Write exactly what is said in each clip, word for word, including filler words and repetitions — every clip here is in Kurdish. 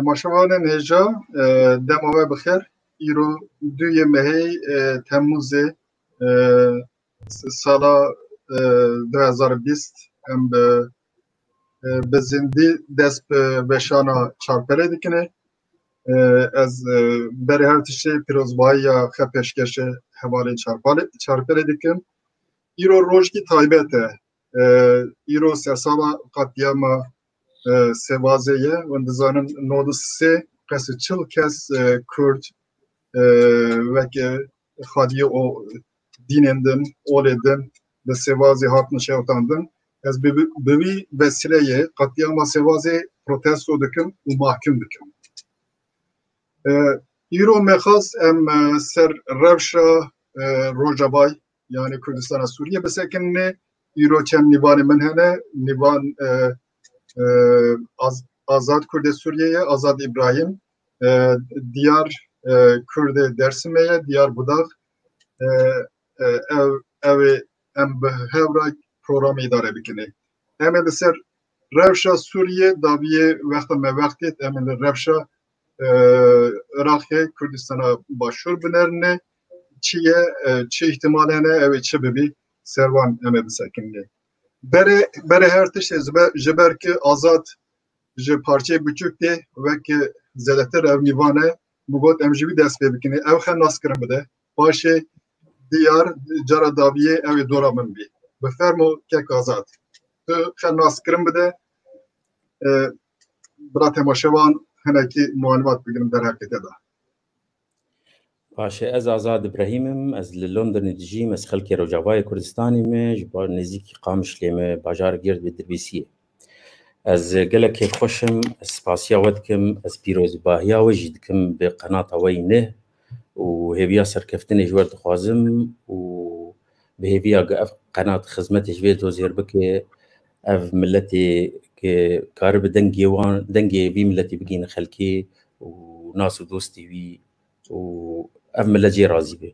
Temaşevanên hêja, e, dema we bi xêr. Îro duyê mehê, e, Temmuzê, e, sala, e, du hezar bîst, em bi, e, bi zindî dest bi weşana Çarperê dikine. E, ez, e, berê her tiştê pîrozbahiya xwe pêşkêşê hevalên Çarpalê-, Çarperê dikim. Îro rojkî taybet e. E, îro sersala qetlîama, e, Sêvazê ye. Hûn dizanin nod û sê qesî çil kes, e, Kurd, e, weke xwediyê û dînên din, olê din bi Sêvazê hatin şewitandin. Ez bi, bi, bi vî vesîleyê qetlîama Sêvazê protesto dikim û mahkum dikim. E, îro me xwest em, e, ser rewşa, e, Rojavayê, yanî Kurdistana Sûriyê bisekinîne. Îro çend nîvanê min hene. Nîvan, e, e, Az-, Azad Kurdê Sûriyê ye, Azad Îbrahîm, e, Diyar, e, Kurdê Dersimê ye, Diyar Budak, e, e, ev, ew ê em bi hev re programê îdare bikinê. Em ê li ser rewşa Sûriyê, daviyê wexta me wextê, em ê li rewşa, e, Iraqê, Kurdistana Başûr binerine. Çi ye, e, çi îhtimal hene, ew ê çi bibî, ser wan em ê bisekinîne. Berê, berê her tiştê ji ber, ji ber ki Azad ji parçeyê biçûk tê, wek zêdetir ev nîvan e, min got em ji wî dest pê bikin. Ew xwe nas kirin bide. Paşê Diyar cara daviyê ew ê dora min bî. Bi fermo kek Azad. Tu xwe nas kirin bide. E, bira temaşevan hinekî malûmat bigirin derheqê te de. Baş e, ez Azad Îbrahîm im, ez li Londonê dijîm, ez xelkê Rojavayê Kurdistanê me, ji ba-, nêzîkî Qamişlê me, bajarek gird bi Dirbêsiyê. Ez gelek kêfxweş im, ez spasiya we dikim, ez pîrozibahiya we jî dikim bi qenata we yî neh û hêviya serkeftinê ji we dixwazim û bi hêviya ku ev qenat xizmetê ji vê dozê re bike, ev miletê ku karibe dengê wan, dengê vî miletî bigihîne xelkê û nas û dostê wî û ev milet jê razî be.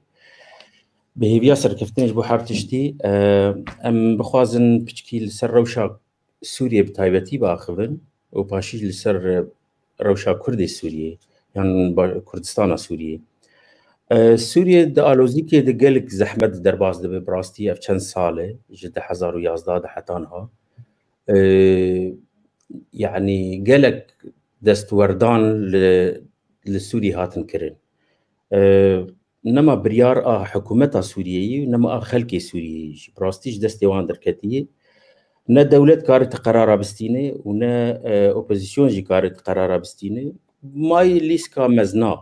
Bi hêviya serkeftinê ji bo her tiştî, e, em bixwazin piçkî li ser rewşa Sûriyê bi taybetî biaxivin û paşî jî li ser, e, rewşa Kurdê Sûriyê yan ba-, Kurdistana Sûriyê. E, Sûriye di alozîkê de gelek zehmet derbas dibe, bi rastî ev çend sal e, ji du hezar û yazdeh de heta niha. E, yanî gelek destwerdan li, li Sûriyê hatin kirin. E, nema biryar a hikûmeta Sûriyeyî û nema a xelkê Sûriyeyî jî. Bi rastî ji destê wan derketiye. Ne dewlet kare ti qerara bistîne û ne, e, opozîsyon jî kare ti qerara bistîne. Mayî lîska mezna.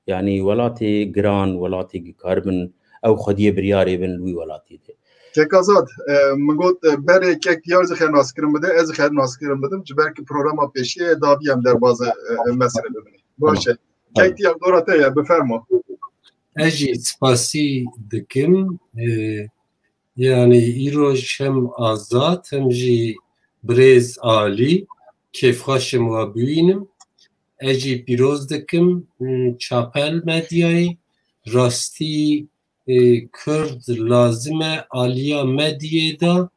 Yanî welatê giran, welatê ku karibin ew xwediyê biryarê bin li wî welatê de. Kek Azad, e, min got, e, berê kek Diyar jî xwe nas kirin bide, ez jî xwe nas kirin bidim. Ji ber ku programa pêşiyê ye, davî em derbazê, e, e, meselê bibinê. Baş e. Tamam. Kek Diyar, dora te ye, bifermo. Ez jî spasî dikim. E, yanî îroj hem Azad hem jî birêz Alî kêfxweş im we bibînim. Ez jî pîroz dikim, m, Çapel Medyayê. Rastî, e, Kurd lazim e aliya medyayê de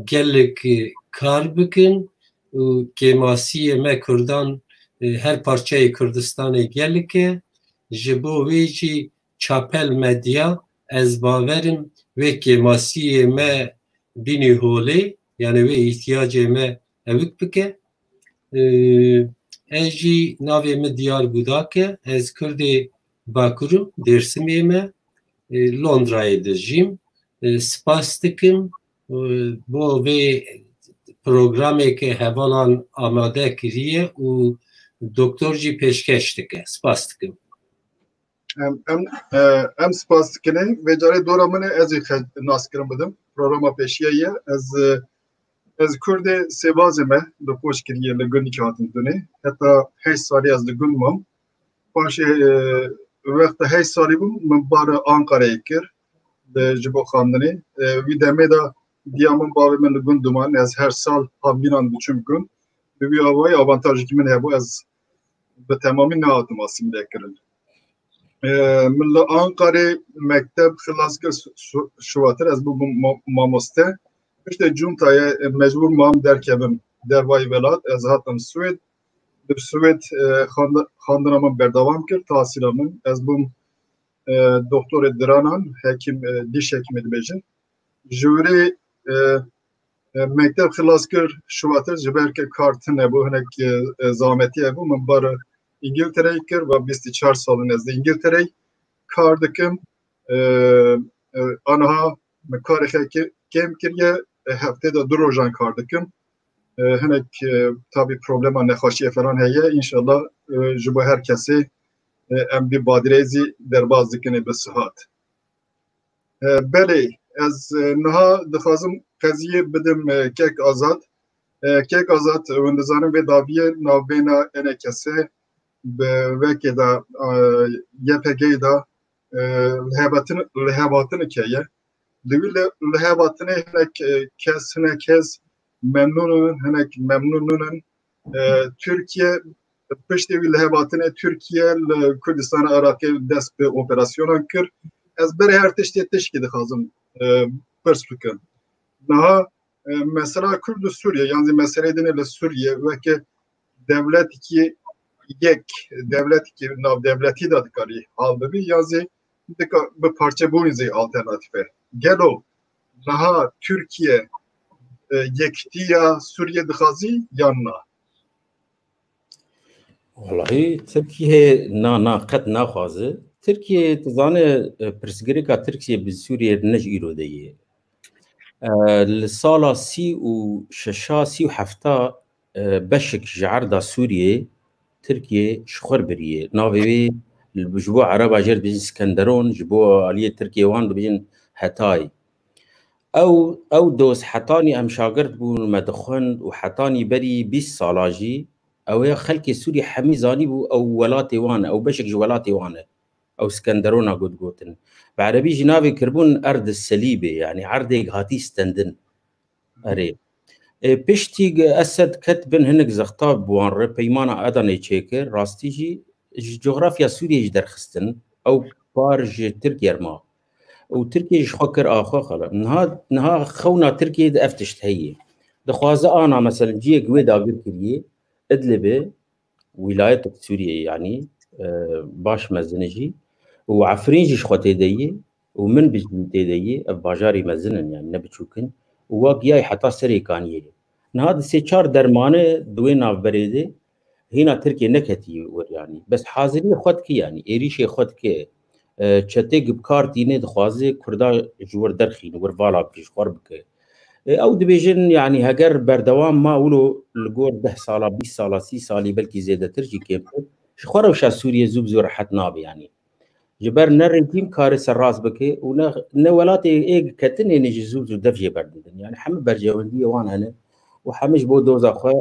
gelek, e, kar bikin û kêmasiyê me Kurdan, e, her parçeyê Kurdistanê gelek e. Ji bo wê jî Çapel Medya, ez bawer im wê kêmasiyê me bînî holê, yanî wê îhtiyacê me ewik bike. Ee, ez jî navê min Diyar Budak e, ez Kurdê Bakur im, Dêrsimê me, e, Londrayê dijîm. E, spas dikim, e, bo vê programê ke hevalan amade kiriye û doktor jî pêşkeş dike. Spas dikim. Em, em, e, em spas dikin. Vê carê dora min e, ez ê xwe nas kirin bidim. Programa pêşiya ye. Ez, e, ez Kurdê Sêvazê me, li Qoşkiriyê, li gundikî hatim dunê. Heta heşt salî ez li gund mam. Paşê, e, wexta heşt salî bûm, min bar Ankarayê kir, li, ji bo xwendinê. E, wî demê de diya min, bavê min li gund diman. Ez her sal havînan diçûm gund. Bi vî awayî avantajekî min hebû, ez bi temamî nehatim asîmîle kirin. E, min li Ankarê mekteb xilas kir, su-, su-, şuwatir ez bûbûm ma-, mamoste. Piştê cuntayê, e, mecbûr mam derkevim dervayî welat. Ez hatim Swêd. Li Swêd e, xand- xandina min berdewam kir, tahsîla min. Ez bûm e, doktorê diranan, hekîm, e, diş hekîmê dibêjin. Ji wirê e, e, mekteb xilas kir, şivatir ji ber ke kar tune bû, hinek e, e, zahmetî hebû. Min bar Îngiltereyê kir, va bîst û çar sal in ez li Îngiltereyê kar dikim. E, e, aniha min karê xwe kê- kêm kiriye, e, heftê de du rojan kar dikim. E, hinek e, tabî problema nexweşiyê falan heye. Înşallah e, ji bo her kesê e, em vî badirê zî derbas dikin ê bi sihat. E, belê, ez e, niha dixwazim qeziyê bidim e, kek Azad. E, kek Azad, hûn dizanin vê dawiyê navbêna enê kesê bi wekê de e, Y P G'yê de e, lihevatin, lihevatinê heye. Di wî li- lihevatinê hinek e, kes, hinek kes memnûn in, hinek memnûn nînin. E, Tirkiye, piştî wî lihevatinê Tirkiye li Kurdistana Iraqê dest bi operasyonan kir. Ez berê her tiştê tişkî dixwazim e, pirs bikim. Niha e, mesela Kurd û Sûriye, yan zî meseleyê din li Sûriye weke dewletekî yek, dewletekî navdewletî de dikarî hal bibî, yan zî dika bi parçebûnî zî alternatîf e. Gelo niha Tirkiye e, yekitiya Sûriye dixwazî yan na? Wellahî Tirkiye na, na, qet naxwaze. Tirkiye, tu zane, e, pirsgirêka Tirkiye bi Sûriye ne ji îro de ye. E, li sala sî û şeşa, sî û hefta e, beşek ji erda Sûriyê Tirkiye ji xwe biriye. Navê wê li- ji bo Ereba jê re dibêjin Skenderon, ji bo aliyê Tirkiye wan dibêjin Hetay. Ew, ew doz hetanî em şagirt bûn, me dixwend û hetanî berî bîst sala jî ew ya xelkê Sûrî hemî zanîbû ew welatê wan e, ew beşek ji welatê wan e. Ew Skenderona got gotin. Bi erebî jî navê kiribûn Erd Selîbê, yanî erdê hatî stendin. Erê. E, piştî Esed ket bin hinek zexta bi wan re peymana Edanê çêkir, rastî jî ji cografya Sûriyê jî derxistin. Ew par ji Tirkiye re ma. Û Tirkiye ji xwe kir a xwe xala. Niha, niha xewna Tirkiyê de ev tişt heye. Dixwaze ana, meselen, ciyek wê dagir kiriye, Idlibê, wîlayetek Sûriyeyê, yanî, e, baş mezin e jî. Û Efrîn jî ji xwe tê de yê û Minbij jî tê de yê. Ev bajarî mezin in, yanî ne biçûk in. Û wa giyayê heta Serê Kaniyê. Niha di sê çar dermane di wê navberê de hîna Tirkiye neketî wir, yanî. Bes haziriyê xwe dike, yanî êrîşê xwe dike. E, çetê bi kar tîne, dixwaze Kurda ji wir derxîne, wir vala bike, ji xwe bike. E, ew dibêjin, yanî heger berdewam ma wilo li gor deh sala, bîst sala, sî salî, belkî zêdetir jî kêmtir, ji xwe rewşa Sûriyê zû bi zû rehet nabe, yanî. Ji ber ne rejîm kare serrast bike û ne, ne welatê ê ketinê ne jî zû bi zû dev jê berdidin. Yanî hemî berjewendiyê wan hene û hemî ji bo doza xwe,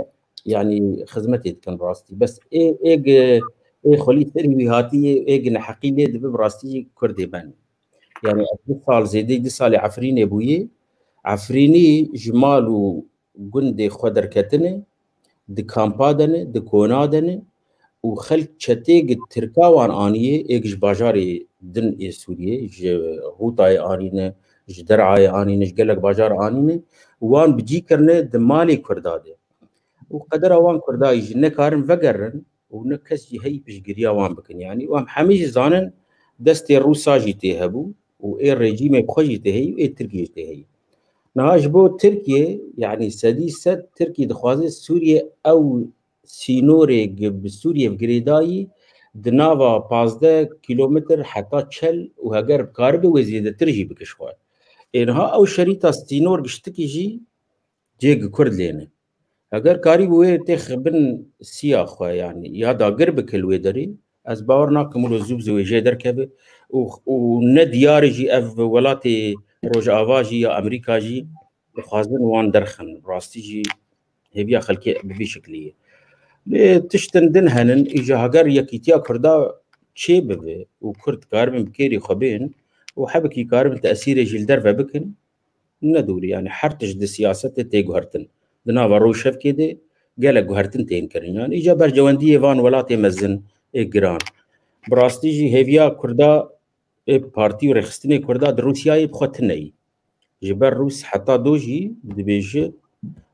yanî, xizmetê dikin rastî. Bes ê, ê gi, ê xwelî serî wî hatî, ê gi neheqî lê dibe bi rastî jî Kurdê ben. Yanî ez du sal, zêdeyî du salê Efrînê bûyî. Efrînî ji mal û gundê xwe derketine, di kampa de ne, di kona de ne û xelk çetê gi Tirka wan aniyê, êk ji bajarê din ê Sûriyê, ji Hûtayê anîne, ji Derayê anîne, ji gelek bajar anîne, wan bi cî kirine di malê Kurda de. Û qedera wan Kurdayî jî nekarin vegerin û ne kes jî heyî piştgiriya wan bikin. Yanî û em hemî jî zanin destê Rûsa jî tê hebû û ê rejîmê bi xwe jî tê heyî û ê Tirkiyê jî tê heyî. Niha ji bo Tirkiye, yanî sedî sed Tirkiye dixwaze Sûriye ew sînorê gi-, bi Sûriye bi girêdayî di nava pazdeh kîlometr heta çel û heger bikaribe wê zêdetir jî bike ji xwe. Ê niha ew şerîta sînor giştikî jî cê gi Kurd lê ne. Heger karîbû wê têx bin siya xwe, yanî ya dagir bike li wê derê, ez bawer nakim wilo zû bi zû wê jê derkeve û, û ne diyar e jî ev welatê Rojava jî ya Amerîka jî dixwazin wan derxin. Rastî jî hêviya xelkê bi vî şiklî ye. Lê tiştin din henin, îja heger yekîtiya Kurda çê bibe û Kurd karibin bi kêrî xwe bên û hebikî karibin tesîrê jî li derve bikin, ne dûrî, yanî her tişt di siyasetê tê guhertin. Di nava rojhevkê de gelek guhertin tên kirin. Yanî îca bercewendiyê van welatê mezin ê giran. Bi rastî jî hêviya Kurda ê partî û rêxistinê Kurda di Rûsyayê bi xwe tune yî. Ji ber Rûs heta do jî dibêje,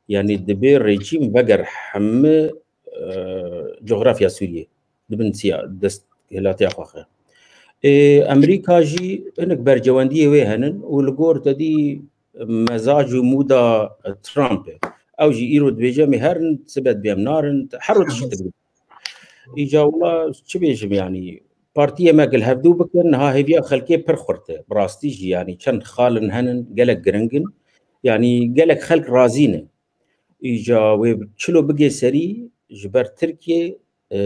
yanî dibê rejîm veger heme e, cografya Sûriyê. Di bin siya dest hilatiya xwe xe. Ê, Amerîka jî hinek bercewendiyê wê henin û li gor te dî mezac û mûda Trump e. Ew jî îro dibêje, em ê herin, sibe dibê em narin, her roj tiştek dibê. Îca wila çi bêjim, yanî partiyê me gel hevdû bikin, niha hêviya xelkê pir xurt e. Bi rastî jî, yanî çend xalin henin, gelek giring in. Yanî gelek xelk razî ne. Îca wê çilo bigê serî, ji ber Tirkiye, e,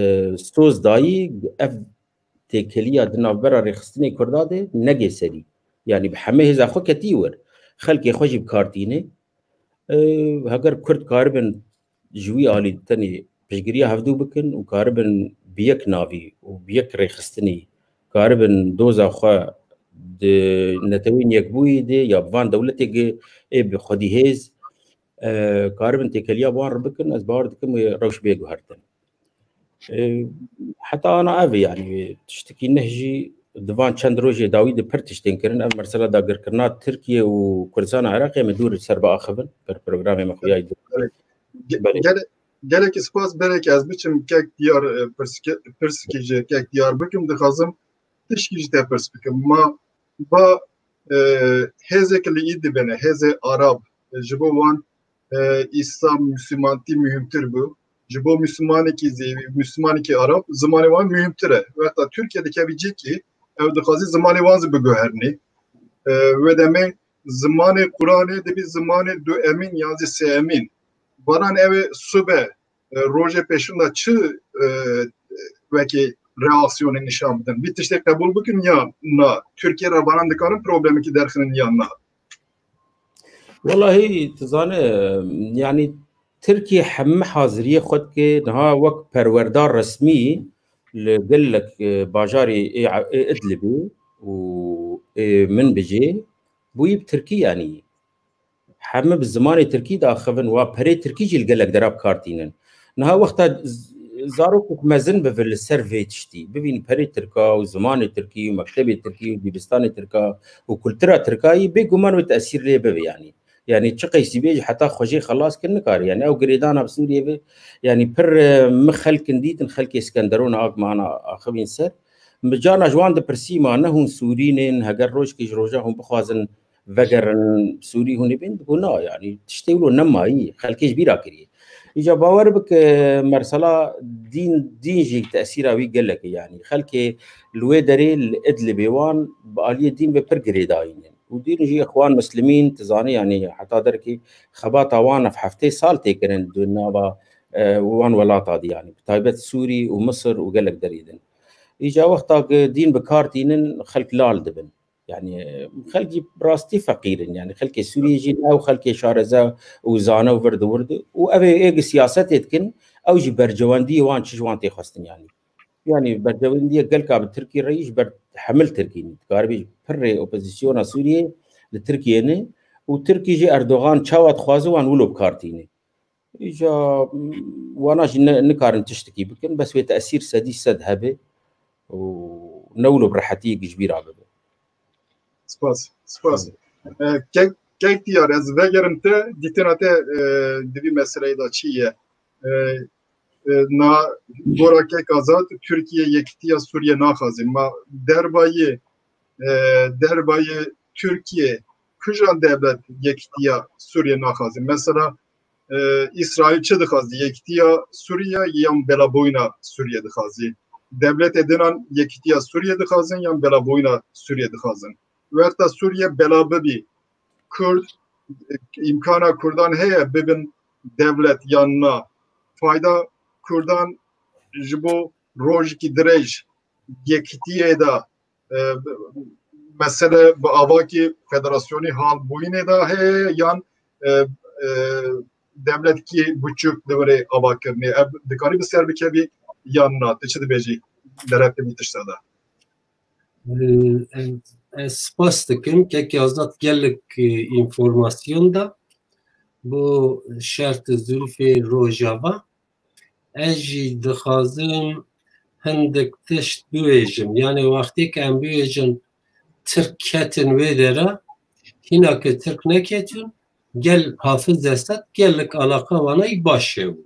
soz dayî, ev têkeliya di navbera rêxistinê Kurda de negê serî. Yanî bi hemê hêza xwe ketî wir. Xelkê xwe jî bi kar tîne. E, heger Kurd karibin ji wî alî tenê piştgiriya hevdû bikin û karibin bi yek navî û bi yek rêxistinî karibin doza xwe di Netewên Yekbûyî de ya bi van dewletê ge ê bi xwedî hêz, e, karibin têkeliya bi wan re bikin, ez bawer dikim wê rewş bê guhertin. E, heta ana ev e, yanî tiştekî neh jî di van çend rojê dawî de pir tiştên kirin. Ev mesela dagirkirina Tirkiye û Kurdistana Iraqê me dûr ser biaxivin, ber programê me xuya yî dûr. Ge-, Belê. gele-, gelekî spas, belekî ez biçim kek diyar, e, pirsike-, pirsikî ji kek diyar bikim, dixwazim tişkî ji te pirs bikim. Ma ba, e, hêzek li Îdlibê ne, hêzê Arab, e, ji bo wan, e, Îslam, Mislimantî muhimtir bû. Ji bo Mislimanekî zî, Mislimanekî Arab, zimanê wan muhimtir e. Wexta Tirkiye dikevî cîkî, ew dixwazî zimanê wan zî biguherinî. E, wê demê zimanê Quranê dibî zimanê du emîn yan zî sê emîn. Baran ew ê sube, e, rojê pêşin de çi, e, wekî reaksiyonê nîşan bidin? Vî tiştê qebûl bikin ya na? Tirkiye re baran dikarin problemekî derxinin ya na? Welahî, tu zane, yanî Tirkiye hemî haziriyê xwe dike, niha wek perwerdar resmî li gelek, e, bajarê ê, ê Idlibê û ê Minbicê bûyî bi Tirkî, yanî hemî bi zimanê Tirkî diaxivin, wa perê Tirkî jî li gelek dera bi kar tînin. Niha wexta z-, zarokek mezin bibe li ser vê tiştî, bibîn perê Tirka û zimanê Tirkî û mektebê Tirkî û dîbistanê Tirka û kultura Tirkayî, bêguman wê tesîr lê bibe, yanî. Yanî çi qeysî bê jî heta xwe jê xelas kir nikare. Yanî ew girêdana bi Sûriyê ve, yanî pir, e, min xelkin dîtin, xelkê Skenderona ak me ana axivîn ser. Min cana ji wan dipirsî, ma ne hûn Sûrî ne, heger rojekê ji roja hûn bixwazin vegerin Sûrî, hûn ê bên? Digo na, yanî tiştê wilo nemayî, xelkê ji bîra kiriye. Îca bawer bike, mesela dîn, dîn jî tesîra wî gelek e, yanî xelkê li wê derê li Idlibê wan bi aliyê dîn ve pir girêdayî ne. Û dîn jî Îxwan Muslimîn, tu zanî, yanî heta derekî xebata wan ev heftê sal tê kirin di nava, e, wan welata de, yanî bi taybet Sûrî û Misir û gelek derê din. Îca wexta ku dîn bi kar tînin, xelk lal dibin. Yanî, e, xelkî bi rastî feqîr in. Yanî xelkê Sûriyê jî ne ew xelkê şareze û zane û vir di wir de. Û ev ê êg siyasetê dikin, ew jî bercewendiyê wan çi ji wan tê xwestin, yanî. Yanî bercewendiyê gelka bi Tirkî re yî ji ber hemil Tirkî ne. Dikaribî pirrê opozisyona Sûriyê li Tirkiyê ne û Tirkî jî Erdogan çawa dixwaze wan wilo bi kar tîne. Îca, m, wana jî ne, nikarin tiştekî bikin, bes wê tesîr sedî sed hebe û ne wilo bi rehetiyê ji bîra bibe. Spas, spas. E, kek, kek diyar, ez vegerim te, dîtina te, e, di vî meseleyê de çi ye? E, e, na gora kek Azad, Tirkiye yekîtiya Sûriye naxwaze. Ma derbayê, e, derbayê Tirkiye kijan dewlet yekîtiya Sûriye naxwaze? Mesela, e, Îsraîl çi dixwaze? Yekîtiya Sûriye yan belabûyîna Sûriye dixwaze? Dewletê dinan yekîtiya Sûriye dixwazin yan belabûyîna Sûriye dixwazin? Wexta Sûriye bela bibî, Kurd, îmkana Kurdan heye bibin dewlet yan na? Fayda Kurdan ji bo rojekî dirêj yekîtiyê de, e, mesele bi avakî federasyonî hal bûyînê de heye yan, e, e, dewletkî buçûk li virê avakirinê? Ev dikarî bi ser bikevî yan na? Tu çi dibêjî derheqê vî tişta de? Ee, ez, ez spas dikim. Kekê Azad gelek, e, înformasyon da bo şert û zirûfê Rojava. Ez jî dixwazim hindek tişt biwêjim. Yanî wextê ke em biwêjin Tirk ketin wê dera, hîna ke Tirk neketin, gel Hafiz Esed gelek alaqa wana yî baş hebû.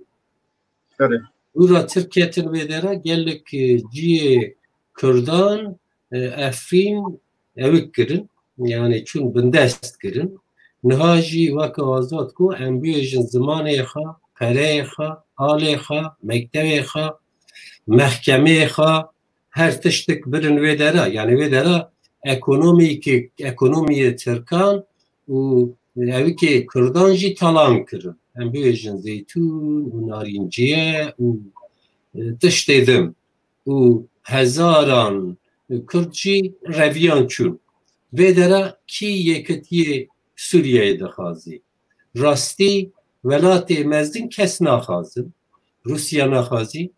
Erê. Dûra Tirkiye tin vê dera gelek, e, ciyê Kurdan, e, Efrîn ewik kirin. Yani çûn bindest kirin. Niha jî weke Azad ku em bibêjin zimanê xwe, pereyê xwe, alê xwe, mektevê xwe, mehkemeyê xwe, her tiştik birin wê dera. Yani wê dera ekonomîkê, ekonomiyê Tirkan û evikê Kurdan jî talan kirin. Em bibêjin zeytûn û narînciye û, e, tiştê din. Û hezaran Kurd jî reviyan çûn. Vê dera kî yekitiyê Sûriyeyê dixwazî? Rastî welatê mezin kes naxwazin. Rûsya naxwazî,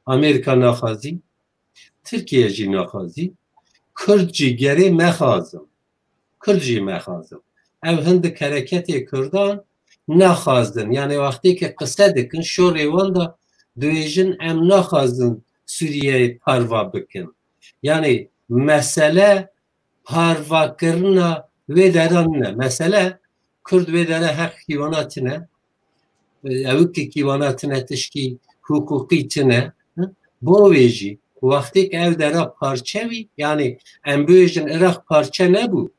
Amerîka naxwazî, Tirkiye jî naxwazî. Kurd jî gerê mexwazin. Kurd jî mexwazin. Ev hindik hereketê Kurdan naxwazin. Yani wextê ke qise dikin, şorê wan de dibêjin em naxwazin Sûriyeyê parva bikin. Yani mesele parvakirina wê deran ne. Mesele Kurd wê dera heqkî wana tine. Ewikekî wana tine, tişkî hiqûqî tine. Bo wê jî wextêk ev dera parçe bî, yani em bibêjin Iraq parçe nebû.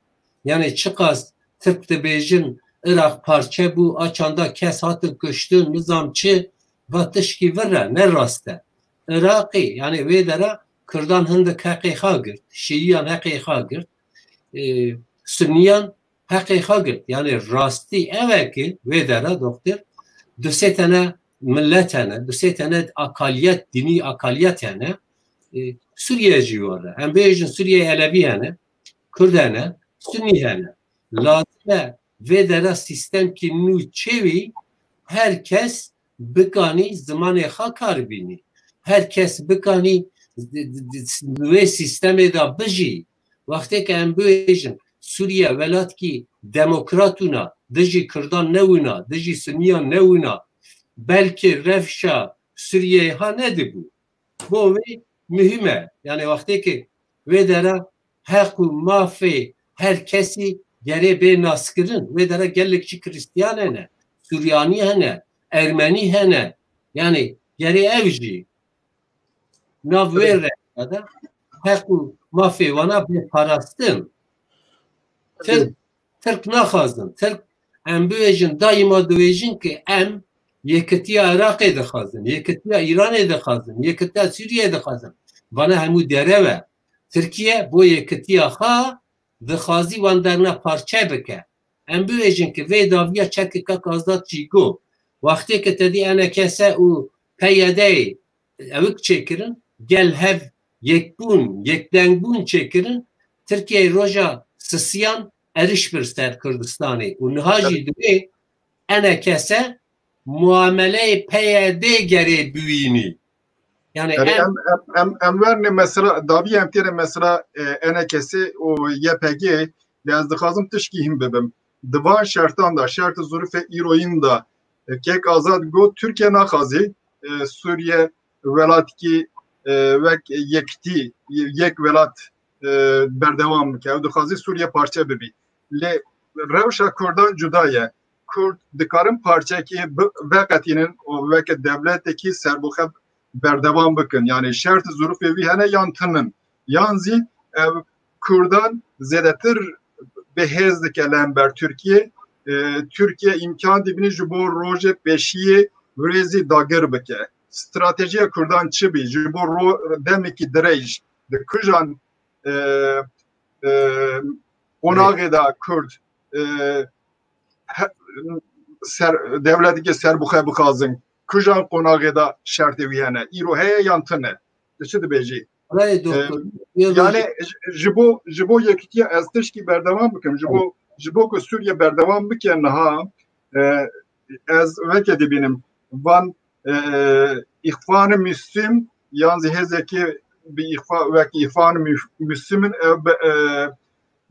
Yani çiqas Tirk dibêjin Iraq parçe bû, a çanda kes hatin kuştin, nizam çi, va tişkî vir e, ne rast e. Iraqê, yani wê dera Kurdan hindik heqê xwe girt, Şîiyan heqê xwe girt, e, Sunniyan heqê xwe girt. Yani rastî ev e ki wê dera doktor du sê tene millet hene, du sê tene akaliyet, dînî akaliyet hene. E, Sûriye jî were. Em bêjin Sûriye Elevî hene, Kurd hene, Sunnî hene. Lazim e vê dera sîstemkî nû çêwî her kes bikanî zimanê xwe kar bînî. Her kes bikanî di, di, di, di wê sîstemê de bijî. Wextê ke em bibêjin Sûriye welatkî demokrat wina, dijî Kurdan newina, dijî Sunniyan newina, belkî rewşa Sûriyeyê ha nedibû. Bo wê muhîm e. Yani wextê ke wê dera heq û mafê her kesî gerê bê naskirin. Wê dera gelek jî Kristiyan hene, Suryanî hene, Ermenî hene. Yani gerê ev jî nav wê rengê de heq û mafê wana bê parastin. Tirk, Tirk naxwazin. Tirk, em bibêjin, daîma dibêjin ki em yekitiya Iraqê dixwazin, yekitiya Îranê dixwazin, yekitiya Sûriyeyê dixwazin. Vana hemû derew e. Tirkiye bo yekitiya xwe dixwazî wan derna parçe bike. Em bibêjin ki vê daviya çekê kak Azad jî got. Wextê ke te dî E N K S û P Y D'yê ewik çêkirin, gel hev yekbûn, yekdengbûn çêkirin, Tirkiyeyê roja sisiyan êriş bir ser Kurdistanê û niha jî divê E N K S muameleyê P Y D gerê biwînî. Yani Erê, em em, em, em, em wernê mesela, davî em têne mesela, e, E N K S û Y P G, lê ez dixwazim tişkî hîn bibim. Di van şertan de, şert û zirûfê îroyîn de, e, kek Azad got, Tirkiye naxwazî, e, Sûriye welatkî, e, wek yekitî, yek welat, e, berdewam bike. Ew dixwazî Sûriye parçe bibî. Lê rewşa Kurdan cuda ye. Kurd dikarin parçekî bi-, veqetînin û weke dewletekî serbixwe berdewam bikin. Yani şert û zirûfê wî hene yan tinin. Yan zî ev Kurdan zêdetir bi hêz dike li hember Tirkiye. E, Tirkiye îmkan dibîne ji bo rojê pêşiyê wê zî dagir bike. Stratejiya Kurdan çi bî? Ji bo ro-, demekî dirêj di kijan, e, e, qonaxê de Kurd, e, he-, ser, dewletekê serbixwe bixwazin, kijan qonaxê de şertê wî hene? Îro heye yan tune? Tu çi dibêjî? Rayê E, doktor, yanî ji, ji bo, ji bo yekitiya ez tişkî berdewam bikim, ji bo, ji bo ku Sûriye berdewam bike niha, e, ez weke dibînim van, e, îxvan Müslim yan zî hêzekî bi îxva-, wek îxvan Mü-, Müslim in, ew bi, e,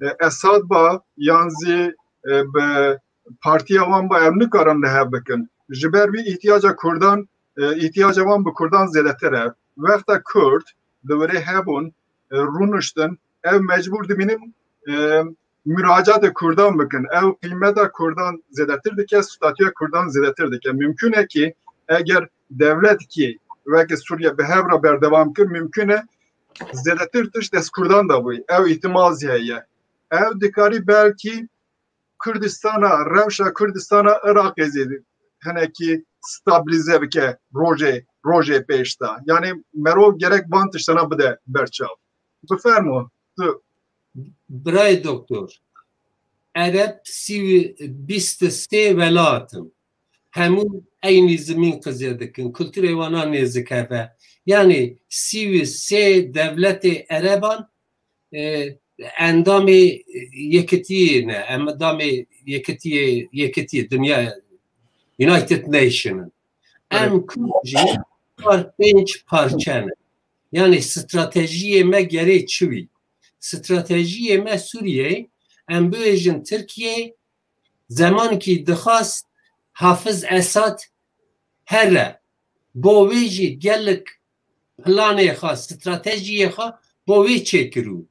e, Esad ba yan zî, e, bi partiya wan ba ew nikarin li hev bikin. Ji ber wî îhtiyaca Kurdan, e, îhtiyaca wan bi Kurdan zêdetir e. Wexta Kurd li wirê hebûn, e, rûniştin, ew mecbûr dibînin, e, muracatê Kurdan bikin. Ew qîmeta Kurdan zêdetir dike, statûya Kurdan zêdetir dike. Mimkun e ki eger dewletkî weke Sûriye bi hev re berdewam kir, mimkun e zêdetir tişt dest Kurdan de bûyî. Ew îhtimal zî heye. Ew dikarî belkî Kurdistana, rewşa Kurdistana Iraqê zî hinekî stabilize bike rojê, rojê pêş de. Yanî mero gerek van tiştana bide berçav. Bifermo, tu. Birayê doktor, Ereb sî û bîst û sê welat in. Hemû eynî zimîn qizê dikin. Kulturê wana nêzik hev e. Yanî sî û sê dewletê Ereban, e, endamê yekitiyê ne, endamê yekitiyê, yekitiyê dinya, United Nation in. Em Kurd jî çar pênc parçe ne. Yanî stratejiyê me gerê çi wî? Stratejiyê me Sûriyeyê, em bibêjin Tirkiye zemankî dixwast Hafiz Esad here. Bo wê jî gelek planê xwe, stratejiyê xwe bo wê çêkirû.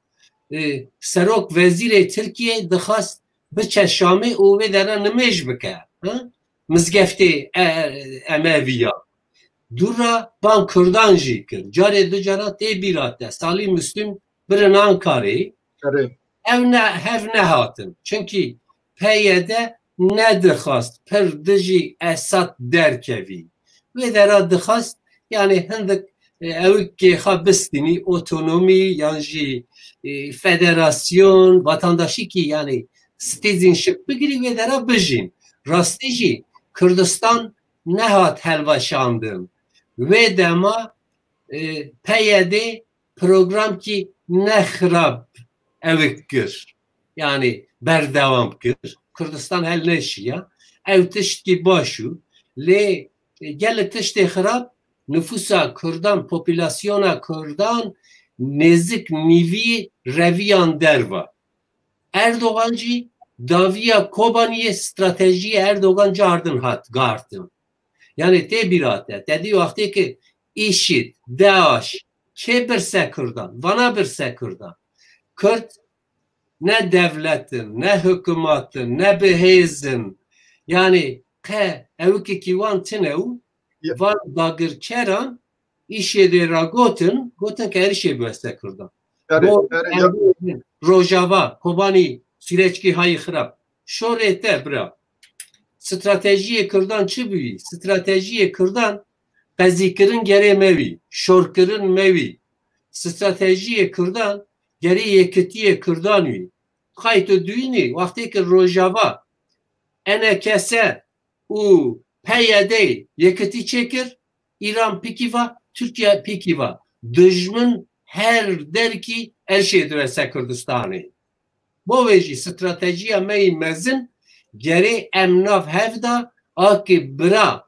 E, serok wezîrê Tirkiye dixwast biçe Şamê û wê dera nimêj bike. Ha? Mizgeftê e, Emeviya. Dûra ban Kurdan jî kir. Carê du cara tê bîra te. Salî Müslüm birin Ankarê. Erê. Ew ne, hev nehatin. Çunkî P Y D nedixwast pir dijî Esad derkevî. Wê dera dixwast, yanî hindik, e, ew kêxa bistînî, otonomî yan jî, e, federasyon, vatandaşîkî, yanî citizenship bigirî, wê dera bijîn. Rastî jî Kurdistan nehat helweşandin. Wê dema, e, P Y D programkî ne xirab ewik kir. Yanî berdewam kir. Kurdistan hel neşiya. Ew tiştkî baş û lê, e, gelek tiştê xirab nifûsa Kurdan, populasyona Kurdan nêzik nîvî reviyan derva. Erdogan jî daviya Kobaniyê, stratejiyê Erdogan cardin hat gartin. Yanî tê bîra te, te dî wextê ki îşîd, DAIŞ, kê birse Kurdan, vana birse Kurdan. Kurd ne devlet in, ne hikûmet in, ne bi hêz in. Yanî qe ewikekî wan tine û van dagirkeran îşê dê ra gotin, gotin ke erişê biweste Kurdan. Erê, Bo erê, ya. Em Rojava, Kobanî, Sîreçkî hayî xirab. Şorê te bira. Stratejiyê Kurdan çi bûyî? Stratejiyê Kurdan qezîkirin gerê me wî, şorkirin me wî. Stratejiyê Kurdan gerê yekitiyê Kurdan wî. Xay tu duyînî, wextê ki Rojava, E N K S û P Y D yekitî çêkir, Îran pîkî va, Tirkiye pîkî va. Dijmin her derkî erşê diwese Kurdistanê. Bo vê jî stratejiya me yî mezin gerê em nav hev de a ki bira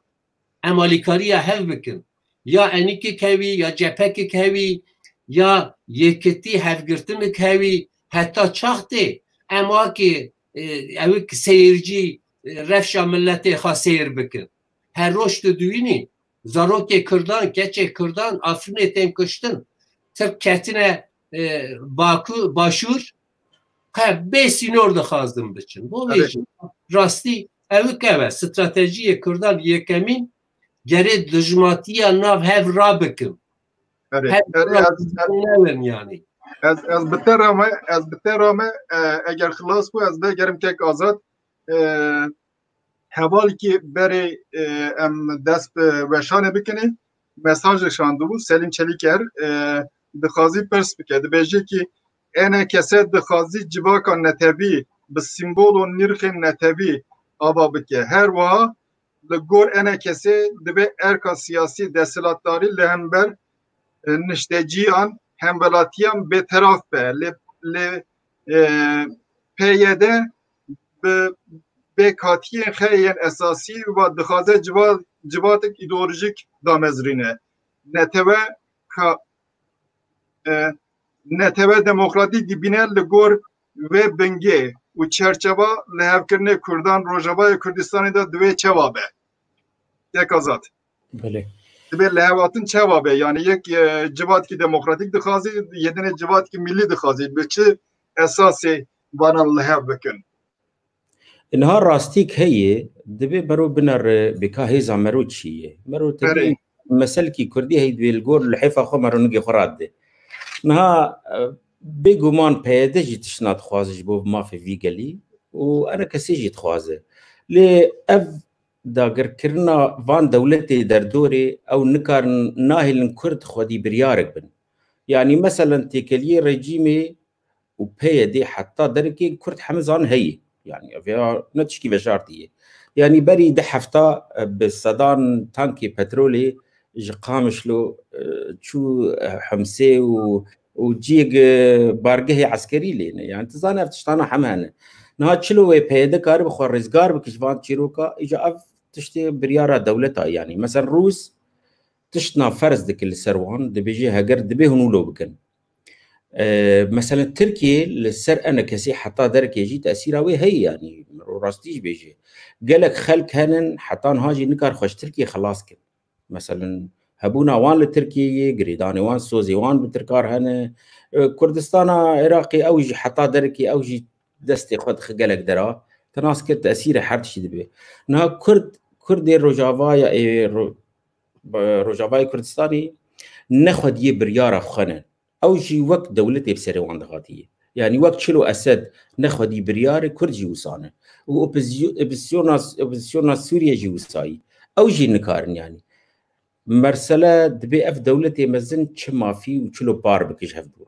em alîkariya hev bikin. Ya enîkik hewî, ya cephekik hewî, ya yekitî hevgirtinik hewî, heta çaxtê em a ki, e, ewik seyircî, e, refşa milletê xwe seyir bikin. Her roj tu duyînî, zarokê Kurdan, keçê Kurdan Afrinê tên kuştin. Tirk ketine, e, Baku, Başûr, qe bê sînor dixwazin biçin. Bo vê Evet. jî rastî ewik ev e. Stratejiyê Kurdan yekemîn gerê dijmatiya nav hev rabikin. Erê, Hev erê, ez, ez, newin yanî. Ez, ez bi te re me, ez bi te re me, e, eger xilas bû, ez vegerim kek Azad. E, hevalkî berê, e, em dest bi weşanê bikinê. Mesajê şandibû Selîm Çelîker, e, dixwazî pirs bike. Dibêje ki E N K S dixwazî civaka netewî bi sîmbol û nirxên netewî ava bike. Her wiha li gor E N K S divê erka siyasî desthilatdarî li hember, e, nişteciyan, hemwelatiyan bêteraf be. Lê, lê, e, P Y D bi bêkatiyên xwe yên esasî ve dixwaze civa-, civatek îdeolojîk damezrîne. Netewe ka, e, netewe demokratîk dibîne li gor vê bingê û çerçeva lihevkirinê Kurdan Rojavayê Kurdistanê de divê çawa be? Kek Azad. Belê. Divê lihevatin çawa be? Yanî yek, e, civatkî demokratîk dixwazî, yedinê civatkî millî dixwazî. Bi çi esasê vanan lihev bikin? Niha rastîk heye, divê mero binere bêka hêza mero çi ye. Mero tevî Erê. meselkî kurdî heyî divê li gor lihêfa xwe meronigê xwe radide. Niha, e, bêguman P Y D jî tiştna dixwaze ji bo mafê vî gelî û enekesê jî dixwaze. Lê ev dagirkirina van dewletê derdorê ew nikarin, nahêlin Kurd xwedî biryarek bin. Yanî meselen têkeliyê rejîmê û P Y D heta derekê Kurd heme zanin heye. Yanî ev ya ne tişkî veşartî ye. Yanî berî di hefta, e, bi sedan tankê petrolê ji Qamişlo, e, çû, e, Himsê û, û ciyek, e, bargehê eskerî lê ne. Yanî tu zanî ev tiştana heme hene. Niha çilo wê P Y D karibe xwe rizgar bike ji van çîroka, îca ev tiştê biryara dewleta yanî. Mesela Rûs tiştna ferz dike li ser wan, dibêje heger dibê hûn wilo bikin. E, mesela Tirkiye li ser enekesê heta derekê jî tesîra wê heye yanî, rastî jî bêje. Gelek xelk henin heta niha jî nikar xwe ji Tirkiye xelas kin. Mesela hebûna wan li Tirkiyeyê, girêdanê wan, sozê wan bi Tirkar hene. E, Kurdistana Iraqê ew jî heta derekê ew jî destê xwe dixe gelek dera. Te nas kir tesîrê her tiştî dibe. Niha Kurd, Kurdê Rojavaya, ê, Ro-, Rojavayê Kurdistanê ne xwediyê biryara xwe ne. Ew jî wek dewletê bi serê wan dihatiye. Yanî wek çilo Esed ne xwedî biryarê Kurd jî wisa ne. Û opozî-, opozîsyona, opozîsyona Sûriye jî wisayî. Ew jî nikarin yanî. Mersele dibê ev dewletê mezin çi mafî û çilo par bike ji hevdû.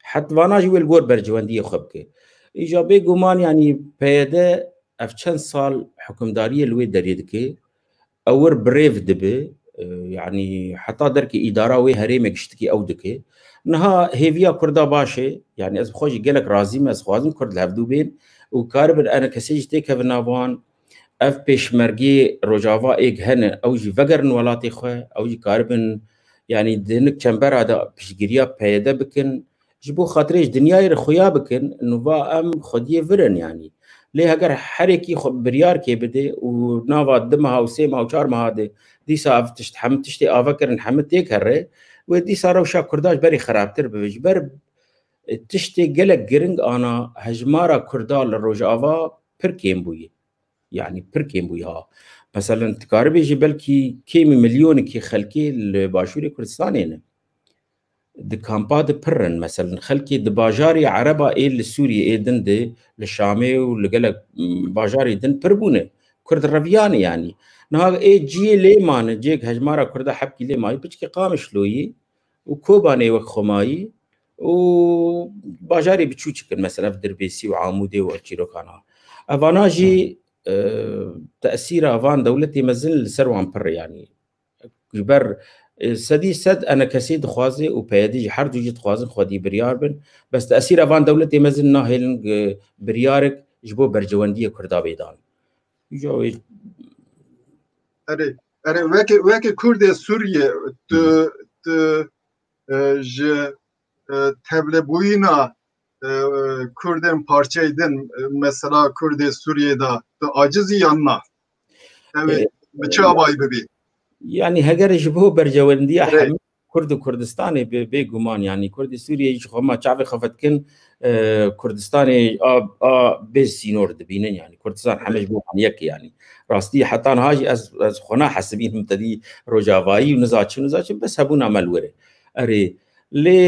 Het vana jî wê li gor berjewendiyê xwe bike. Îja bêguman yanî P Y D ev çend sal hukimdariyê li wê derê dike. Ew wir birêv dibe, e, yanî heta derkê îdara wê herêmê giştikî ew dike. Niha hêviya Kurda baş e, yanî ez bi xwe jî gelek razî me, ez xwazim Kurd li hevdû bên û karibin enekesê jî têkevin nav wan. Ev pêşmergê Rojava êk hene, ew jî vegerin welatê xwe, ew jî karibin, yanî di hinek çembera de piştgiriya P Y D bikin. Ji bo xatirê ji dinyayê re xuya bikin, nûva em xwediyê vir in yanî. Lê heger herekî xwe biryarkê bide û nava di meha û sê meha û çar meha de dîsa ev tişt, hemî tiştê ave kirin, hemî têk here, wê dîsa rewşa Kurda ji berê xerabtir bibe. Ji ber, e, tiştê gelek giring ana hejmara Kurda li Rojava pir kêm bûye. Yanî pir kêm bûye ha. Meselen, tu karibê jî belkî kêmî milyonekî xelkê li Başûrê Kurdistanê ne. Di kampa de pir in. Meselen, xelkê di bajarê Ereba ê li Sûriyê ê din de, li Şamê û li gelek, m, bajarê din pir bûne. Kurd reviyane yanî. Niha ê ciyê lê mane, ciyek hejmara Kurda hebkî lê mayî, piçkî Qamişloyî û Kobanê wek xwe mayî û bajarê biçûçik in, mesela ev Dirbêsî û Amûdê û ev çîrokan ha. Evana jî, e, tesîra van dewletê mezin li ser wan pir e, yanî. Ji ber, e, sedî sed enekesê dixwaze û P Y D jî, her du jî dixwazin xwedî biryar bin. Bes tesîra van dewletê mezin nahêlin, e, biryarek ji bo berjewendiyê Kurda bê dan. Îca wê Erê, erê, weke, weke Kurdê Sûriyê, tu, tu, e, ji, e, tevlebûyîna, e, Kurdên parçeyê din, e, mesela Kurdê Sûriyê de, tu aciz î yan na? Ew ê E, bi çi avayî bibî? Yanî heger ji bo berjewendiya Erê. hemî Kurd û Kurdistanê bê, bêguman, yanî Kurdê Sûriyeyê ji xwe ma çavê xwe fetkin, e, Kurdistanê a, a bê sînor dibînin, yanî Kurdistan heme ji bo wan yek e, yanî. Rastî heta niha jî ez, ez xwe nahesibînim tedî rojavayî û niza çi, niza çi, bes hebûna me li wir e. Erê, lê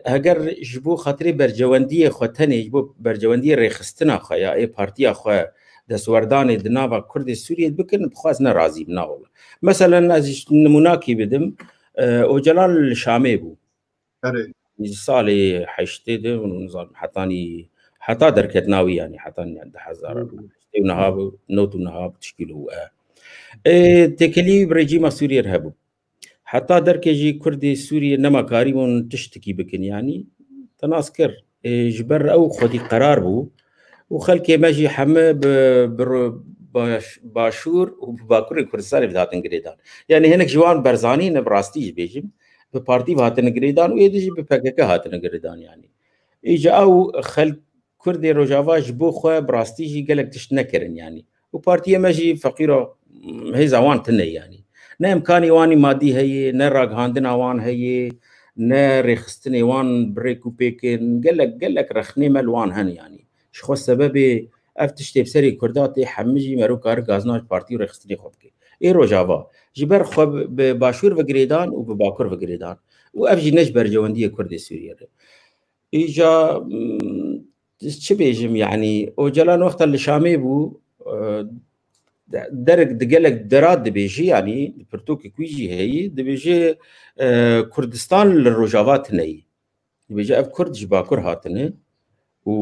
heger ji bo xatirê berjewendiyê xwe tenê, ji bo berjewendiyê rêxistina xwe ya ê partiya xwe destwerdanê di nava Kurdê Sûriyê bikin, bi xwe ez ne razî bim, na wele. Meselen, ez ji nimûnakî bidim, e, Ocalan li Şamê bû. Erê. Ji salê heştê de, hûn nizanim, hetanî, heta derketina wî, yanî, hetanî, yanî, du hezar heştê û niha bû, nod û niha bû, tişkî li û e. E, têkelî wî bi rejîma Sûriyê re hebû. Heta derkê jî Kurdê Sûriyê nema karîbûn tiştekî bikin, yanî, te nas kir. E, ji ber ew xwedî qerar bû û xelkê me jî heme bi, bi ro-, baş-, Başûr û bi Bakurê Kurdistanê ve dihatin girêdan. Yanî hinek ji wan Berzanî ne, bi rastî jî bêjim, bi partî ve hatine girêdan û êdî jî bi P K K hatine girêdan yanî. Îca ew xelk Kurdê Rojava ji bo xwe bi rastî jî gelek tişt nekirin yanî. Û partiyê me jî feqîr e, hêza wan tune ye yanî. Ne imkanê wan ê madî heye, ne ragihandina wan heye, ne rêxistinê wan bi rêk û pêk in. Gelek, gelek rexnê me li wan hene yanî. Ji xwe sebebê ev tiştê bi serê Kurda tê, hemî jî mero kare gazina ji partî û rêxistinê xwe bike. Ê Rojava ji ber xwe bi Başûr ve girêdan û bi Bakur ve girêdan. Û ev jî ne ji bercewendiyê Kurdê Sûriyê re. Îca, mm, çi bêjim, yanî Ocalan wexta li Şamê bû, e, de-, derek di gelek derat dibêjî, yanî di pirtûkek wî jî heyî, dibêje, e, Kurdistan li Rojava tune yî. Dibêje ev Kurd ji Bakur hatine û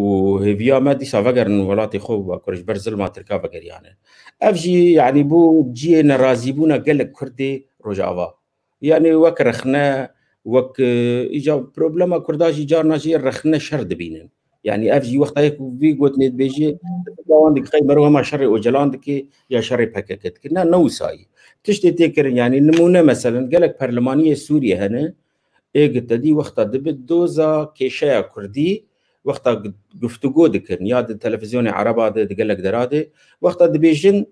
hêviya me dîsa vegerin welatê xwe û Bakur ji ber zilma Tirka vegeriyane. Ev jî, yanî bû cihê nerazîbûna gelek Kurdê Rojava. Yanî wek rexne, wek, e, îca problema Kurda jî carna jî rexne şer dibînin. Yanî ev jî wexta yek vî gotinê dibêjî, wan dikixey mero hema şerê Ocalan dike ya şerê P K K dike. Ne, ne wisa yî. Tiştê tê kirin, yanî nimûne meselen gelek perlemaniyê Sûriyê hene, ê gi te dî wexta dibe doza kêşeya Kurdî, wexta gu-, guftûgo dikin, ya di televîzyonê Ereba de, di gelek dera de, wexta dibêjin,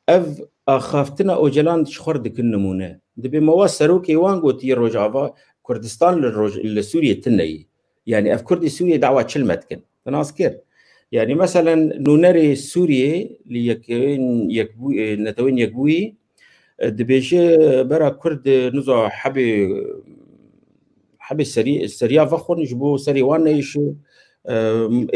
ev axaftina Ocalan ji xwe re dikin nimûne. Dibê me wa serokê wan gotiye Rojava, Kurdistan li Roj-, li Sûriyê tune yî. Yanî ev Kurdê Sûriyê dawa çi li me dikin? Te nas kir. Yanî meselen nûnerê Sûriyê li Yekewên Yekbû-, e, Netewên Yekbûyî, e, dibêje bera Kurd, e, niza hebê, hebê serî-, seriya vexwin ji bo serê wan neyişo. E,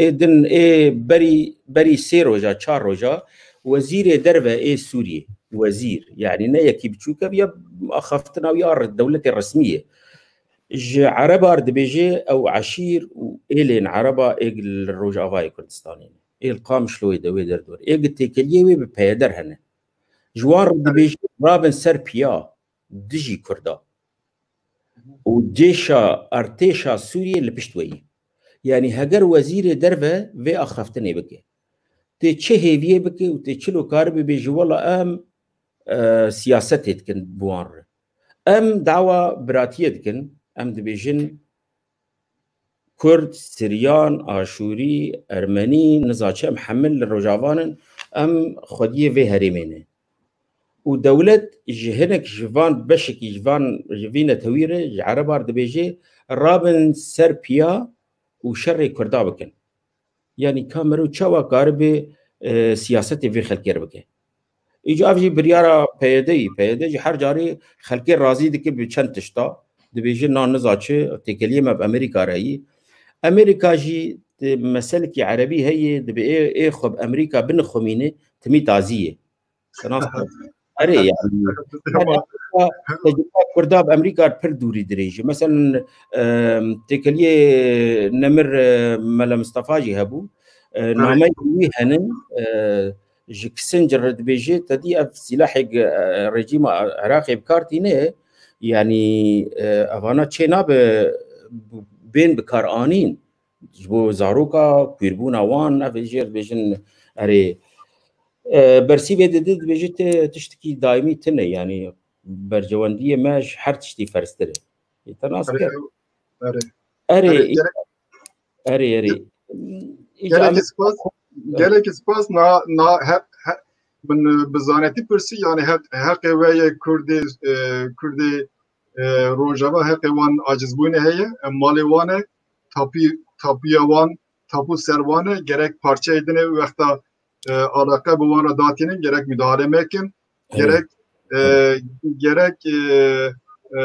ê din ê berî, berî sê roja, çar roja wezîrê derve ê Sûriyê, wezîr, yanî ne yekî biçûk e, ya axaftina wî ya re-, dewletê resmî ye. Ji Ereba re dibêje ew eşîr û êlên Ereba ê li Rojavayê Kurdistanê ne. Ê li Qamişloyê de wê derdorê. Ê gi têkeliyê wê bi peyeder hene. Ji wan re dibêje rabin ser piya dijî Kurda. Û cêşa, artêşa Sûriyê li pişt we yî. Yanî heger wezîrê derve vê axaftinê bike, tê çi hêviyê bike û tê çilo karibe bêje wela em, e, siyasetê dikin bi wan re. Em dawa biratiyê dikin, em dibêjin Kurd, Siryan, Aşûrî, Ermenî, niza çi, em hemil li Rojavan in, em xwediyê vê herêmê ne. Û dewlet ji hinek ji van beşekî ji van, ji vî netewî re, ji Ereba re dibêje, rabin ser piya û şerê Kurda bikin. Yanî ka meriv çawa karibe, e, siyasetê vê xelkê re bike? Îca ev jî biryara P Y D yî. P Y D jî her carê xelkê razî dike bi çend tişta. Dibêje na niza çi, têkeliyê me bi Amerîka re yî. Amerîka jî di meselekî erebî heye, dibe ê, ê xwe bi Amerîka binixumîne, timî tazî ye. Te nas kir. Erê, yanî, yanî, tecrûba Kurda bi Amerîka pir dûrî dirêj e. Meselen, e, têkeliyê Nemir, e, Mele Mistefa jî hebû. E, nameyê wî henin, e, ji Kissinger re dibêje, te dî ev sîlahê, e, rejîma Iraqê bi kar tîne, yanî, e, evana çê nabe bên bi kar anîn. Ji bo zaroka, kûrbûna wan, ev jê dibêjin, erê, e, bersîvê dide, dibêje ti tiştekî daîmî tune, yanî bercewendiyê me ji her tiştî ferztir e. Ê te nas kir. Erê, erê, erê, erê. Gelekî spas, gelekî spas, na, na, he, he, min, e, bi zanetî pirsî, yanî he-, heqê we yê Kurdê, e, Kurdê, e, Rojava heqê wan acizbûyînê heye, e, malê wan e, tapî, tapîya wan, tapû ser wan e, gerek parçeyê din e, wexta, e, alaqe bi wan re datînin, gerek müdahale mekin, gerek, e, gerek, e, e,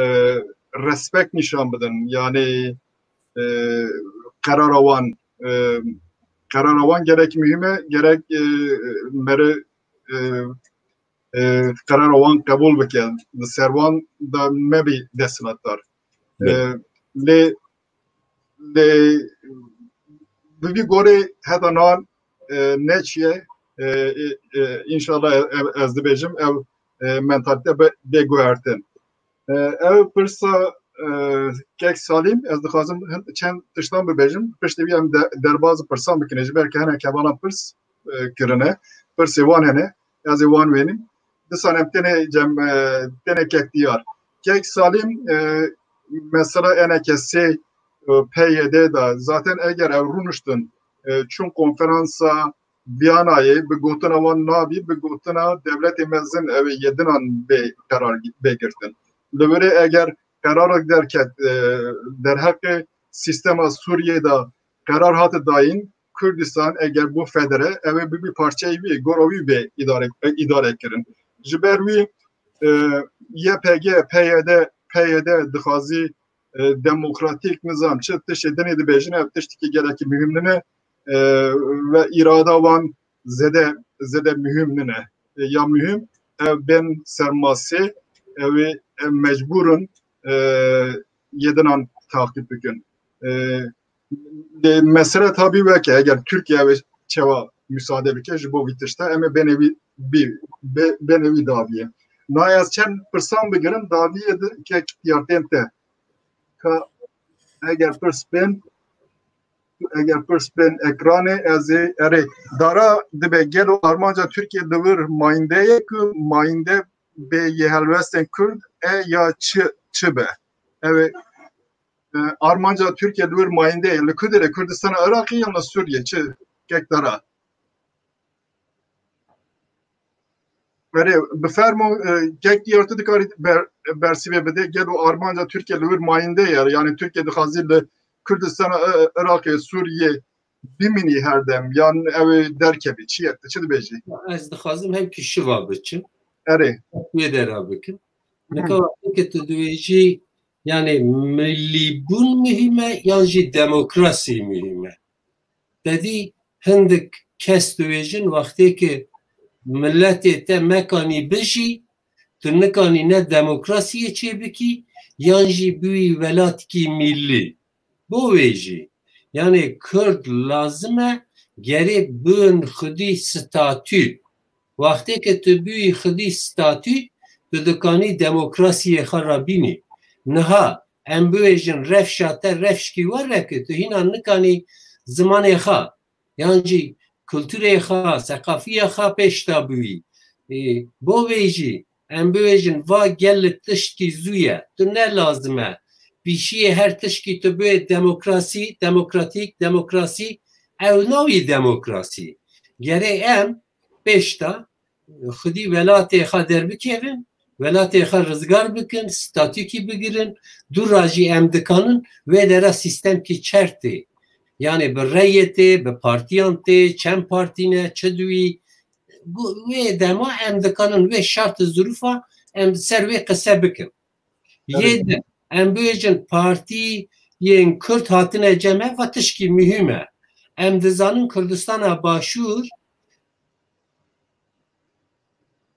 respekt nîşan bidin. Yanî, e, qerara wan, e, qerara wan gerek muhîm e, gerek, e, meri, e, e, qerara wan qebûl bike, li ser wan de mebî desthilatdar. E, lê, lê bi vî gorê heta nan, e, neçiye, e, e, e, înşallah, e, e, ez dibêjim, ev, e, mentalite be-, bê guhertin. E, ev pirsa, e, kek Salîm, ez dixwazim hin-, çend tiştan bibêjim. Piştî wî em de-, derbaz pirsan bikin. Ji ber ke hinek hevalan pirs, e, kirine. Pirsê wan hene. Ez ê wan wênim. Disan em tenê cem, e, tenê kek diyar. Kek Salîm, e, mesela eneke sê, e, P Y D de zaten eger ev rûniştin, e, çûn konferansa Viyanayê bi gotina wan nabî, bi gotina dewletê mezin ew ê yê dinan bê qerar bê girtin. Li virê eger qerarek derket, e, derheqê sîstema Sûriyê de qerar hate dayîn, Kurdistan eger bû federe, ew ê bibî parçeyê wî, gora wî bê îdare, îdare kirin. Ji ber wî e, Y P G, P Y D, P Y D dixwazî, e, demokratîk nizam çi tiştê dinê dibêjin, ev tiştekî gelekî muhim nine, e, ve îrada wan zêde, zêde muhim nine. E, ya muhim, ev bên sermasê, ew ê, ev mecbûr in, e, yê dinan taqîb bikin. E, lê mesele tabî weke, eger Tirkiye ew ê çawa müsaade bike ji bo vî tişta, em ê bênê wî bî, bê-, bênê wî daviyê. Na ez çend pirsan bigirim, daviyê di kek diyartên te. Ka eger pirs bên, eger pirs bên ekranê, ez ê erê. Dara dibe, gelo armanca Tirkiye li wir mayînde ye ku mayînde bê yê helwestên Kurd e ya çi, çi be? Ew ê, e, armanca Tirkiye li wir mayînde ye. Li ku derê, Kurdistana Iraqê yan li Sûriyê? Çi kek Dara? Erê, bifermo, e, kek diyar tu dikarî ber-, bersîvê bide, gelo armanca Tirkiye li wir mayînde ye? Yani Tirkiye dixwazî li Kurdistana, e, Iraqê, Sûriyê bimînî her dem, yan ew ê derkevî? Çi ye? Tu çi dibêjî? Ez dixwazim hemkî şiva biçim. Erê. Wê dera bikim. Nika wextê ke tu dibêjî, yani millîbûn muhîm e, yan jî demokrasî muhîm e? Te dî hindik kes dibêjin, wextê ke miletê te mekanî bijî, tu nikanî ne demokrasiyê çêbikî, yan jî bûyî welatkî mîllî. Bo wê jî, yanê Kurd lazim e, gerê bûn xwedî statû. Wextê ke tu bûyî xwedî statû, tu dikanî demokrasiyê xwe re bînî. Niha em bibêjin rewşa te rewşkî wer e ku tu hîna nikanî zimanê xwe, yan jî kulturê xwe, seqafiya xwe pêş de bûyî. Ê, bo vê jî em bibêjin, va gelek tiştkî zû ye, tu ne lazim e. Pîşiyê her tiştkî tu bê demokrasî, demokratîk, demokrasî, ew navî demokrasî. Gerê em pêş de xwedî welatê xwe derbikevin, welatê xwe rizgar bikin, statûkî bigirin, dû ra jî em dikanin wê dera sîstemkî çer tê. Yani bi reyê tê, bi partiyan tê, çend partî ne, çi duyî, gu-, wê dema em dikanin wê şart û zirûfa em ser wê qise bikin. Yê Evet. din em bibêjin partiyên Kurd hatine cem hev, va tişkî muhîm e. Em dizanin Kurdistana Başûr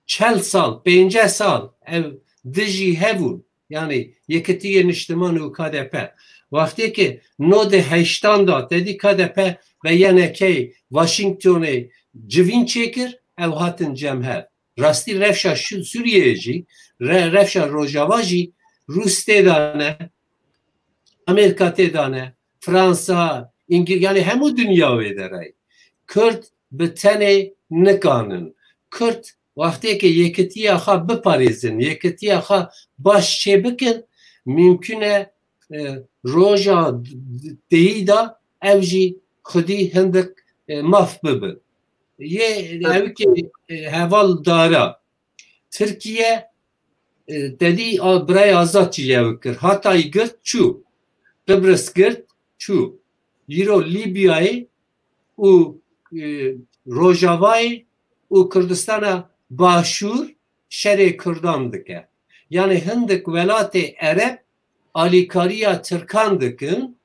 çel sal, pênceh sal ev dijî hev bûn. Yani Yekitiyê Niştiman û K D P. Wextê ke nodê heştan da, te dî K D P ve Y N K Washingtonê civîn çêkir, ew hatin cem hev. Rastî rewşa Şû-, Sûriyeyê jî, re-, rewşa Rojava jî Rûs tê de ne, Amerîka tê de ne, Fransa, Îngil-, yani hemû dinya wê derê. Kurd bi tenê nikanin. Kurd wextê ke yekitiya xwe biparêzin, yekitiya xwe baş çêbikin, mimkun e, e, roja d-, d-, têyî de ew jî xwedî hindik, e, maf bibin. Yê Evet. ew ke, e, heval Dara. Tirkiye, e, te dî a-, birayê Azad jî ew kir. Hatayî girt çû. Qibris girt çû. Îro Lîbyayê û, e, Rojavayê û Kurdistana Başûr şerê Kurdan dike. Yani hindik welatê Ereb alîkariya Tirkan dikin,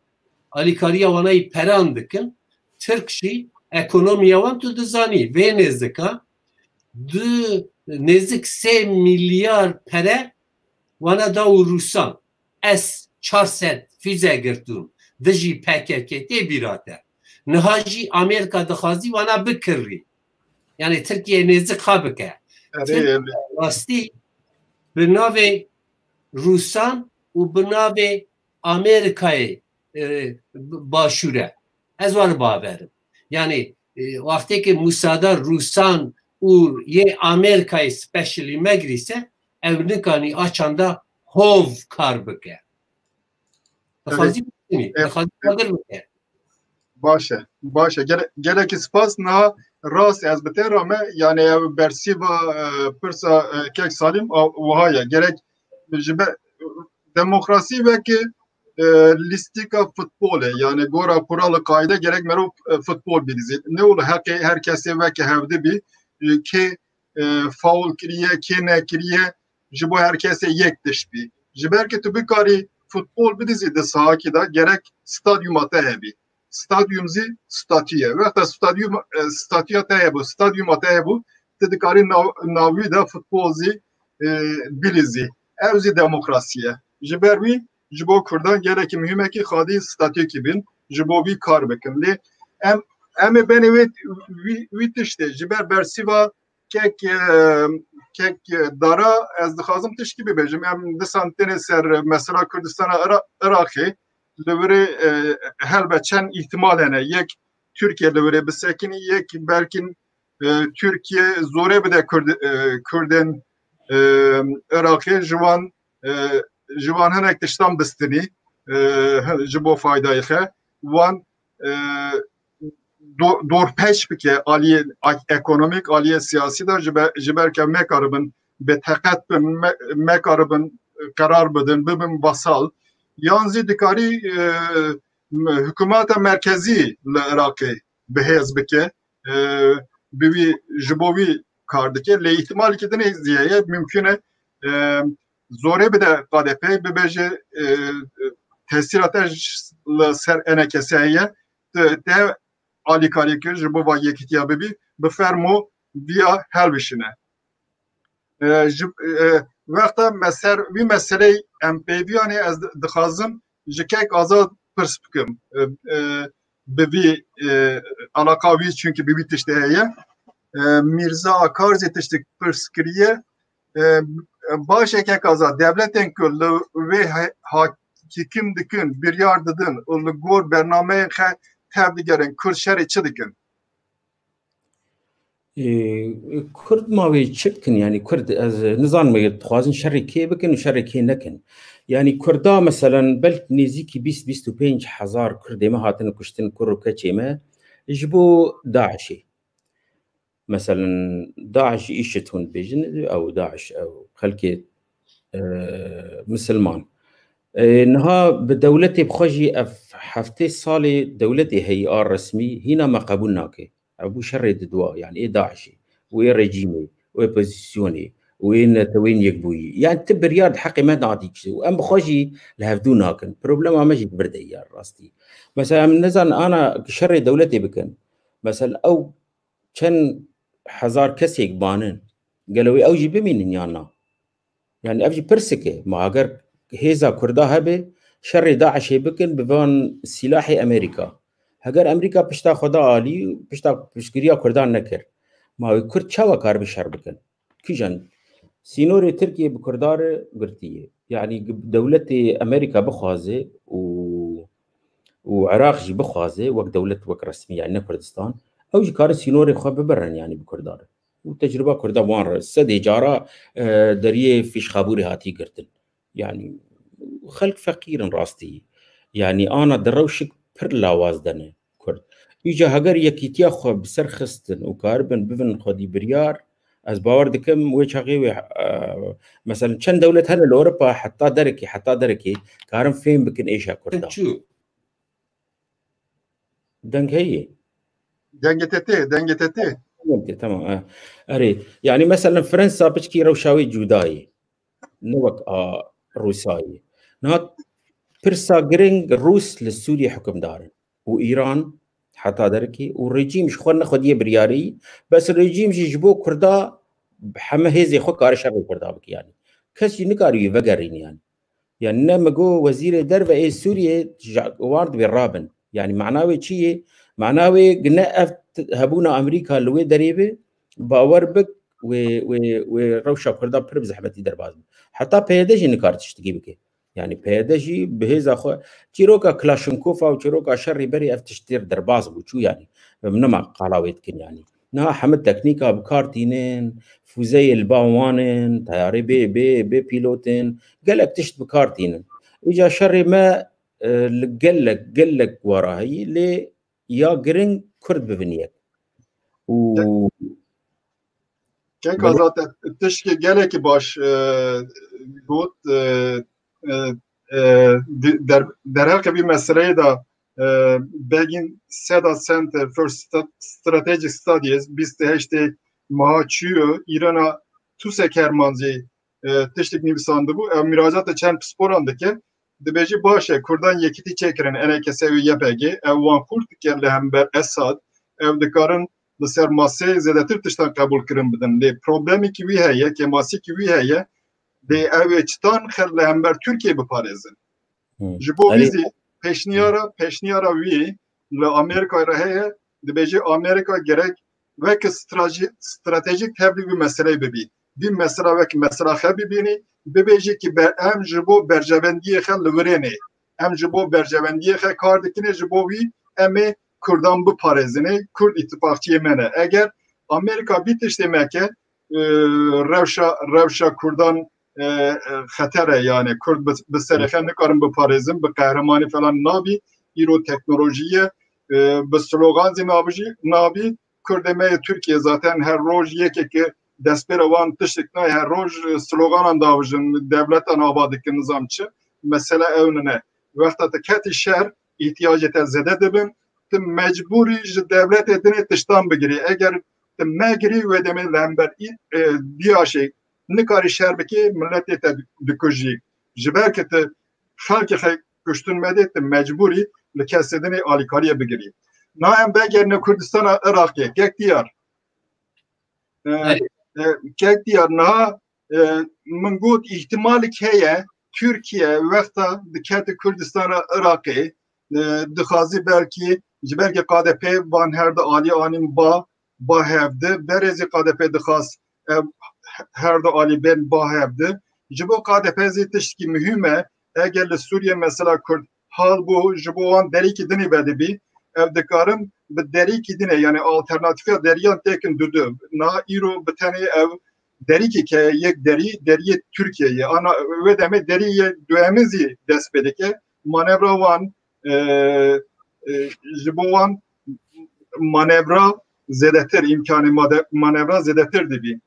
alîkariya wana yî peran dikin. Tirk jî ekonomiya wan tu dizanî, vê nêzika du, nêzik sê milyar pere wana da û Rûsan. S çar sed füze girtûn dijî P K K, tê bîra te. Niha jî Amerîka dixwazî wana bikirî. Yani Tirkiye nêzik xwe bike. Erê, Tirkiye erê. rastî bi navê Rûsan û bi navê Amerîkayê, e, b-, başûr e. Ez wan bawerim. Yani, e, wextê ke musada Rûsan û yê Amerîkayê specially megrîse, ew nikanî a çanda hov kar bike. Dixwazî Evet. bikinî, Evet. dixwazî agir bike. Baş e, baş e. Gele-, gelekî spas. Niha rast ez bi te re me, yani ev bersîva, e, pirsa, e, kek Salîm a, wiha ye. Gerek ji be-, demokrasî weke, e, lîstîka futbolê, yani gora kuralê qaîde gerek merov, e, futbol bilîzî. Ne wilo heqê her kesê weke hevdî bî, e, kê, e, faul kiriye, kê nekiriye, ji bo her kesê yek tişt bî. Ji ber ku tu bikarî futbol bidizî di sahakî de, gerek stadyuma te hebî. Stadyum zî statû ye. Wexta stadyum, e, statûya te hebû, stadyuma te hebû, tu dikarî nav-, navî de futbol zî, e, bilîzî. Ew zî demokrasî ye. Ji ber wî ji bo Kurdan gelekî muhîm e ku xwedî statûyekî bin, ji bo vî kar bikin. Lê em, em ê benê wê, wî, wî tiştê ji ber bersîva kek, e, kek, e, Dara, ez dixwazim tişkî bibêjim. Em disan tenê ser mesela Kurdistana Ira-, Iraqê, li virê, e, helbet çend îhtimal hene. Yek Tirkiye li virê bisekinî, yek belkin, e, Tirkiye zorê bide Kurd-, e, Kurdên, e, Iraqê, ji wan, e, ji wan hinek tiştan bistinî, e, ji bo faydayê xwe. Wan, e, do-, dorpêç bike aliyê ak-, ekonomîk, aliyê siyasî de, ji be-, ji ber ke mekaribin bi teqet bin, me-, mekaribin qerar bidin, bibin basal. Yan zî dikarî, e, m-, hikûmeta merkezî li Iraqê bi hêz bike, e, bi wî, ji bo wî kar dike. Lê îhtimalekî din zî heye, mimkun e, e, zorê bide K D P, bibêje, e, tesîra te ji, li ser enekese heye, te, te alîkarî kir, ji bo va yekîtiya bibî, bi fermo viya helbişine. E, ji, e, wexta me ser vî meseleyê em pêviyanê ez di-, dixwazim ji kek Azad pirs bikim. E, e, bi vî, e, alaqa wî, çunkî bi vî tiştê heye. E, Mîrza Akar zî tiştek pirs kiriye. E, baş e kek Azad, dewletên ku li wê he-, hakim dikin, biryar didin û li gor bernameyên xwe tev digerin, Kurd şerê çi dikin? Ê, Kurd ma wê çi bikin? Yanî Kurd, ez nizanim, eger dixwazin şerê kê bikin û şerê kê nekin. Yanî Kurda, meselen, belk nêzîkî bîst, bîst û pênc hezar Kurdê me hatine kuştin, kur û keçê me, ji bo DAIŞê. Meselen, DAIŞ, IŞİD hûn dibêjin, ew DAIŞ, ew xelkê, e, misilman. E, niha bi dewletê bi xwe jî ev heftê salê dewletê heyî a resmî hîna me qebûl nake. Ev bû şerê di dua, yanî ê DAIŞê, û ê rejîmê, û ê opozîsyonê, û ê netewên yekbûyî. Yanî ti biryar di heqê me nehatî kiştin. Û em bi xwe jî li hevdû nakin. Problema me jî di vir de ye rastî. Mesela em nizanin ana ki şerê dewletê bikin. Mesela ew çend hezar kesêk banin. Gelo wê ew jî bimînin yan na? Yanî ev jî pirsik e. Ma eger hêza Kurda hebe, şerê DAIŞê bikin bi van sîlahê Amerîka. Heger Amerîka pişta xwe da alî, pişta piştgiriya Kurdan nekir, ma wê Kurd çawa karibe şer bikin? Kîjan? Sînorê Tirkiye bi Kurda re girtî ye. Yanî dewletê Amerîka bixwaze û, û Iraq jî bixwaze wek dewlet, wek resmî, yanî ne Kurdistan, ew jî kare sînorê xwe bibirin, yanî bi Kurda re. Û tecrûba Kurda wan re sedê cara, e, deriyê fîşxabûrê hatî girtin. Yanî xelk feqîr in rastî. Yanî ana di rewşik pir lawaz de ne Kurd. Îca heger yekîtiya xwe bi ser xistin û karibin bibin xwedî biryar, ez bawer dikim wê çaxê wê, e, meselen çend dewlet hene li Ewropa, heta derekê, heta derekê karin fêm bikin êşa Kurda. Çû. Deng heye. Dengê te tê, dengê te tê. Dengê te, tamam, e. Erê, yanî meselen Fransa piçkî rewşa wê cuda ye. Ne wek a Rûsa ye. Niha pirsa giring Rûs li Sûriyê hukimdar in. Û Îran heta derekê û rejîm ji xwe nexwediye biryarî, bes rejîm jî ji bo Kurda heme hêzê xwe kare şerê Kurda bike yanî. Kes jî nikarî wî vegerîne yanî. Yanî ne min got wezîrê derve ê Sûriyê ji wan dibê rabin. Yanî mana wê çi ye? Mana wê ne ev t-, hebûna Amerîka li wê derê be, bawer bik wê, wê, wê rewşa Kurda pir bi zehmetî derbas be. Heta P Y D jî nikare tiştekî bike. Yanî P Y D jî bi hêza xwe çîroka Klaşnkofa û çîroka şerî berê ev tiştê derbas bû, çû yanî. Em nema qala wê dikin yanî. Niha hemî teknîka bi kar tînin, fûzeyê li ba wan in, teyarê bê, bê, bê pîlot in, gelek tişt bi kar tînin. Îca şerê me, e, li gelek, gelek wara heyî, lê ya giring Kurd bibin yek. Û Kek Azad, te tişkê gelekî baş, e, got, e, e, e, di-, der-, derheqê vî meseleyê de, e, Begin Seda Center for Sta-, Strategic Studies bîst û heştê meha çûyo, Îrana Tuse Kerman jî e, tiştek nivîsandibû. Ew miracata çend pisporan dike. Dibêjî baş e, Kurdan yekîtî çêkirin, E N K S û Y P G, ew wan xurt dike li hember Esad, ew dikarin li ser maseyê zêdetir tiştan qebûl kirin bidin. Lê problemekî wî heye, kêmasiyekî wî heye, lê ew ê çitan xel li hember Tirkiyê biparêzin. Hmm. Ji bo vî Erê, zî pêşniyara, pêşniyara wî li Amerîkayê re heye, dibêje Amerîka gerek wek straji-, stratejîk tevlî wî meseleyê bibî. Vî mesela wek mesela xe bibînî, bibêje ki ber-, em ji bo berjevendiyê xe li virênê, em ji bo berjevendiyê xe kar dikinê, ji bo wî em ê Kurdan biparêzinê, Kurd îtîfaqçiyê me ne. Eger Amerîka vî tiştê meke, e, rewşa, rewşa Kurdan, e, e, xeter e, yani Kurd bi, bi serê xe nikarin biparêzin, bi qehremanî falan nabî, îro teknolojiyê, e, bi slogan zî nabijî, nabî. Kurdê me yê Tirkiye zaten her roj yekeke destpêra wan tiştek nayê, her roj, e, sloganan davijin, devletan ava dikin, nizam çi. Mesele ew nine. Wexta te ketî şer, îhtiyacê te zêde dibin, tu mecbûrî ji devletê dinê tiştan bigirî. Eger tu megirî, wê demê li hember î-, e, diyaşê nikarî şer bikî, miletê te dikujî. Ji ber ki tu xelkê xwe kuştin medê, tu mecbûrî li kesê dinê alîkariyê bigirî. Na em vegerine Kurdistana Iraqê, kek diyar. E, Erê. e, kek diyar, niha, e, min got, îhtimalek heye Tirkiye wexta dikete Kurdistana Iraqê, e, dixwazî belkî ji ber ki K D P van her du alî anîn ba, ba hevdi, berê zî K D P dixwaz ev her du alî bên ba hevdi. Ji bo K D P zî tiştekî muhîm e. Eger li Sûriye mesela Kurd hal bû, ji bo wan derîkî dinê vedibî, ev dikarin bi derîkî dinê, yani alternatîfiya deriyan têkin dudu. Niha îro bi tenê ev derîkê ke yek derî, deriyê Tirkiyeyê. Ana wê demê deriyê duyemî zî dest pê dike. Manevra wan, e, e, ji bo wan manevra zêdetir, îmkanê made-, manevra zêdetir dibî.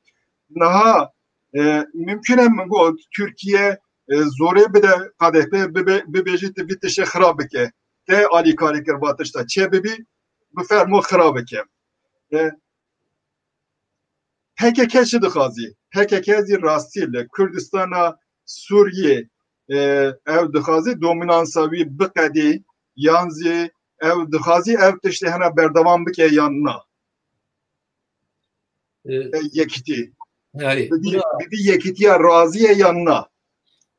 Niha, e, mimkun e min got, Tirkiye, e, zorê bide K D P, bibe-, bibêjî tu vî tiştê xira bike. Te alîkarî kir va tişta çê bibî, bifermo xira bike. E, P K K çi dixwazî? P K K zî rastî li Kurdistana Sûriyê, e, ew dixwazî dominansa wî biqedî, yan zî ew dixwazî ev tiştê hena berdewam bike yan na? E, E, yekîtî. Erê, Bi vî, bira, bi vî yekîtiya razî ye yan na?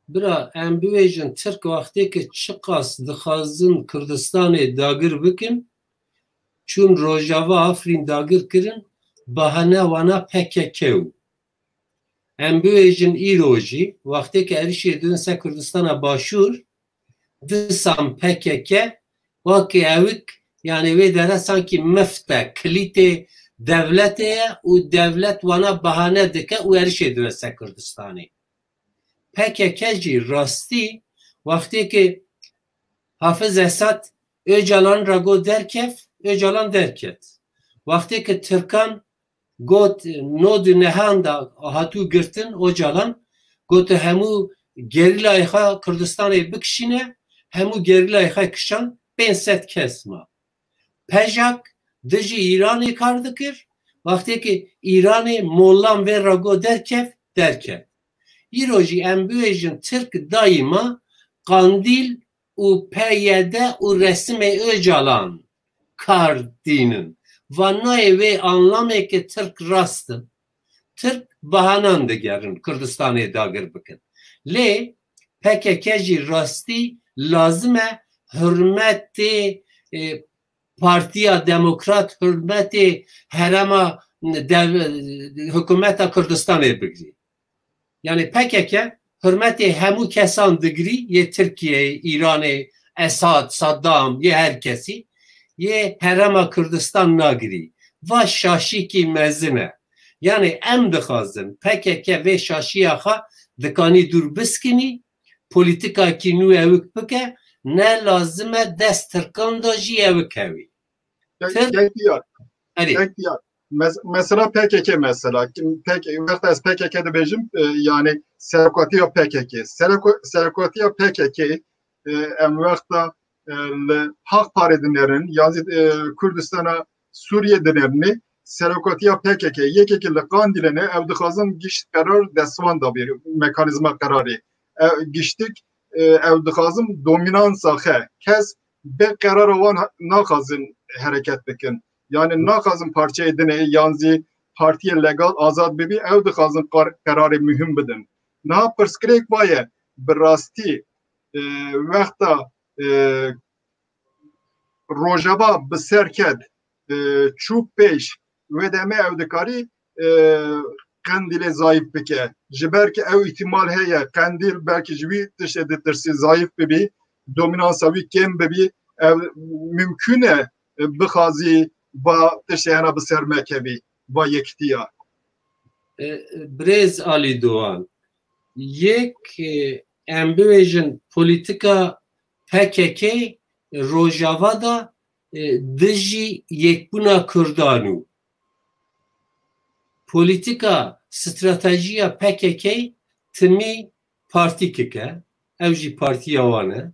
Bira, em bibêjin Tirk wextê ki çiqas dixwazin Kurdistanê dagir bikin, çûn Rojava, Afrîn dagir kirin, bahane wana P K K bû. Em bibêjin îro jî, wextê ki êrişê didin ser Kurdistana Başûr, disan P K K, wekî ewik, yani wê dere sankî mift e, kilîtê dewletê ye û dewlet wana bahane dike û êrişê didin ser Kurdistanê. P K K jî rastî, wextê ki Hafiz Esad Ocalan re got derkev, Ocalan derket. Wextê ki Tirkan got, nod û nehan da hatû girtin, Ocalan got, hemû gerîlayê xwe Kurdistanê bikişîne, hemû gerîlayê xwe kişand, pênc sed kes ma. Pejak dijî Îranê kar dikir, wextê ki Îranê molan vê re got derkev, derket. Îro jî em bibêjin Tirk daîma Qandîl û P Y D û resimê Ocalan kar dînin. Van nayê wê anlamê ki Tirk rast in. Tirk bahanan digerin Kurdistanê dagir bikin. Lê P K K jî rastî lazim e hurmetê, e, Partiya Demokrat, hurmetê herema dev-, hikûmeta Kurdistanê bigirî. Yani P K K hurmetê hemû kesan digirî, yê Tirkiyeyê, Îranê, Esad, Saddam, yê her kesî, yê herema Kurdistan nagirî. Va şaşîkî mezin e. Yani em dixwazin P K K vê şaşiya xwe dikanî dûr biskinî, polîtikakî nû ewik bike, ne lazim e dest Tirkan de jî ewik hewî. Tek, Tirk tek diyar. Erê. Tek diyar. Mes-, mesela P K K mesela. Kim P K K, wexta ez P K K dibêjim, e, yani serokatiya P K K. Seroko-, serokatiya P K K, e, em wexta, e, li Haq Parê dinêrin, yan zî, e, Kurdistana Sûriyê dinêrinê, serokatiya P K K, yekekî li Qandîlê ne, ew dixwazin gişt qerar destvan da bê, mekanîzma qerarê. Ew giştik, e, ew dixwazin dominansa xe, kes bi qerara wan ha-, naxwazin hereket bikin. Yani naxwazin parçeyê dinê yan zî partiyê legal azad bibî, ew dixwazin qar-, qerarê muhim bidin. Niha pirsgirêk va ye, bi rastî, e, wexta, e, Rojava bi ser ket, e, çû pêş, wê demê ew dikarî, e, Qendîlê zayîf bike. Ji ber ki ew îhtimal heye, Qendîl belkî ji wî tiştê ditirsî, zayîf bibî, dominansa wî kêm bibî, ew mimkûn e, e, bixwazî va tiştê hena bi ser mekevî, va yekitiya. E, Birêz Alî Doğan, yek, e, em bibêjin polîtika P K K Rojava da, e, dijî yekbûna Kurdan û polîtika, stratejiya P K K timî partîkik e, ew jî partiya wan e.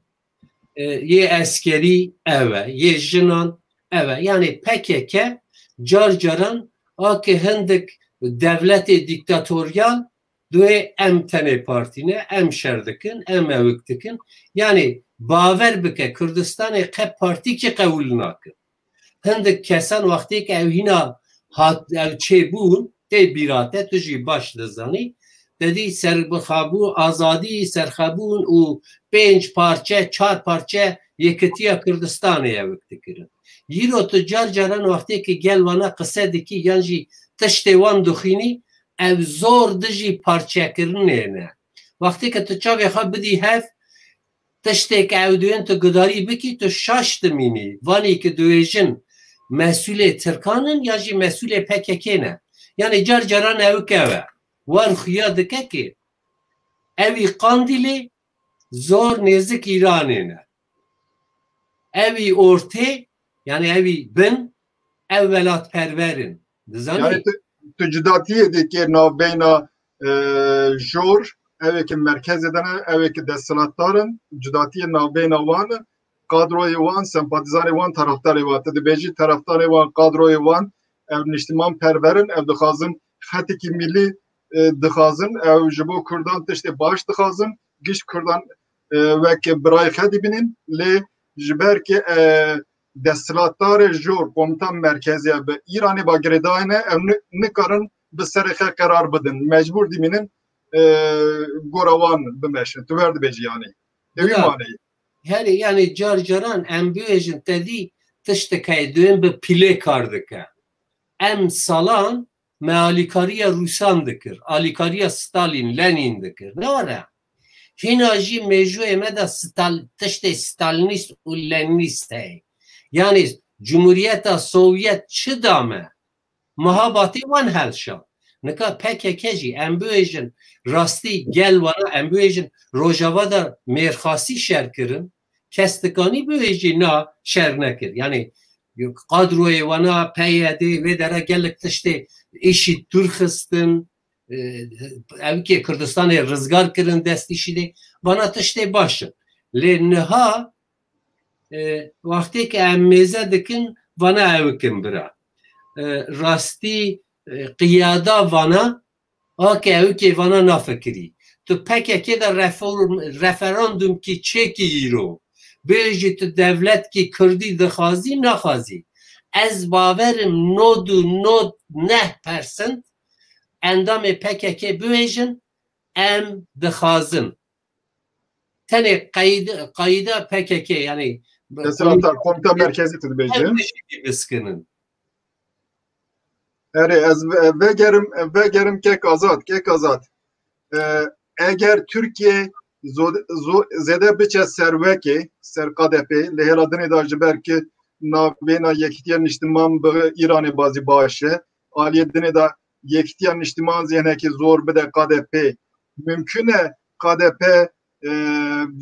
E, yê eskerî ew e, yê jinan ew e. Yani P K K car caran a ki hindik dewletê dîktatoryal duyê em tenê partî ne, em şer dikin, em ewik dikin. Yani bawer bike Kurdistanê qe partîkî qewûl nakin. Hindik kesan wextê ke ew hîna hat, ew çêbûn, tê bîra te, tu jî baş dizanî, te dî serbixabûn, azadî, serxebûn û pênc parçe, çar parçe yekitiya Kurdistanê ewik dikirin. Îro tu car caran wextê ke gel wana qise dikî yan jî tiştê wan dixwînî, ew zor dijî parçekirinê ne. Wextê ke tu çavê xwe bidî hev, tiştê ke ew duyên tu gudarî bikî, tu şaş dimînî. Vanî ki duyêjin mesûlê Tirkan in ya jî mesûlê P K K ne. Yani car caran ew ke ew e. Wan xuya dike ki ewî Qandîlê zor nêzik Îranê ne. Ewî ortê, yani ewî bin, ew welatperver in. Dizanî? Yani tu, tu cudatiyê dikê navbeyna, e, jor, ew ê ki merkezê de ne, ew ê ki desthilatdar in, cudatiyê navbeyna wan, kadroyê wan, sempatizanê wan, taraftarê wan. Tu dibêjî taraftarê wan, kadroyê wan, ew niştiman perver in, ew dixwazin xetekî milî, e, dixwazin, ew ji bo Kurdan tiştê baş dixwazin, giş Kurdan, e, wek birayê xwe dibînin, lê ji ber ki, e, desthilatdarê jor, komutan merkezî ya bi Îranê ba girêdayê ne, ew ni-, nikarin bi serê xwe qerar bidin. Mecbûr dimînin, e, gora wan bimeşin. Tu ver dibêjî yanî. Ew Bila, maneyê. Herê, yani car caran em bibêjin te dî tiştek heye, duyên bi pîlê kar dike. Em salan me alîkariya Rûsan dikir, alîkariya Stalin, Lenin dikir. Ne were? Hîna jî mêjûyê me de Stal-, tiştê Stalinîst û Leninîst heye. Yani Cumhuriyeta Sovyet çi da me? Mehabatê wan helşa. Nika P K K jî em bibêjin rastî gel wana, em bibêjin Rojava de mêrxasî şer kirin, kes dikanî bibêjî na şer nekir. Yani kadroyê wana P Y D vê dere gelek tiştê îşî dûr xistin, e, ew kê Kurdistanê rizgar kirin dest îşî de, vana tiştê baş in. Lê niha, e, wextê ke em mêze dikin, vana ew kim bira. E, rastî, e, qiyada vana, a ke ew kê vana nafikirî. Tu P K K de reform-, referandum kî çêkî îro. Bêjî tu dewlet kî Kurdî dixwazî, naxwazî. Ez bawerim nod û nod neh persent endamê P K K bibêjin, em dixwazin. Tenê qeyd-, qeyda P K K, yani Desthilatdar, komîta merkezî tu dibêjî. Her tiştî biskinin. Erê, ez ve-, vegerim, vegerim kek Azad, kek Azad. E, eger Tirkiye zo-, zo-, zêde biçe ser wekê, ser K D P, li hêla dinê de ji ber ki navbêna Yekîtiya Niştiman bi Îranê bazî baş e, aliyê dinê de Yekîtiya Niştiman zî hinekî zor bide K D P. Mimkûn e K D P, e,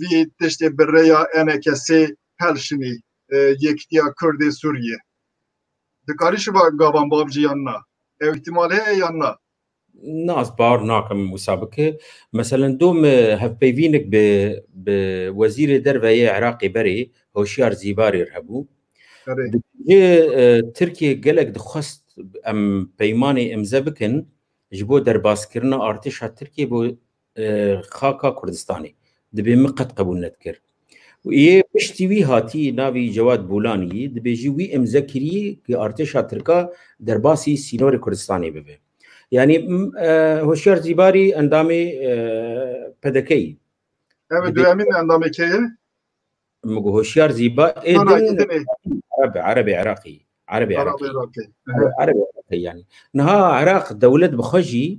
vî tiştê bi rêya E N K S helşinî, e, Yekîtiya Kurdê Sûriyê. Dikarî şiva gavan bavcî yan na? Ew îhtimal heye yan na? Na, ez bawer nakim wisa bike. Meselen, dom, e, hevpeyvînik bi, bi Wezîrê Derve yê Iraqê berê, Hoşyar Zîbarî re hebû. Erê. Dibêje, e, Tirkiye gelek dixwest em peymanê imze bikin ji bo derbaskirina artêşa Tirkiyê bo, e, xaka Kurdistanê. Dibê min qet qebûl nedikir. Û yê piştî wî hatî navî Cewad Bûlanî, dibêjî wî imze kirî ki artêşa Tirka derbasî sînorê Kurdistanê bibe. Yanî, m-, e, Hoşyar Zîbarî endamê, e, P D K yî. Ev Dibê- duyemîn endamê kê ye? Min got Hoşyar Zîba, ê Sana din yedinê. Erebê, Erebê Iraqî. Erebê Erebê Iraqî. Iraqî. Erebê Iraqî yanî. Niha Iraq dewlet bi xwe jî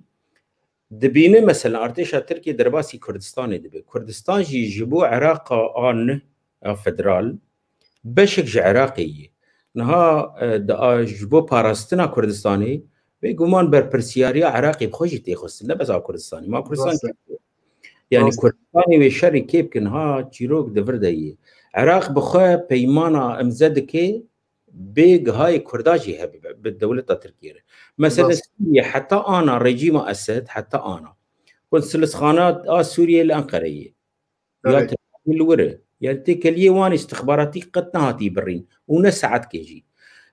dibîne, mesela artêşa Tirkiyê derbasî Kurdistanê dibe. Kurdistan jî ji bo Iraqa a neh a federal beşek ji Iraqê ye. Niha, e, di a, ji bo parastina Kurdistanê bêguman berpirsiyariya Iraqê bi xwe jî tê xwestin, ne bes a Kurdistanê. Ma Kurdistan Rast e. kê? Yani Rast e. Kurdistanê wê şerê kê bikin ha çîrok di vir de ye. Iraq bi xwe peymana imze dike bê gihayê Kurda jî hebe bi dewleta Tirkiyê re. Mesela Rast. Sûriye heta ana rejîma Esed heta ana konsulxana a Sûriye li Enqereyê. Ya Evet. Tirkiyê li wir e. Yani têkeliyê wan îstixbaratî qet nehatî birîn û ne saetkê jî.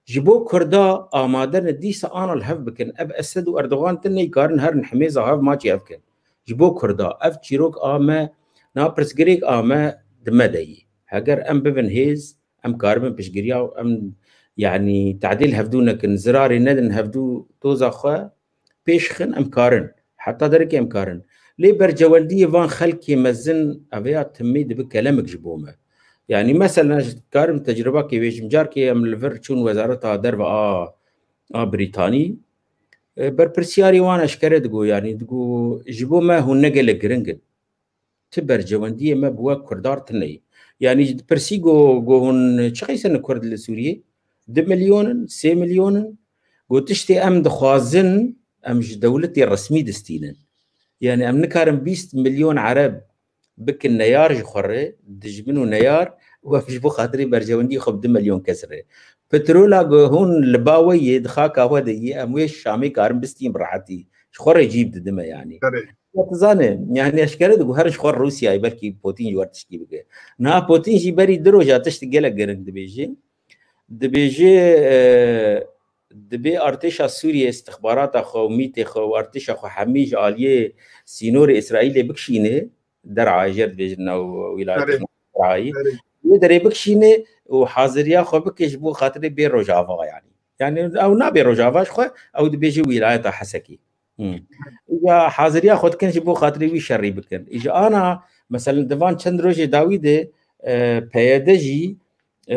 Ji bo Kurda amade ne dîsa ana li hev bikin. Ev Esed û Erdogan ti neykarin herin himêza hev maçê hev kin. Ji bo Kurda ev çîrok a me, na pirsgirêk a me di me de yî. Heger em bibin hêz, em karibin piştgiriya û em, yanî tadîl hevdû nekin, zirarê nedin hevdû doza xwe, pêş xin em karin. Heta derekê em karin. Lê bercewendiyê van xelkê mezin ev ya timî dibe kelemek ji bo me. Yanî mesela ez karim tecrübakê wêjim. Carkê em li vir çûn wezareta derve a, a Brîtanî. E, berpirsiyarî wan eşkere digo, yanî digo ji bo me hûn ne gelek giring in. Ti bercewendiyê me bi we Kurdar tune ye. Yanî ji dipirsî go, go hûn çi qeysene Kurd li Sûriyê? Du milyon in, sê milyon in? Go tiştê em dixwazin, em ji dewletê resmî distînin. Yanî em nikarin bîst milyon Ereb bikin neyar ji xwe re, dijmin û neyar, û em ji bo xatirê bercewendiyê xwe bi du milyon kes re. Petrola go hûn li ba we yê, di xaka we de yê, em wê Şamê karin bistîn bi rehetî. Ji xwe re cî bididime yanî. Erê. Ya tu zane, yani eşkere digo her ji xwe Rûsyayê belkî Putin ji wer tiştî bike. Niha Putin jî berî du roja tişt gelek giring dibêje. Dibêje, e, dibê artêşa Sûriyê, istixbarata xwe û mîtê xwe û artêşa xwe hemî ji aliyê sînorê Îsraîlê bikişîne, derayê jê re dibêjin ew wîlayetê Erê. derayê. Erê. Wê derê bikişîne û haziriya xwe bike ji bo xatirê bê Rojava yani. Yani ew nabê Rojava ji xwe, ew dibêje wîlayeta Hesekê. Hmm. Ya haziriya xwe dikin ji bo xatirê wî şerî bikin. Îja ana, mesela di van çend rojê dawî de, e, P Y D jî, e,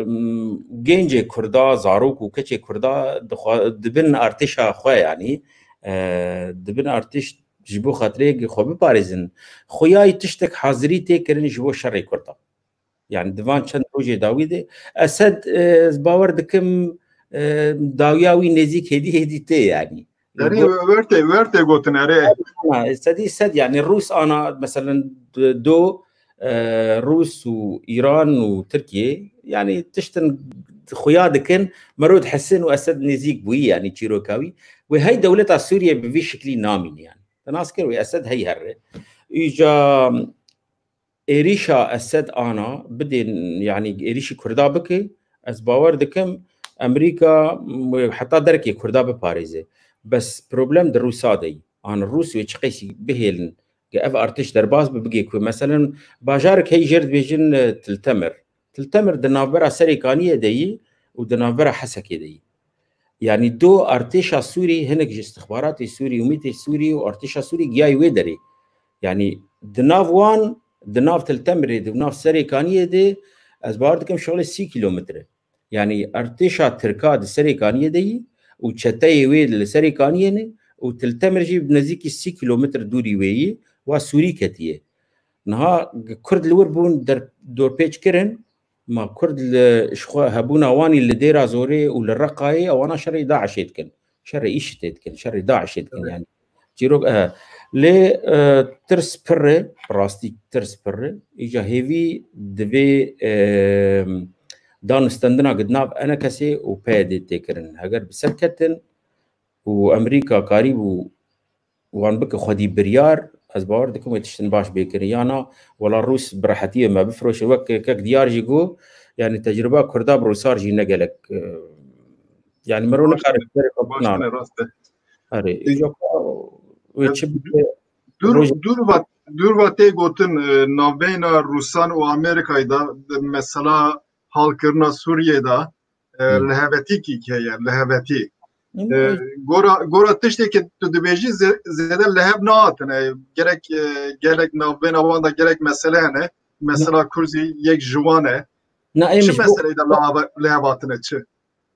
m, gencê Kurda, zarok û keçê Kurda dixwe-, dibin artêşa xwe, yanî, e, dibin artêş ji bo xatirê xwe biparêzin. Xuyayî tiştek hazirî tê kirin ji bo şerê Kurda. Yani di van çend rojê dawî de Esed, e, ez bawer dikim, e, dawiya wî nêzîk hêdî hêdî tê yani. Yanî Go- wer tê, wer tê gotin erê. Ha, sedî sed yani Rûs ana, mesela, d-, do, e, Rûs û Îran û Tirkiye yani tiştin xuya dikin, mero dihesin û Esed nêzîk bûyî yani çîroka wî. Wê hey dewleta Sûriye bi vî şiklî namîne yani. Te nas kir wê Esed hey herre. Îca êrîşa Esed ana bidên, yanî êrîşî Kurda bike, ez bawer dikim Amerîka, m-, heta derekê Kurda biparêze. Bes problem di Rûsa de yî. An Rûs wê çi qeysî bihêlin, ke ev artêş derbas bi, bigê ku, meselen, bajarek hey jêr dibêjin, e, Til Temir. Til Temir di navbera Serêkaniyê de yî û di navbera Hesekê de yî. Yanî do artêşa Sûrî, hinek ji istixbaratê Sûrî û mîtê Sûrî û artêşa Sûrî giyayî wê derê. Yanî di nav wan, di nav Til Temirê, di nav Serêkaniyê de, ez bawer dikim şolê sî kîlometre. Yanî artêşa Tirka di Serêkaniyê de yî û çeteyê wê li Serêkaniyê ne û Til Temir jî bi nêzîkî sî kîlometre dûrî wê yî, wa Sûrî ketiye. Niha Kurd li wir bûn der-, dorpêç kirin, ma Kurd li, ji xwe hebûna wan î li Dêra Zorê û li Reqayê, ewana şerê DAIŞê dikin. Şerê IŞİDê dikin, şerê DAIŞê dikin Evet. yani. Çîrok, e, lê, e, tirs pir e, bi rastî tirs pir e. Îca hêvî divê, e, danûstendina di nav ENKSê û PYDê tê kirin. Heger bi ser ketin û Amerîka karîbû wan bike xwedî biryar, ez bawer dikim wê tiştin baş bê kirin. Yana wela Rûs bi rehetiyê me bifiroşe. Wek kek Diyar jî got, yani tecrüba Kurda bi Rûsar jî ne gelek, e, Yani mero nikare berê xwe binare. Erê, îja wê çi bike? Dûr, dûr va, dûr va tê gotin, e, navbeyna Rûsan û Amerîkayê de, de mesela halkirina Sûriyê de, e, Hı. Lihevetîkî heye, lihevetî. E, gora, gora tiştê ke tu dibêjî zê-, zêde lihev nehatine. Gerek, e, gelek navbeyna wan de gerek mesele hene. Mesela Kurd jî yek ji wan e. Na, em Çi ji bo meseleyê de lihev-, lihev hatine çi?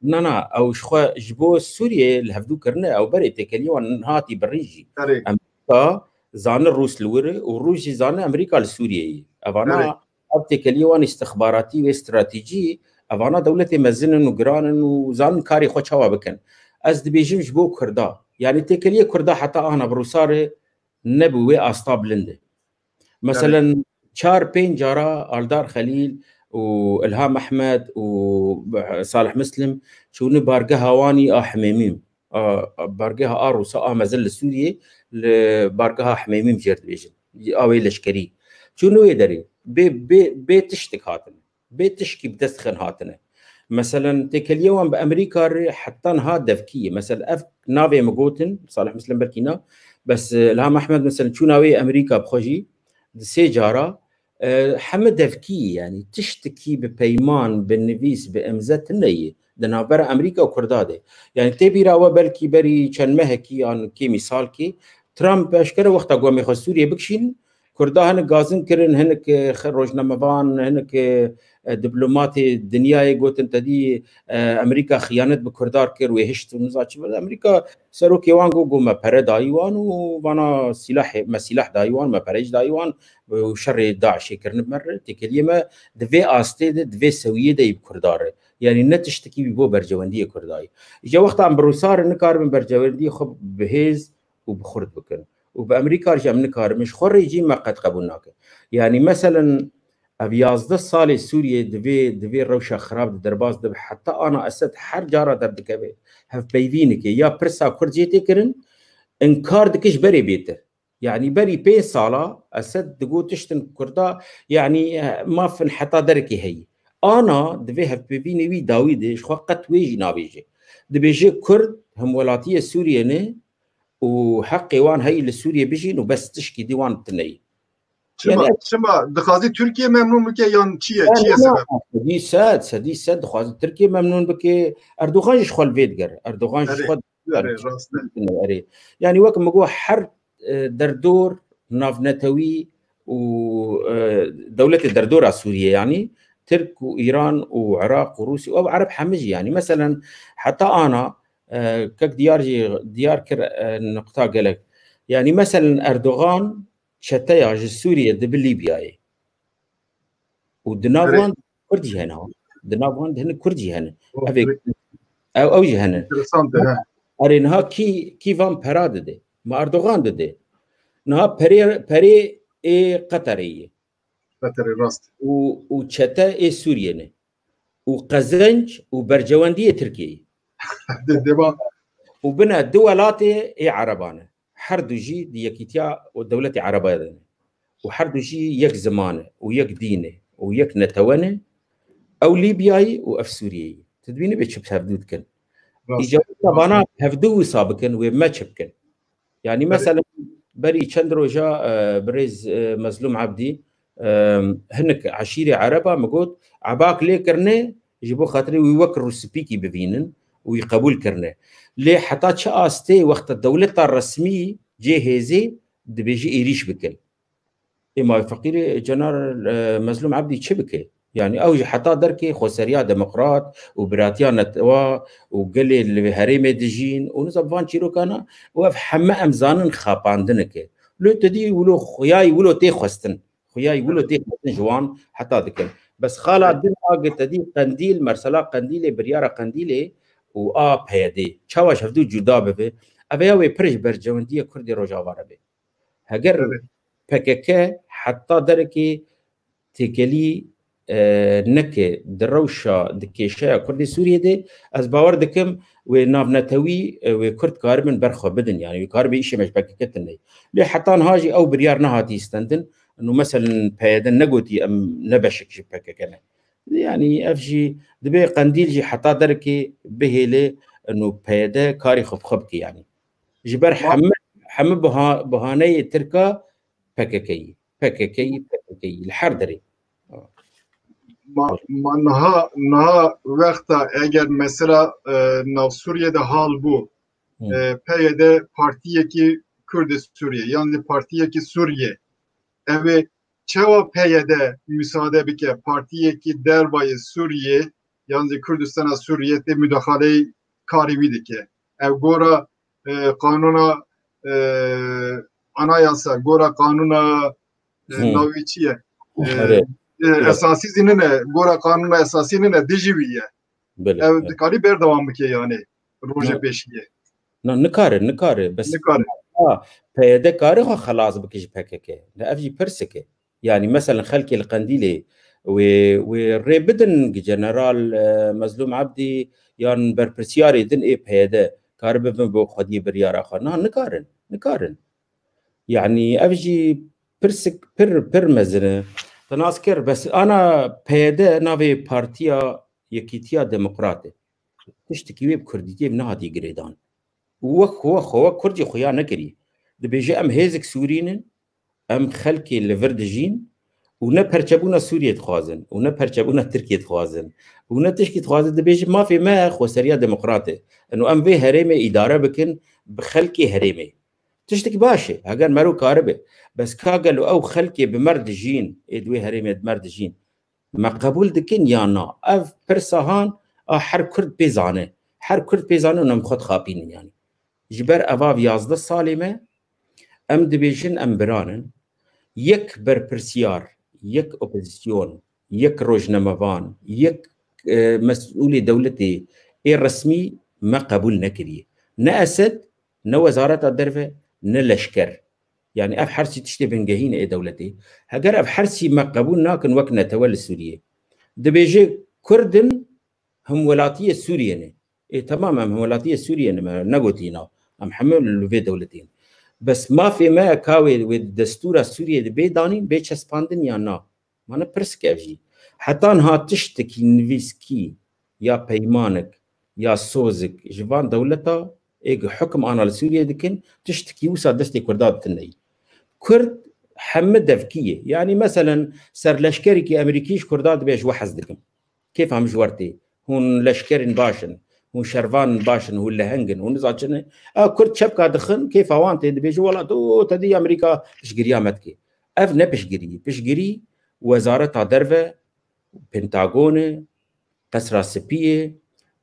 Na, na, ew ji xwe ji bo Sûriyeyê li hevdû kirine, ew berê têkeliyê wan hatî birîn jî. Erê. Amerîka zane Rûs li wir e û Rûs jî zane Amerîka li Sûriyeyê. Evana Erê. ev têkeliyê wan îstixbaratî wê stratejî, evana dewletê mezin in û giran in û zanin karê xwe çawa bikin. Ez dibêjim ji bo Kurda. Yani têkeliyê Kurda heta ana bi Rûsa re ne bi wê asta bilind e. Meselen, çar pênc cara Aldar Xelîl û Ilham Ehmed û Salih Muslim çûne bargeha wanî a Himêmî, a, a bargeha a Rûsa a mezin li Sûriyê, li bargeha Himêmî jêr dibêjin. A wê leşkerî. Çûne wê derê. Bê, bê, bê tiştik hatine. Bê tişkî bi dest xin hatine. Meselen, têkeliya wan bi Amerîka re heta niha devkî ye. Meselen, ev navê min gotin, Salih Muslim belkî na, bes, e, Ilham Ehmed, meselen, çûna wê Amerîka bi xwe jî di sê cara, e, heme devkî ye, yani tiştekî bi peyman, bi nivîs, bi imze tune ye. Di navbera Amerîka û Kurda de. Yani tê bîra we belkî berî çend mehekî yan kêmî salkî, Trump eşkere wexta ku em ê xwe Sûriyê bikişînin, Kurda hinek gazin kirin, hinek, e, xe-, rojnamevan, hinek, e, e, diplomatê dinyayê gotin te dî, e, Amerîka xiyanet bi Kurda kir, wê hişt û niza çi. Amerîka serokê wan got, got me pere dayî wan û vana sîlahê, me sîlah dayî wan, me pere jî dayî wan û şerê DAIŞê kirin bi me re. Têkeliya me di vê astê de, di vê sewiyê de yî bi Kurda re. Yani ne tiştekî wî bo berjewendiyê Kurda ye. Îca wexta em bi Rûsa re nikaribin berjewendiyê xwe bi hêz û bi xurt bikin. Û bi Amerîka jî em nikaribin. Ji xwe re jî me qet qebûl nake. Yani meselen ev yazdeh salê Sûriyê di vê, di vê rewşa xirab de derbas dibe. Heta ana Esed her cara derdikeve. Hevpeyvîneke ya pirsa Kurd jê tê kirin, inkar dike ji berê bêtir. Yani berî pênc sala Esed digot tiştin Kurda, yani, eh, mafin heta derekê heyî. Ana di vê hevpeyvînê wî dawî de ji xwe qet wê jî nabêje. Dibêje Kurd hemwelatiyê Sûriyê ne û heqê wan heyî li Sûriyê bijîn û bes, tişkî dî wan tune ye. Çima, Yani çima? Dixwazî Tirkiye memnûn bike yan çi ye? Yani Çi ye sebeb? Sedî sed, sedî sed dixwazî Tirkiye memnûn bike. Erdogan jî ji xwe li vê digere. Erdogan jî ji Erê, xwe erê, rast e. Erê. Yani wek min got, her, e, derdor navnetewî û, e, dewletê derdora Sûriyê, yani Tirk û Îran û Iraq û Rûsya û ew Ereb hemî jî, yani meselen heta ana, e, kek Diyar jî diyar kir, e, nuqta gelek. Yani meselen Erdogan çeteya ji Sûriyê dibi Lîbyayê. Û di nav Erê. wan Kurd jî hene ha. Di nav wan de hinek Kurd jî hene. Oh, Ev ê-, erê. ew, ew jî hene. Enteresan de, he. Erê niha kî, kî van pera dide? Ma Erdogan dide. Niha perê, perê ê Qeterê ye. Qeterê, rast. Û, û çete ê Sûriyê ne. Û qezenc û bercewendiyê Tirkiyeyê. De, dema. Û bine du welatê ê Ereban e. Her du jî di yekîtiya û dewletê Erebayê de ne. Û her du jî yek ziman e û yek dîn e û yek netewe ne. Ew Lîbyayî û ev Sûriyeyî. Tu dibînî bê çi bi hevdû dikin. Rast. Îca wisa vana hevdû wisa bikin, wê me çi bikin. Yani Belê. Mesela berî çend roja, e, birêz, e, Mezlûm Ebdî, e, hinek eşîrê Ereba min got, ebak lê kirine ji bo xatirê wî wek rûspîkî bivînin û wî qebûl kirine. Lê heta çi astê wexta dewleta resmî cê hêzê dibêje êrîş bikin. Ê ma feqîrê Cenar, e, Mezlûm Ebdî çi bike? Yani ew jî heta derkê xweseriya demokrat û biratiya netewa û gelê li herêmê dijîn û niza bi van çîrokana û ev heme em zanin xapandineke. Lê te dî wilo xuyayî wilo tê xwestin. Xuyayî wilo tê xwestin ji wan heta dikin. Bes xala din a gi te dî Qendîl, mersela Qendîlê, biryara Qendîlê û a P Y D. Çawa ji hevdû cuda bibe? Ev ya wê pir ji bercewendiyê Kurdê Rojava re be. Heger Evet. P K K heta derekê têkelî, e, neke di rewşa, di kêşeya Kurdê Sûriyê de, ez bawer dikim wê navnetewî, e, wê Kurd karibin ber xwe bidin, yani wê karibe îşê me ji P K K tune. Lê heta niha jî ew biryar nehatî stendin. Nû meselen P Y D negotî em ne beşek ji P K K ne. Yani ev jî dibe Qendîl jî heta derekê bihêle, û P Y D karê xwe bi xwe bike yanî. Ji ber hemû hemû biha- bihaneyê Tirka P K K yî, P K K yî, P K K yî li her derê. Ma, ma niha, niha wexta eger mesela e, nav Sûriyê de hal bû, e, P Y D partiyekî Kurd ê Sûriyê, yan jî partiyekî Sûriyê, ev ê çawa P Y D müsaade bike partiyekî dervayê Sûriyê, yan jî Kurdistana Sûriyê tê müdaxaleyê karê wî dike? Ev gora e, qanûna e, anayasa, gora qanûna e, navê çi ye? E, e, esasî zî nine, gora qanûna esasî nine, dijî wî ye. Ev dikarî berdewam bike yanî rojê pêşiyê. Na, nikare, nikare. Bes nikare. Ha, P Y D kare xwe xelas bike ji P K K. Ne, ev jî pirsik e. Yanî, meselen, xelkê li Qendîlê wê, wê rê bidin General e, Mezlûm Ebdî yan berpirsiyarê din ê P Y D karibin bo xwediyê biryara xwe. Na, nikarin, nikarin. Yanî, ev jî pirsik pir, pir mezin e. Te nas kir, bes ana P Y D navê Partiya Yekîtiya Demokrat e. Tiştekî wê bi kurdîtiyê nehatiye girêdan. Û wek xwe, xwe wek Kurd jî xuya nekirî. Dibêje em hêzik Sûrî nin, em xelkê li vir dijîn û ne perçebûna Sûriyê dixwazin û ne perçebûna Tirkiyê dixwazin û ne tişkî dixwazin. Dibêje mafê me xweseriya demokrat e. Eno em vê herêmê îdare bikin bi xelkê herêmê. Tiştekî baş e, heger mero karibe. Bes ka gelo ew xelkê bi mer dijîn, ê di wê herêmê di mer dijîn, me qebûl dikin ya na? Ev pirsa han a her Kurd pê zane. Her Kurd pê zane û em xwe dixapînin yanî. Ji ber ev av yazdeh salê me, em dibêjin em biranin. Yek berpirsiyar, yek opozisyon, yek rojnamevan, yek e, mesûlê dewletê ê resmî me qebûl nekiriye. Ne Esed, ne wezareta derve, ne leşker. Yanî ev hersî tiştê bingehîn ê dewletê. Heger ev hersî me qebûl nakin wek netewe li Sûriyê. Dibêje Kurd in, himwelatiyê Sûriyê ne. Ê, temam, em himwelatiyê Sûriyê ne, me negotî na. Em hemû li vê dewletê ne. Bes mafê me ka wê, wê destûra Sûriyê de bê danîn, bê çespandin ya na? Mane pirsik ev jî. Heta niha tiştekî nivîskî ya peymanik, ya sozik ji van dewleta ê ku hukim ana li Sûriyê dikin, tiştekî wisa destê Kurda ditineyî. Kurd hemî devkî ye. Yanî meselen serleşkerekî Emerîkî ji Kurda dibê ji we hez dikim. Kêfa min ji we tê. Hûn leşkerên baş in. Hûn şervanên baş in. Hûn leheng in. Hûn niza çi ne. Ew Kurd çepka dixin, kêfa wan tê, dibêjin, wela tu, te dî Amerîka piştgiriya me dike. Ev ne piştgirî ye. Piştgirî Wezareta Derve, Pentagon e, Qesra Spî ye,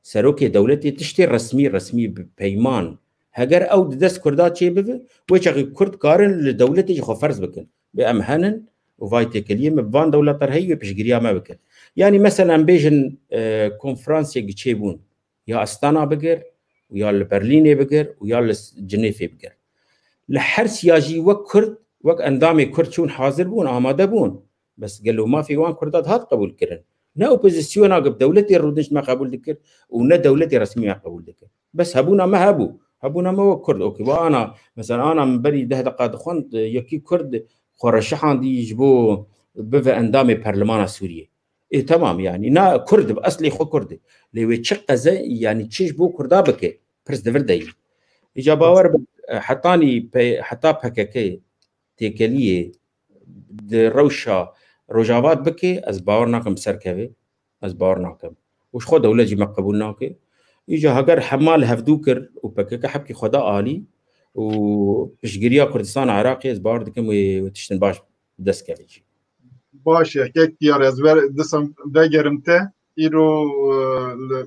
Serokê Dewletê, tiştê resmî, resmî bi peyman. Heger ew di dest Kurda çêbibe, wê çaxê Kurd karin li dewletê jî xwe ferz bikin. Bê em henin û vay têkiliyê me bi van dewletan heyî wê piştgiriya me bikin. Yanî meselen em bêjin e, konferansê giçê bûn. Ya Astana bigir û ya li Berlînê bigir û ya li Cinêfê bigir. Li her siya jî wek Kurd, wek endamê Kurd çûn hazir bûn, amade bûn. Bes gelo mafê wan Kurda dihat qebûl kirin? Ne opozisyona bi dewletê rûdinişt me qebûl dikir û ne dewletê resmî me qebûl dikir. Bes hebûna me hebû. Hebûna me wek Kurd. Okey, wa ana, mesela ana min berî deh deqa dixwend, yekî Kurd xwe reşihandî ji bo bive endamê perlemana Sûriyê. Ê, temam, yanî na Kurd bi eslê xwe Kurd e. Lê wê çi qeze, yanî çi ji bo Kurda bike? Pirs di vir de yî. Îca bawer be, hetanî pe-, heta P K K têkeliyê di rewşa Rojava bike, ez bawer nakim bi ser keve. Ez bawer nakim. Û ji xwe dewlet jî me qebûl nake. Îca heger hema li hevdû kir û P K K hebkî xwe da alî û piştgiriya Kurdistana Iraqê, ez bawer dikim wê, wê tiştin baş bi dest keve jî. Baş e, kek diyar, ez ver disan vegerim te. Îro e, li,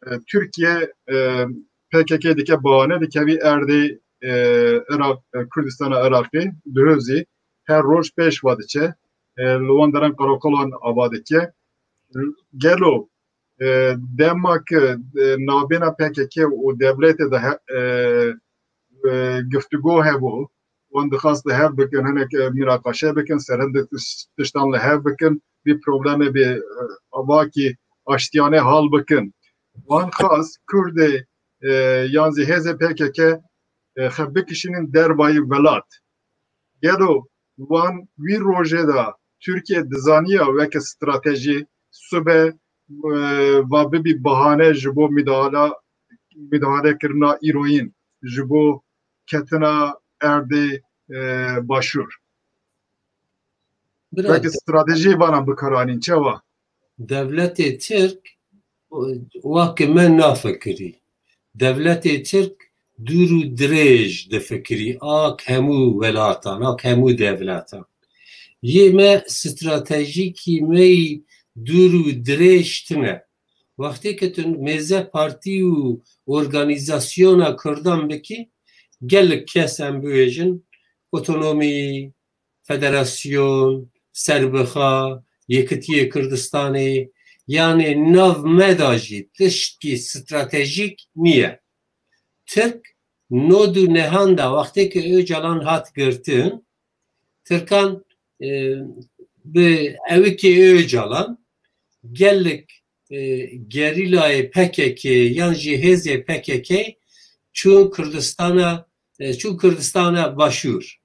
e, Tirkiye e, P K K dike bahane, dikevî erdê e, Iraq, e, Kurdistana Iraqê, Duhozê, her roj pêş ve diçe. E, li wan deran qeroqolan ava dike. Gelo e, dema ku e, navbêna P K K û dewletê de he, e, e, giftûgo hebû, wan dixwast li hev bikin, hinek e, mînaqaşe bikin, ser hindik tiş-, tiştan li hev bikin, vî problemê bi e, avakî aştiyane hal bikin. Wan xwest Kurdê e, yan zî hêzê P K K e, xwe bikişînin dervayî welat. Gelo wan wî rojê de Tirkiye dizaniya weke stratejî, sibe e, va bibî bahane ji bo midala midare kirina îroyîn ji bo ketina erdê e, başûr. Belkî stratejiyê vanan bikaranîn, çawa? Dewletê Tirk weke me nafikirî. Dewletê Tirk dûr û dirêj difikirî, ak hemû welatan, ak hemû dewletan. Yê me stratejîkî me yî dûr û dirêj tune. Wextê ke tu mêze partî û organîzasyona Kurdan bikî, gelek kes em bibêjin, otonomî, federasyon, serbixa, Yekitiyê Kurdistanê, yanê nav me da jî tiştkî stratejîk niye. Tirk nod û nehan da wextê ke Ocalan hat girtin, Tirkan e, bi ewikê Ocalan gelek e, gerîlayê P K K yan jî hêzê P K K çûn Kurdistana e, çûn Kurdistana Başûr.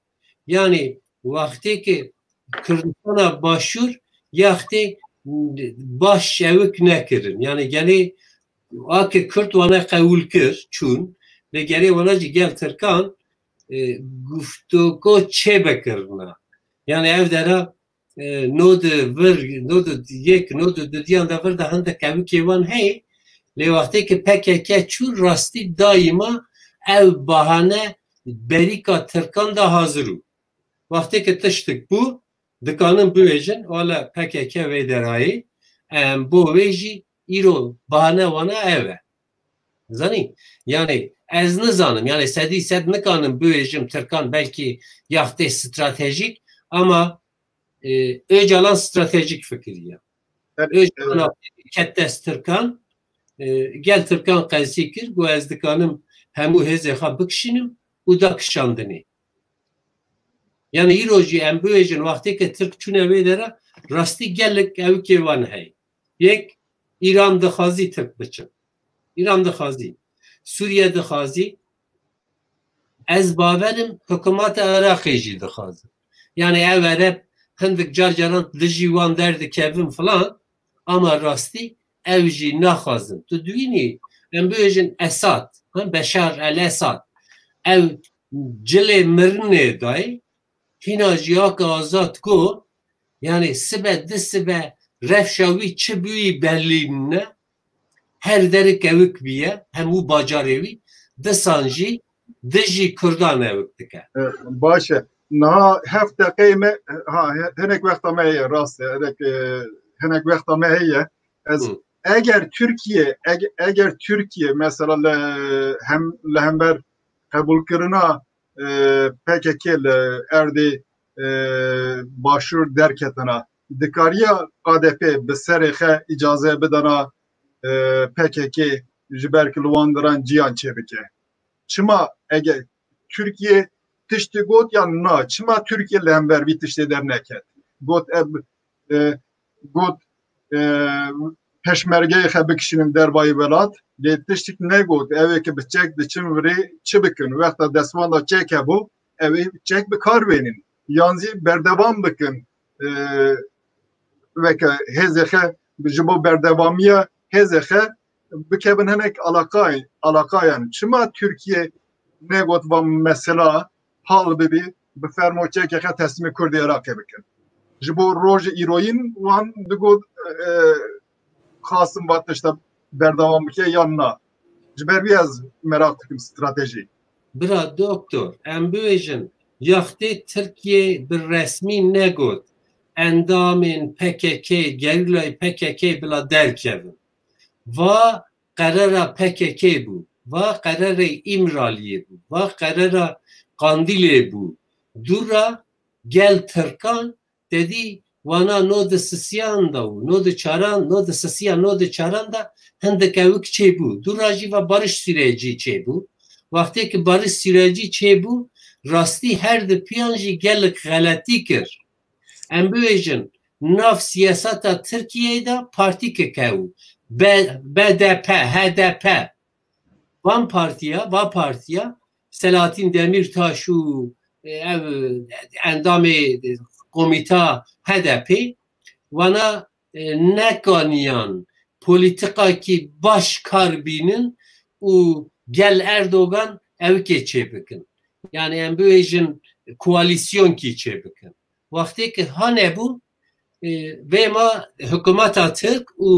Yanî wextê ke Kurdistana Başûr yaxtê baş ewik nekirin. Yanî gelê ake Kurd wana qewûl kir, çûn, lê gelê wana jî gel Tirkan e, guftoko çêbikirina. Yanî ev dera e, nod û vir, nod û yek, nod û dudiyan de vir de hindek ewikê wan heye. Lê wextê ke P K K çû rastî daîma ev bahane berîka Tirkan de hazir û. Wextê ke tiştik bû, dikanin bibêjin, wala P K K vê derayê, em bo wê jî îro bahane wana ev e. Zanî? Yanî ez nizanim, yanî sedî sed nikanim bibêjim Tirkan belkî yaxtê stratejîk ama e, Ocalan stratejîk fikiriye. Ocalan e, ket dest Tirkan, e, gel Tirkan qeysî kir, got ez dikanim hemû hêzê xwe bikişînim û da kişandinê. Yanî îro jî em bibêjin wextê ke Tirk çûne wê dera rastî gelek ewikê wan heye. Yek, Îran dixwazî Tirk biçin. Îran dixwazî. Sûriye dixwazî. Ez bawerim hikûmeta Iraqê jî dixwazin. Yanî ev Ereb hindik car caran dijî wan derdikevin filan, ama rastî ev jî naxwazin. Tu dibînî, em bibêjin Esad, ha, Beşar el-Esad. Ev cilê mirinê dayê, hîna jî weke Azad got, yanî sibe di sibe refşa wî çi bûyî belî nîne, her derê kewik bûye, hemû bajarê wî, disan jî dijî Kurdan ewik dike. E, baş e. Niha heft deqeyê me, ha, he-, hinek wexta me heye, rast e, hinek, e, hinek wexta me heye. Ez, Hı. eger Tirkiye, eg-, eger Tirkiye mesela li hem, li hember qebûlkirina e, P K K li erdê e, başûr derketina. Dikariya K D P bi serê xe îcaze bidana e, P K K ji ber ku li wan diran ciyan çêbike. Çima eger Tirkiye tiştê got yan na, çima Tirkiye li hember vî tiştê derneket? Got ev e, got e, peşmergeyê xe bikişînin dervayî welat, lê tiştik negot, ew ê ke bi çek diçin virê çi bikin? Wexta destwanda çek hebû, ew ê çek bi kar bênin. Yan zî berdewam bikin e, weke hêzê xe ji bo berdewamiya hêzê xe bikevin hinek alaqay-, alaqayan. Çima Tirkiye negot va mesela hal bibî, bi fermo çekê xe teslîmê Kurdê Iraqê bikin? Ji bo rojê îroyîn wan digot, e, xasim va tişta berdewam bike yan na? Ji ber vî ez meraq dikim stratejî. Bira doktor, em bibêjin, yaxtê Tirkiye bi resmî negot, endamên P K K, gerîlayê P K K bila derkevin. Va qerara P K K bû, va qerarê Îmraliyê bû, va qerara Qandîlê bû. Dûra gel Tirkan te dî wana nod û sisiyan da û nod û çaran, nod û sisiyan, nod û çaran da hindek ewik çêbû. Dûra jî va barış sürecî çêbû. Wextê ki barış sürecî çêbû, rastî her di piyan jî gelek xeletî kir. Em bibêjin, nav siyaseta Tirkiyeyê de partîkek hebû. B-, B D P, H D P. Van partiya, va partiya, Selahattin Demirtaş û, e, ev, endamê komîta H D P, wana, e, nekaniyan polîtikakî baş kar bînin û gel Erdogan ewikê çêbikin. Yani em bibêjin koalîsyonkî çêbikin. Wextê ki ha nebû, e, vê ma hikûmeta Tirk û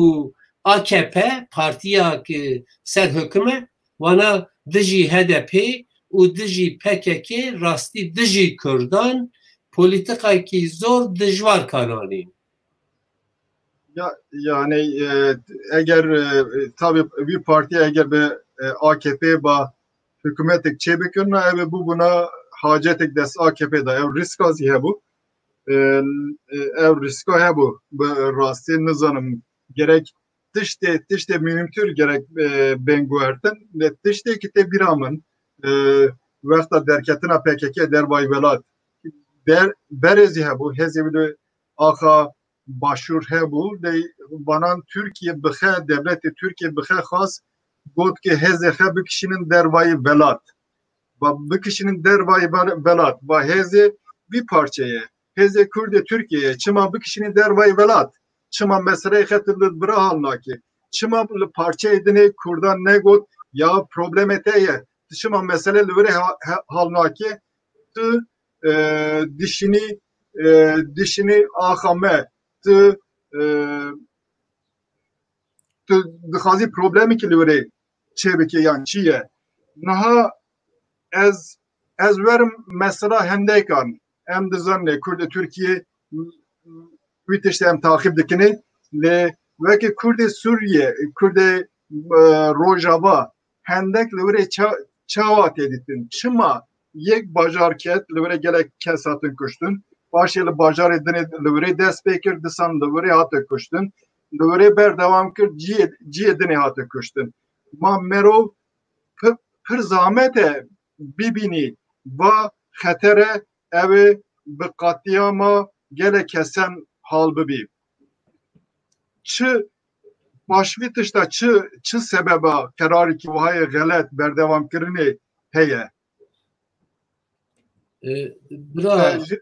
A K P, partiya ki ser hikûm e, wana dijî H D P û dijî P K K, rastî dijî Kurdan, polîtikayekî zor dijwar kan anîn. Ya, yani, e, eger, e, tabii bir parti eger bir, e, A K P ba hükümetik çê bikirna, ev bu buna hacetik dest A K P da. Ev riska zî hebû. E, e, ev riska hebû. Bi rastî nizanim gerek tiştê, tiştê mühimtir gerek, e, bên guhertin. Lê tiştê ki tê bîra min, e, wexta derketina P K K dervayî welat. Der, berê zî hebû. Hêzê wî li axa Başûr hebû. Lê vanan Tirkiye bixe, dewletê Tirkiye bixe xas got ki hêzê xe bikişînin dervayî welat. Ba bikişînin dervayî vel-, welat. Ba hêzê vî parçe ye. Hêzê Kurdê Tirkiye ye. Çima bikişînin dervayî welat? Çima meseleyê xe tu li vira hal nake? Çima li parçeyê dinê Kurdan negot ya problemê te ye? Tu çima mesele li virê ha-, he-, hal nake? Tu, e, dişinî, e, dişinî axa me. Tu, e, tu dixwazî problemekî li wirê çêbikê yan çi ye? Niha ez, ez werim mesela hendekan. Em dizanin Kurdê Tirkiye wî tiştê em taxîb dikinê. Lê weke Kurdê Sûriye, Kurdê, e, Rojava, hendek li wirê ça-, çawa tê dîtin? Çima yek bajar ket, li wirê gelek kes hatin kuştin? Paşê li bajarê dinê li wirê dest pê kir, disan li wirê hate kuştin. Li wirê berdewam kir, ciyê, ciyê dinê hate kuştin. Ma merov pir, pir zahmet e bibînî va xetere ew ê bi qatiyama gelek kesen hal bibî. Çi paşvî tişta, çi, çi sebeba qerarekî wahayê xelet berdewamkirinê heye? E, bira, E, ji-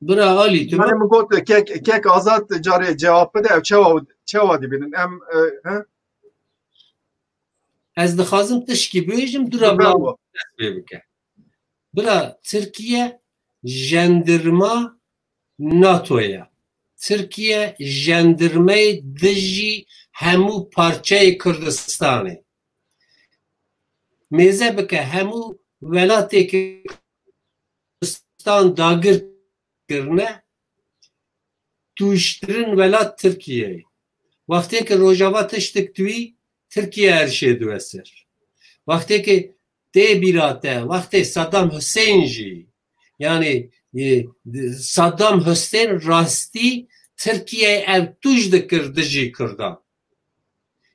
bira Alî, tu Yani min got kek, kek Azad carê cevap bide, ev çawa, çawa dibînin? Em, e, he? Ez dixwazim tişkî bibêjim, dura Bravo. Bila dest pê bike. Bila Tirkiye jendirma NATO ye. Tirkiye jendirmeyê dijî hemû parçeyê Kurdistanê. Mêze bike hemû welatê Kurdistan dagir kirine, tûjtirin welat Tirkiye ye. Wextê ki Rojava tiştik tûyî, Tirkiye erşê diwe ser. Wextê ki tê bîra te, wextê Saddam Hussein jî, yani, e, Saddam Hussein rastî Tirkiye ev tûj dikir dijî Kurdan.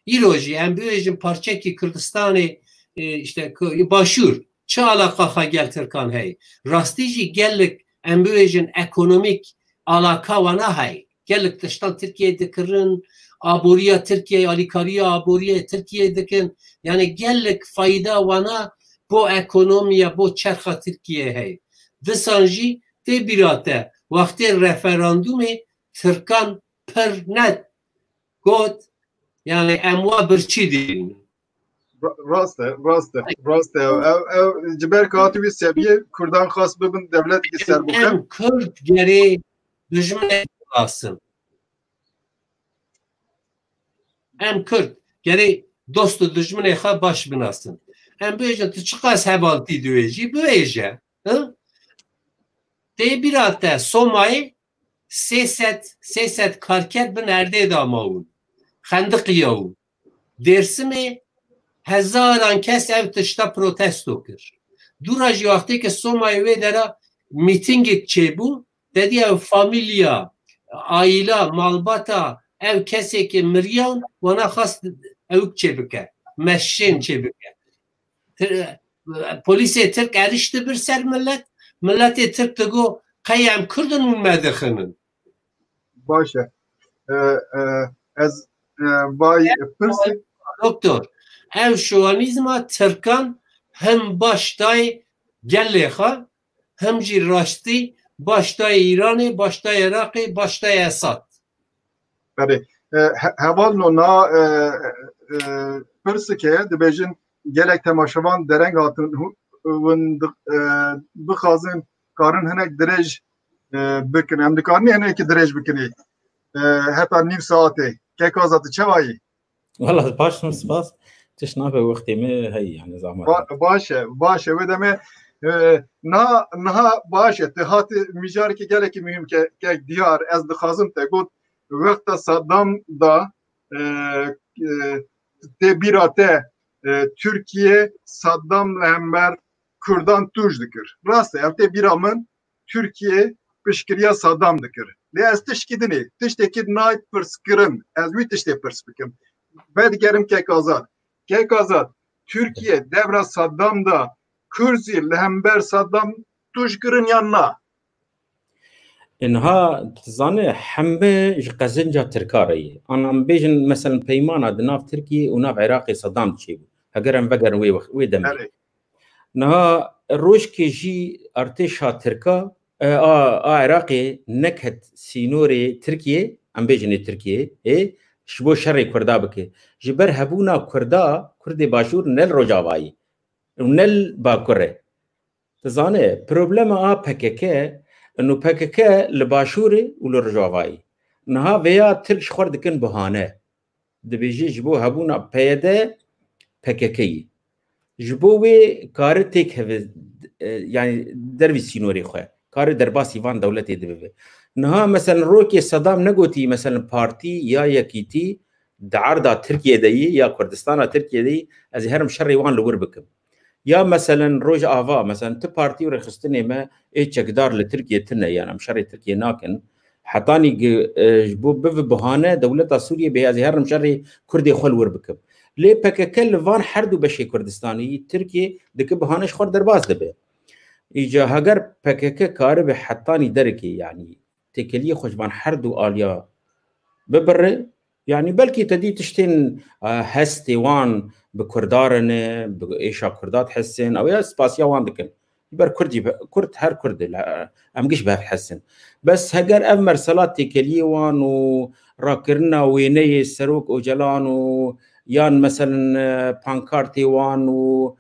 Îro jî em bibêjin parçekî Kurdistanê, e, işte, ku-, Başûr, çi alaqa xwe gel Tirkan heye? Rastî jî gelek em bibêjin ekonomîk alaka wana heye. Gelek tiştan Tirkiye dikirin, aboriya Tirkiye, alîkariya aboriya Tirkiye dikin. Yani gelek fayda wana bo ekonomiya, bo çerxa Tirkiye heye. Disan jî tê bîra te, wextê referandumê Tirkan pir net got, yani em wa birçî dînin. Ra-, rast e, rast e, rast e. Ev, ev, ji ber ku hatibî seviyê Kurdan xas bibin dewletekî serbixwe. Em Kurd gerê dijminê binasin. Em Kurd gerê dost û dijminê xwe baş binasin. Em bêjin, tu çiqas hevaltî diwêjî, biwêje. Hi? Tê bîra te Somayê sê sed, sê sed karker bin erdê de mawin. Xendiqiyawin. Dêrsimê hezaran kes ev tişta protesto kir. Dûra jî wextê ke Somayê wê dera mîtingek çêbû, te dî ew famîlya, aîla, malbata ev kesê ke miriyan, wana xwest ewk çêbike, meşên çêbike. Tir-, polîsê Tirk êrîş dibir ser milet, miletê Tirk digo, qey em Kurd in hûn me dixinin. Baş e. E, e, ez, e, vay, pirsê- Doktor, ev şovanîzma Tirkan him baş dayê gelê xwe, him jî raştî baş dayê Îranê, baş dayê Iraqê, baş dayê Esad. Belê. E, he-, hevalno na, e, e, pirsik heye, dibêjin gelek temaşevan dereng hatin, hûn di-, e, bixwazin karin hinek dirêj, e, bikin. Em dikarin hinekî dirêj bikin. E, heta nîv saetê. Kek Azad, tu çawa yî? Wala, baş im, spas. Tişt nabe, wextê me heye, yani, zahmet. Ba-, baş e, baş e. Wê demê, e, niha, niha baş e. Tu hatî mijarekî gelekî muhîm ke-, kek diyar. Ez dixwazim te got, wexta Saddam da, e, e, tê bîra te, e, Tirkiye Saddam li hember Kurdan tûj dikir. Rast e, ev tê bîra min, Tirkiye piştgiriya Saddam dikir. Lê ez tişkî dinê, tiştekî nayê pirs kirin, ez wî tiştê pirs bikim. Vedigerim Kek Azad. Kek Azad, Tirkiye devra Saddam da Kurd jî li hember Saddam tûj kirin yan na? Niha, tu zanî, hembe ji qezenca Tirka re ye. Ana em bêjin, meselen, peymana di nav Tirkiyê û nav Iraqê Sedam çêbû. Heger em vegerin wê wext, wê demê. Erê. Niha rojkê jî artêşa Tirka, e, a, a Iraqê neket sînorê Tirkiyê, em bêjin ê Tirkiyê, ê, ji bo şerê Kurda bike. Ji ber hebûna Kurda, Kurdê Başûr ne li Rojavayê û ne li Bakur e. Tu zanî, problema a P K K, ino P K K li Başûrê û li Rojavayê. Niha vêya Tirk ji xwe dikin bihane. Dibêje ji bo hebûna P Y D, P K K yî. Ji bo wê kare têkeve, e, yani dervî sînorê xwe. Kare derbasî van dewletê dibibe. Niha, meselen, rokê Sedam negotî, meselen, partî ya yekîtî di erda Tirkiye de yî ya Kurdistana Tirkiye de yî, ez ê herim şerê wan li wir bikim. Ya, meselen, Rojava, meselen, ti partî û rêxistinê me ê çekdar li Tirkiye tune, yani em şerê Tirkiye nakin. Hetanî gi-, e, ji bo bivi bihane dewleta Sûriye bê, ez ê herim şerê Kurdê xwe li wir bikim. Lê P K K li van her du beşê Kurdistanê yî Tirkiye dike bihane ji xwe derbas dibe. Îca heger P K K karibe hetanî derekê, yani têkeliyê xwe ji van her du aliya bibire, yani belkî te dî tiştên, e, hestê wan bi Kurda re ne, bi êşa Kurda dihesin, ew ya spasiya wan dikin. Ji ber Kurd jî be-, Kurd her Kurd e, em giş bi hev hesin. Bes heger ev mersela têkeliyê wan û rakirina wêneyê Serok Ocalan û yan, meselen, e, pankartê wan û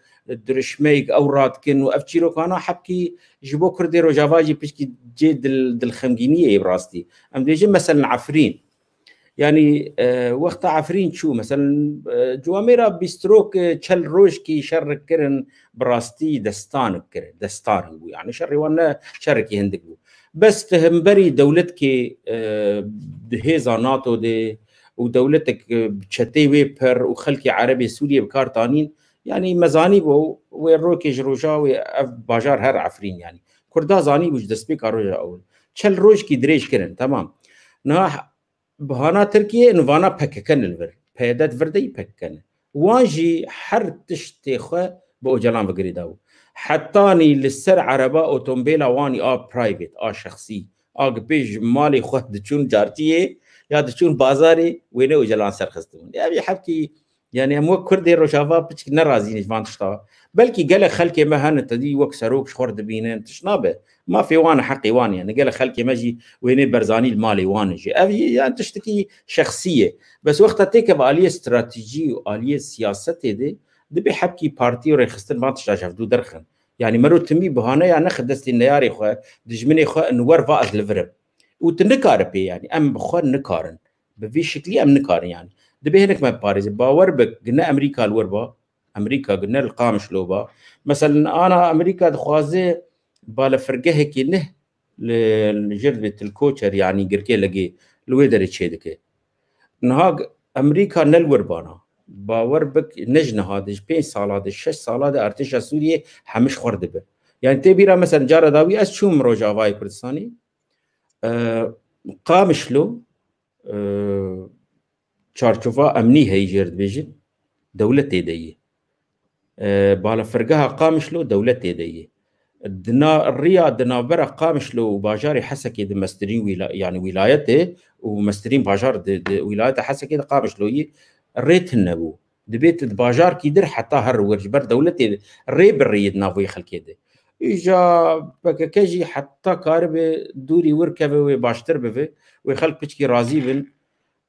dirişmeyek ew radikin û ev çîrokana hebkî ji bo Kurdê Rojava jî piçkî cê dil-, dilxemgîniyê ye bi rastî. Em dibêjin, meselen, Efrîn. Yani, e, wexta Efrîn çû, meselen, e, ciwamêra bîstrok, e, çel rojkî şer kirin, bi rastî destanik kirin, destanik bû. Yani şerê wan ne şerekî hindik bû. Bes ti hemberî dewletkê, e, di hêza NATO de û dewletek, e, bi çetê wê pir û xelkê Erebê Sûriyê bi kar tanîn, yani me zanîbû wê rokê ji roja wê ev bajar her Efrîn yani. Kurda zanîbû ji destpêka roja ewil. Çel rojkî dirêj kirin, temam. Niha bihana Tirkiye, nivana P K K ne li vir. P Y D di vir de yî P K K ne. Wan jî her tiştê xwe bi Ocalan ve girêdabû. Hetanî li ser ereba otomobêla wan a private, a şexsî, a gi pêş malê xwe diçûn cartiyê ya diçûn bazarê, wêne Ocalan serxistibûn. Ev jî hebkî, yani em wek Kurdê Rojava piçik nerazî ne ji van tişta. Belkî gelek xelkê me hene, te dî wek serok ji xwe re dibînin, tişt nabe. Mafê wan e, heqê wan e. Yani gelek xelkê me jî wênê Barzanî li malê wan e jî. Ev jî, yani, tiştekî şexsî ye. Bes wexta têkeve aliyê stratejî û aliyê siyasetê de, dibê hebkî partî û rêxistin van tişta ji hevdû derxin. Yani mero timî bihaneya nexe destê neyarê xwe, dijminê xwe, in wer va ez li vir im. Û tu nikare pê, yani em bi xwe nikarin. Bi vî şiklî em nikarin yani. Dibê hinek me biparêze. Bawer bik, gine Amerîka li wir ba, Amerîka gine li Qamişlo ba. Meselen, ana Amerîka dixwaze balefirgehekî neh li, li jêr dibê Til Koçer, yani girkê Legê, li wê derê çêdike. Niha g-, Amerîka ne li wir bana. Bawer bik, ne ji niha de, ji pênc sala de, şeş sala de artêşa Sûriyê hemiş xwar dibe. Yani tê bîra, mesela, cara dawî ez çûm Rojavayê Kurdistanê, e, Qamişlo, e, çarçova emnî heyî jêr dibêjin, dewlet tê de yî. E, balafirgeha Qamişlo dewlet tê de yî. Di na-, riya di navbera Qamişlo û bajarê Hesekê di mestirîn wîla-, yani wîlayetê û mestirîn bajar di, di wîlayeta Hesekê de Qamişlo yî rê tune bû. Dibê tu di bajarkî dir heta her wir ji ber dewletê rê bi rêyê di nav wê xelkê de. Îja P K K jî heta karibe dûrî wir keve wê baştir bibe, wê xelk piçkî razî bin.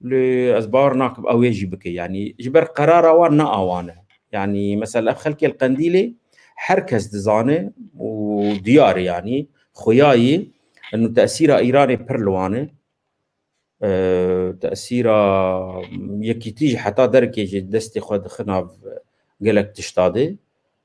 Lê ez bawer nakim ew ê jî bike. Yanî ji ber qerara wan ne awan e. Yanî mesela ev xelkê li Qendîlê her kes dizane û diyar e, yanî xweyayî û tesîra Îranê pir li wan e. E, tesîra yekîtî jî heta derekê jî destê xwe dixin nav gelek tişta de.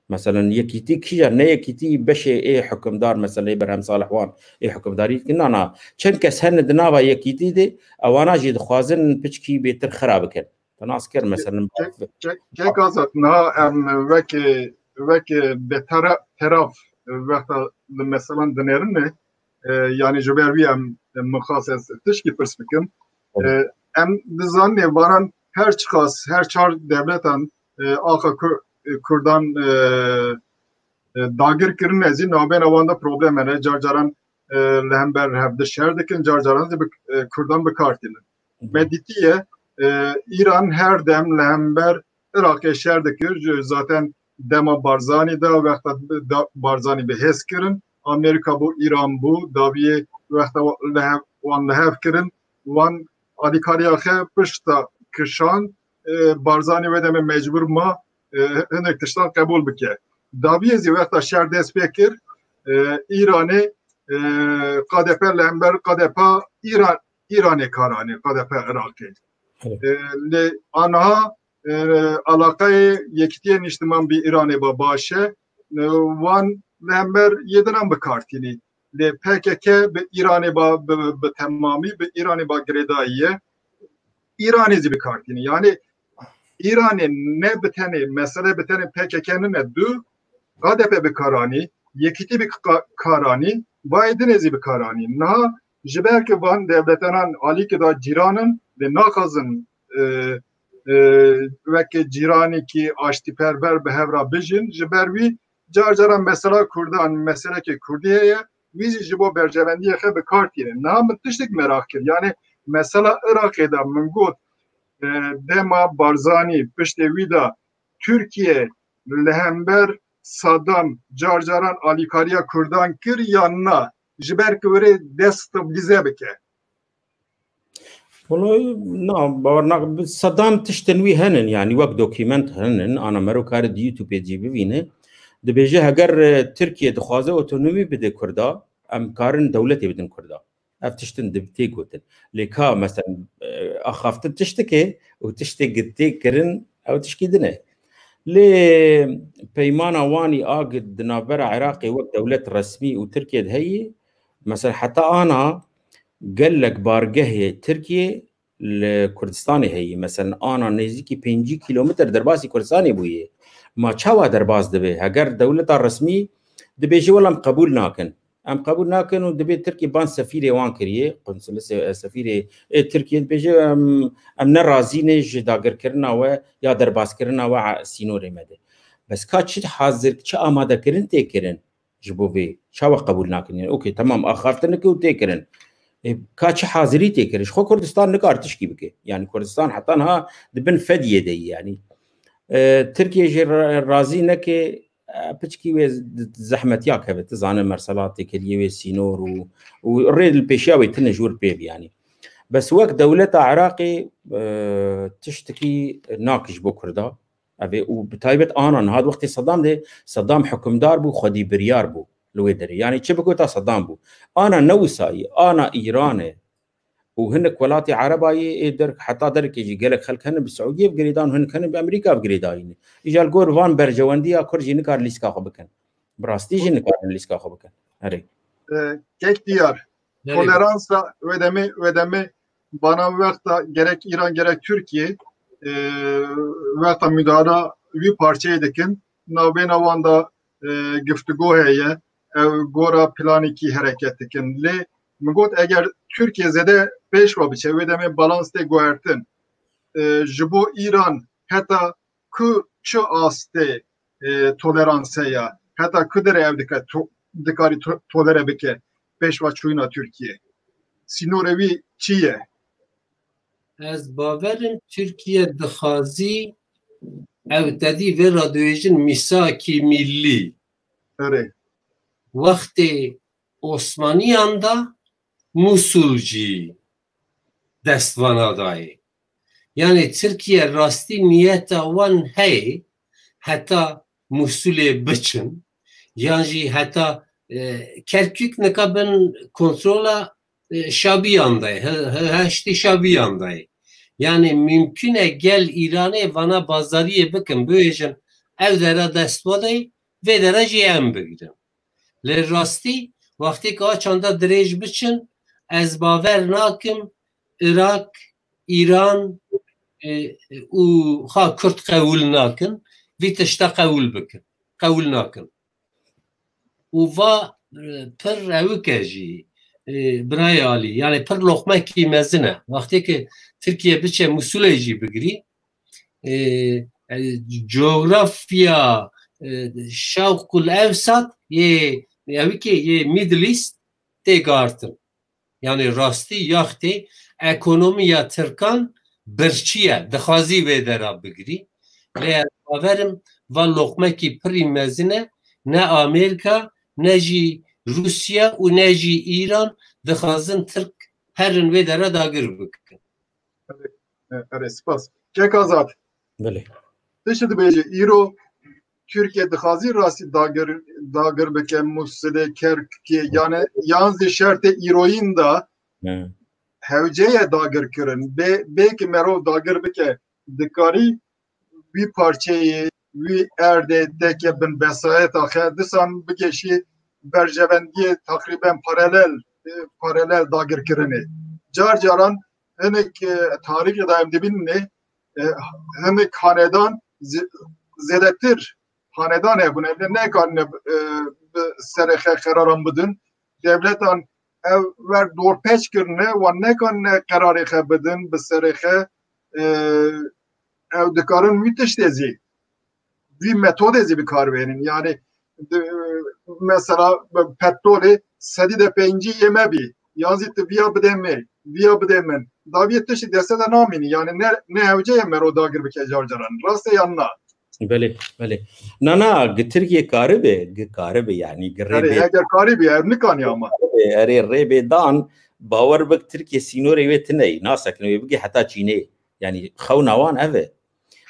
Meselen yekîtî kîja ne yekîtî beşê ê hukimdar, mesela ê Berhem Salih wan ê hukimdarî dikin. Na, na. Çend kes hene di nava yekîtî de, ewana jî dixwazin piçkî bêtir xira bikin. Te nas kir, meselen. Kek, kek, kek Azad, niha em weke, weke bêtera-, teraf wexta li meselan dinêrin e, e, yanî ji ber wî em, em mixas ez tişkî pirs bikim. Evet. E, em dizanin varan her çiqas, her çar devletan, e, axa Kur-, e, Kurdan, e, e, dagir kirine zî navbêna wan de problem hene. Car caran, e, li hember hev di şer dikin, car caran zî bi, e, Kurdan bi kar tînin. Hı hı. Me dîtiye, e, Îran her dem li hember Iraqê şer dikir. Ji zaten dema Barzanî de, wexta da-, Barzanî bi hêz kirin. Amerîka bû, Îran bû, dawiyê wexta wa-, li hev, wan li hev kirin. Wan alîkariya xwe pişta kişand, e, Barzanî wê demê mecbûr ma, e, hinek tiştan qebûl bike. Dawiyê zî wexta şer dest pê kir, e, Îranê, e, K D P li hember K D P Îran, Îranê kar anî, K D P Iraqê. Evet. E, lê aniha, e, alaqeyê Yekîtiyê Niştiman bi Îranê ba baş e. E, wan li hember yê dinan bi kar tînî. Lê P K K bi Îranê ba, bi, bi temamî bi Îranê ba girêdayî ye. Îranê zî bi kar tînî. Yanî Îranê ne bi tenê, mesele bi tenê P K K nine, du, K D P bi kar anî, Yekîtî bi ka-, kar anî, Baydinê zî bi kar anî. Niha ji ber ku van dewletenan alîkî da cîran in, lê naxwazin, e, e, weke cîranekî aştîperwer bi hev re bijîn, ji ber wî car caran mesela Kurdan, meselekê Kurdî heye, wî zî ji bo berjewendiyê xwe bi kar tînin. Niha min tiştek meraq kir, yanî mesela Iraqê de min got, e, dema Barzanî piştê wî de Tirkiye li hember Saddam car caran alîkariya Kurdan kir yan na, ji ber ku were destabilize bike? Welayi, na, bawer nak-, bi sedam tiştên wî henin, yanî wek dokument henin, ana mero kare di YouTube jî bivîne. Dibêje heger, e, Tirkiye dixwaze otonomî bide Kurda, em karin dewletê bidin Kurda. Ev tiştin di-, tê gotin. Lê ka, mesela, e, axaftin tiştike û tiştê gi-, tê kirin, ew tişkî din e. Lê peymana wanî a gi-, di navbera Iraqê wek dewlet resmî û Tirkiye de heyî, mesela heta ana gelek bargehê Tirkiye li Kurdistanê heyî. Mesela ana nêzîkî pêncî kîlometre derbasî Kurdistanê bûye. Ma çawa derbas dibe? Heger dewleta resmî dibêje, wela em qebûl nakin. Em qebûl nakin û dibê Tirkî ban sefîrê wan kiriye, konsulê se-, sefîrê ê Tirkiyê dibêje, em, em ne razî ne ji dagirkirina we ya derbaskirina we a sînorê me de. Bes ka çi hazir, çi amadekirin tê kirin ji bo vê? Çawa qebûl nakin? Yani, okey, temam, axaftineke û tê kirin. E, ka çi hazirî tê kirin? Ji xwe Kurdistan nikar tişkî bike. Yani Kurdistan heta niha di bin fediyê de ye yani. E, Tirkiye jî ra-, razî neke, e, piçkî wê z-, zehmetiya keve. Tu zane mersela têkiliyê wê sînor û, û rê li pêşiya wê tine ji wir pê bi yani. Bes wek dewleta Iraqê, e, tiştekî nak ji bo Kurda. Ev ê, û bi taybet ana niha di wextê Saddam de, Saddam hukimdar bû, xwedî biryar bû li wê derê. Yani çi bigota Saddam bû. Ana ne wisayî, ana Îran e. Û hinek welatê Erebayê ê der, heta derekê jî gelek xelk hene bi Siûdiyê bi girêdan, hinek hene bi Amerîka bi girêdayî ne. Îja li gor van berjewendiya Kurd jî nikar lîska xwe bikin. Bi rastî jî nikarin lîska xwe bikin. Erê. E, kek diyar. Erê. Toleransa wê demê, wê demê bana wexta gerek Îran gerek Tirkiye, e, wexta müdahale wî parçeyê dikin. Navbêna wan da, e, giftûgo heye. Ew gora planekî hereket dikin. Lê min got eger Tirkiye zêde pêş ve biçe, wê demê balans tê guhertin. E, ji bo Îran heta ku çi astê, e, toleranse ya, heta ku derê ev dike to-, dikarî to-, tolere bike pêşva çûyîna Tirkiye? Sînorê wî çi ye? Ez bawerim Tirkiye dixwazî ew tedî vê re dibêjin mîsakî millî. Erê. Wextê Osmaniyan da Musul jî dest vana dayê. Yani Tirkiye rastî niyeta wan heye heta Musulê biçin, yan jî heta, e, Kerkûk nika bin kontrola, e, Şabiyan de, he-, he-, heştê Şabiyan de. Yani mümkün e gel Îranê vana bazariyê bikin, bibêjin ev dera dest we de, vê dera jî em bigrin. Lê rastî, wextê ku a çanda dirêj biçin, ez bawer nakim Irak, Îran, e, û ha Kurd qewûl nakin, vî tişta qewûl bikin, qewûl nakin. Û va, e, pir rewik e jî, e, birayê alî, yani pir loqmekî mezin e. Wextê ku Tirkiye biçe Musulê jî bigirî, e, e, coğrafya, e, Şewqul Ewsat yê, ewikê yê Middle East tê guhertin. Yani rastî yaxtê ekonomiya Tirkan birçî ye, dixwazî vê dera bigirî. Lê ez bawerim va loqmekî pirî mezin e, ne Amerîka, ne jî Rûsya û ne jî Îran dixwazin Tirk herin vê dera dagir bikin. Erê, erê, spas. Kek Azad. Belê. Tişt dibêje, îro Tirkiye dixwazî rastî dagir, dagir bike Musilê, Kerkûkê, yani yan zî şertê îroyîn de He. hewce ye dagir kirin. Bê, bê ki merov dagir bike, dikarî wî parçeyê, wî erdê teke bin besayeta xe, disan bigeşî berjevendiyê teqrîben paralel, e, paralel dagirkirinê. Car caran hinek, e, tarîxê de em dibînê, e, hinek hanedan zi-, zêdetir hanedan hebûne, ne, nekarine, e, bi serê xe qeraran bidin. Dewletan ev ver dorpêç kirine, wan nekarine qerarê xe bidin, bi serê xe, e, ew dikarin wî tiştê zî, wî metodê zî bi kar bênin. Yani, di, mesela, petrolê sedî de pêncî yê me bî. Yan zî tu viya bidê me, viya bidê min. Daviyê tiştî deste de namînî. Yani ne, ne hewce ye mero dagir bike car caran. Rast e yan na? Belê, belê. Na, na, gi Tirkiye karibe, gi karibe yani, gi Erê, rêbê. Eger karî bî, ev nikanî ama. Erê, rêbê dan, bawer bik Tirkiye sînorê wê tine, nasekine wê bigê heta Çînê. Yani xewna wan ev e.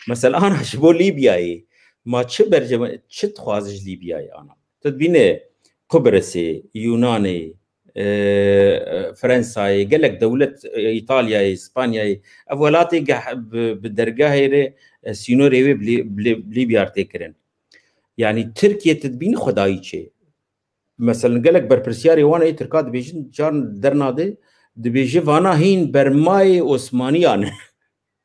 Mesela ana ji bo Lîbyayê, ma çi bercem-, çi dixwaze ji Lîbyayê ana? Tu dibîne Qubrisê, Yûnanê, e, Frensayê, gelek dewlet, e, Îtalyayê, Spanyayê, ev welatê geh-, bi, bi dergehê re, e, sînorê wê bi Lî-, bi Lî-, bi Lîbya re tê kirin. Yani Tirkiye tu dibînî xwedayî çê. Mesela gelek berpirsiyarê wan ê Tirka dibêjin, carin dernade, dibêje vana hîn bermayê Osmaniyan e.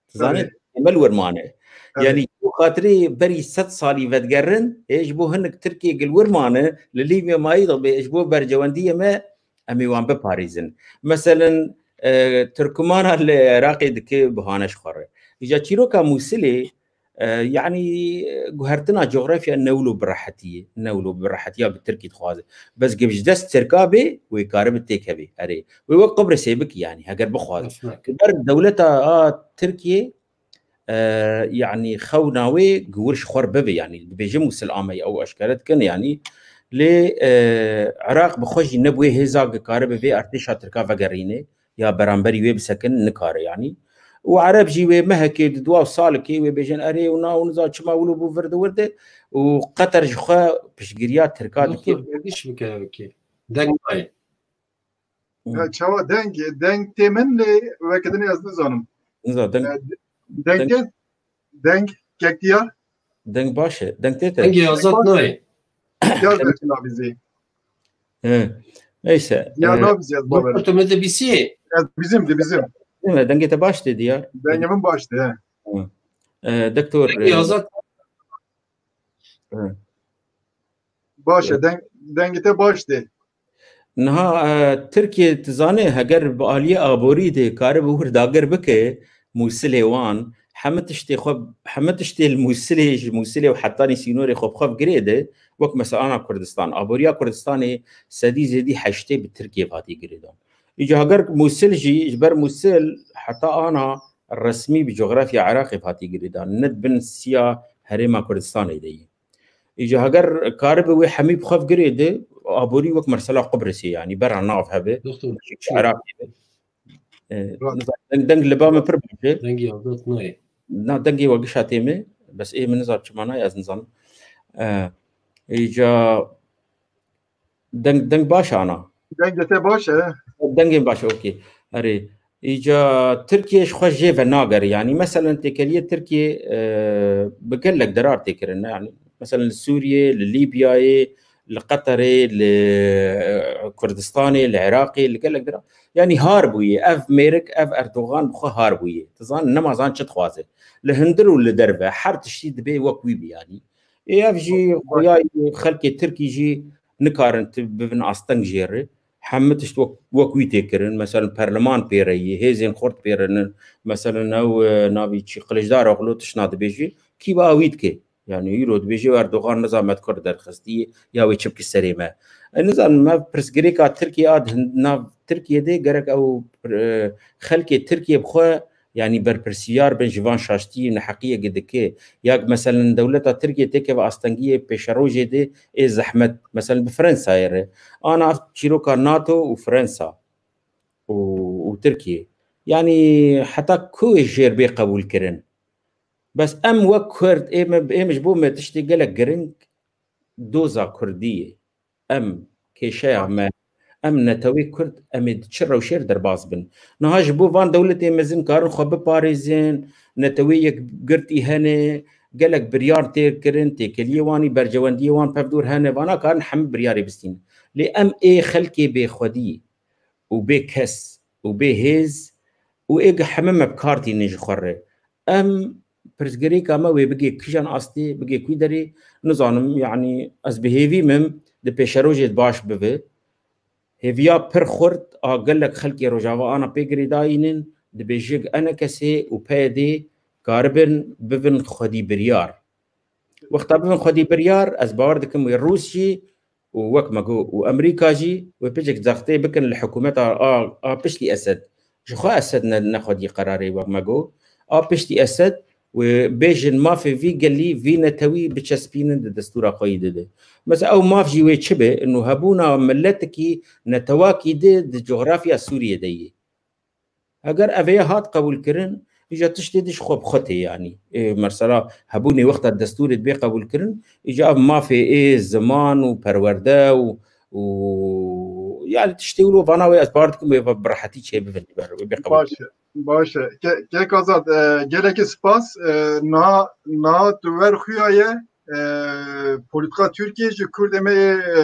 Zanî, Tabii. Temel wir mane. Tabii. Yani, bu xatirê berî sed salî vedigerin, ê ji bo hinek Tirkiyê gil wir mane, li Lîbya mayî de bê, ji bo bercewendiyê me, em ê wan biparêzin. Meselen, e, Tirkmana li Iraqê dike bihane ji xwe re. Îca çîroka Mûsilê, e, yani, guhertina coğrafya ne wilo bi rehetiyê, ne wilo bi rehetiya bi Tirkî dixwaze. Bes ge ji dest Tirka bê, wê karibe têkevê. Erê, wê wek Qibrisê bikî, yani, heger bixwaze. Ber dewleta a Tirkiyê, e, yani, xewna wê gi wir ji xwe re bibe, yani, dibêje Mûsil ameyî, ew eşkere dikin, yani, lê, e, Iraq bi xwe jî ne bi wê hêza gi karibe vê artêşa Tirka vegerîne, ya beramberî wê bisekin, nikare, yani. Û Ereb jî wê mehekê, di dua û salikê wê bêjin, erê, û na, û niza çima wilo bû vir di wir de, û Qeter ji xwe piştgiriya Tirka dike. Doktor, gediş bike wekî. Deng nayê. Hı. Ya, çawa deng, deng tê min lê weke din ez nizanim. Niza, deng, e, deng deng, tê, deng, kek Diyar? Deng baş e, deng tê te. Dengê Azad nayê. Diyar belki nabîzî. He. Neyse. Diyar, e, nabîzî ez bawer. Doktor, tu min dibîsî? Ez bizim, di bizim. Değil mi? Dengê te baş tê Diyar. Dengê min baş tê, he. Hı. E, doktor, dengê, e, Azad. Hı. Baş e, deng-, dengê te baş tê. Niha, e, Tirkiye, tu zanî, heger bi aliyê aborî de karibe wir dagir bike Mûsilê wan, hemî tiştê xwe, hemî tiştê li Mûsilê, ji Mûsilê û hetanî sînorê xwe bi xwe bi girê de, wek mesela ana Kurdistan. Aboriya Kurdistanê sedî zêdî heştê bi Tirkiye hatî girêdan. Îca heger Mûsil jî, ji ber Mûsil heta ana resmî bi coğrafya Iraqê hatî girêdan. Ne di bin siya herêma Kurdistanê de yî. Îca heger karibe wê hemî bi xwe girê de, aborî wek mesela Qubrisê, yanî bera nav hebe, Doktor, ji Iraqê be. E, nizam, deng, deng li ba min pir baş e. Dengê Azad nayê. Na, dengê we gişa tê min. Bes ê min nizam çima nayê, ez nizanim. E, îca deng, deng baş e ana. Dengê te baş e. Dengên baş e, okey. Erê. Îca Tirkiye ji xwe jê ve nagere. Yanî, meselen, têkeliyê Tirkiye, e, bi gelek derar tê kirin. Yanî, meselen, li Sûriyê, li Lîbyayê, li Qeterê, li, e, Kurdistanê, li Iraqê, li gelek derar. Yanî, har bûye. Ev mêrik, ev Erdogan bi xwe har bûye. Dizanin, nema zan çi dixwaze. Li hundir û li derve her tiştî dibê wek wî bi, yanî. Ê, ev jî xuya xelkê Tirkî jî nikarin tu bibin asteng jê re. Hemû tişt wek, wek wî tê kirin. Meselen, perleman pê re yê, hêzên xurt pê re nin. Meselen, ew, e, navî çi, Kiliçdaroglu tişna dibêjî, kî ba wî dike? Yanî, îro dibêjî, Erdogan nizam me di kur derxistî, ya wê çi bike serê me? E, nizanim, me pirsgirêka Tirkiye a di hin-, nav Tirkiye de gerek ew, e, xelkê Tirkiye bi xwe, yanî, berpirsiyar bin ji van şaştî û neheqiyekê dike. Ya, meselen, dewleta Tirkiye têkeve astengiyê pêşerojê de ê zehmet. Meselen, bi Fransayê re. Ana ev çîroka NATO û Fransa û, û Tirkiye. Yanî, heta ku ê jêr bê qebûl kirin? Bes em wek Kurd, ê me, ê min ji bo me tiştê gelek giring doza Kurdî ye. Em, kêşeya me, em netewê Kurd, em ê di çi rewşê re derbas bin? Niha ji bo van dewletê mezin karin xwe biparêzin, netewê yekgirtî hene, gelek biryar tê kirin, têkeliyê wan î, berjewendiyê wan pevdûr hene, vana karin hemû biryarê bistînin. Lê em ê xelkê bêxwedî û bê kes û bê hêz û ê heme me bi kar tînin ji xwe re. Em pirsgirêka me wê bigê kijan astê, bigê kû derê, nizanim, yanî ez bi hêvî mim di pêşerojê de baş bibe. Hêviya pir xurt a gelek xelkê Rojava ana pê girêdayî nin, dibêjik enekesê û PYD'ê karibin bibin xwedî biryar. Wexta bibin xwedî biryar, ez bawer dikim wê Rûs jî û wek me got û Amerîka jî wê piçek zextê bikin li hikûmeta a, a piştî Esed. Ji xwe Esed ne, nexwedî qerarê wek me got. A piştî Esed wê bêjin mafê vî gelî, vî netewî biçespînin di destûra xwe yî de de. Mesela ew maf jî wê çi be? Ino hebûna miletekî, netewakî di, di cografya Sûriyê de yê. Eger ev ê hat qebûl kirin, îca tiştê di ji xwe bi xwe tê, yanî. Ê, mesela hebûnê wexta destûrê dibê qebûl kirin, îca ev mafê ê ziman û perwerde û, û, yanî tiştê wilo vana wê ez bawer dikim wê bi rehetî çêbibin, wê bê qebûl Baş kirin. e, baş e. Ke-, Kek Azad, e, gelekî spas. E, niha, niha tu wer xuya ye, e, polîtika Tirkiyê ji Kurdê me, e,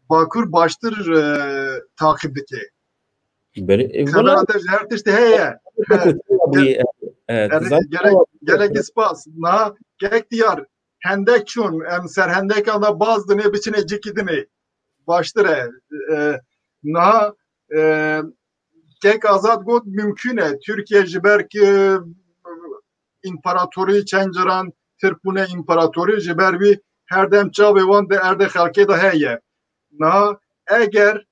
Bakur baştir, e, taqîb dike. Belê, e, Xebera wala te ji her tiştê heye. Beko çawa bûyî, e, e, Erê, zaten gerek, gerek spas. Na, kek diyar, hendek çûn, em ser hendekan da baz dinê, biçine cikî dinê. Baştir e. E, na, e, kek Azad got, mümkün e. Türkiye ji ber ki, e, împaratorî çend caran tirpûne împaratorî, ji ber wî her dem çavê wan di erdê xelkê de heye. Na, eger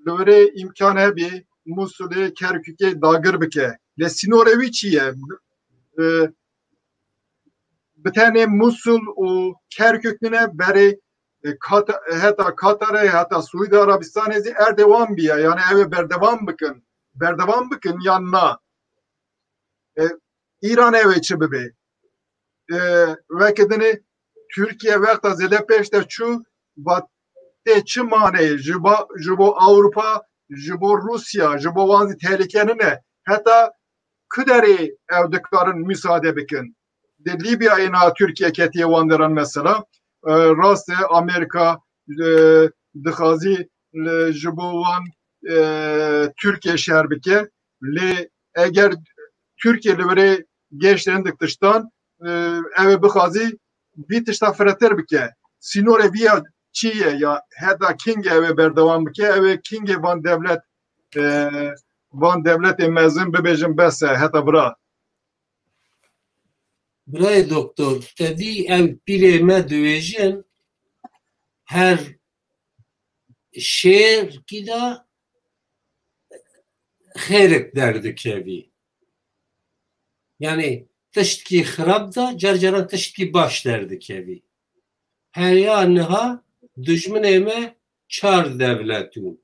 li virê îmkan hebî Musulê, Kerkûkê dagir bike. Lê sînorê wî çi ye? Bi, e, bi tenê Musul û Kerkûk nine berê, e, Kata-, heta Katarê, heta Suudi Arabistanê zî erdê wan biya. Yani ew ê berdewam bikin. Berdewam bikin yan na? E, Îran ew ê çi bibe? E, weke dinê Tirkiye wexta zêde pêş de çû, va tê çi mane ji ba-, ji bo Ewropa, ji bo Rûsya, ji bo wan zî tehlike nine. Heta ku derê ew dikarin mîsade bikin? Di Lîbyayê niha Tirkiye ketiye wan deran mesela. E, rast e, Amerîka, e, dixwazî, e, ji bo wan, e, Tirkiye şer bike. Lê eger Tirkiye li virê gêşt hindik tiştan, e, ew ê bixwazî vî tişta firehtir bike. Sînorê vî ya çi ye ya heta kîngê ew ê berdewam bike, ew ê kîngê van dewlet, e, van dewletê mezin bibêjin bes e, heta vira. Birayê doktor, tevî ev pîrê me dibêjin, her şêrkî de xêrek derdikevî. Yani tiştkî xirab de car caran tiştkî baş derdikevî. Heya niha dijminê me çar dewlet û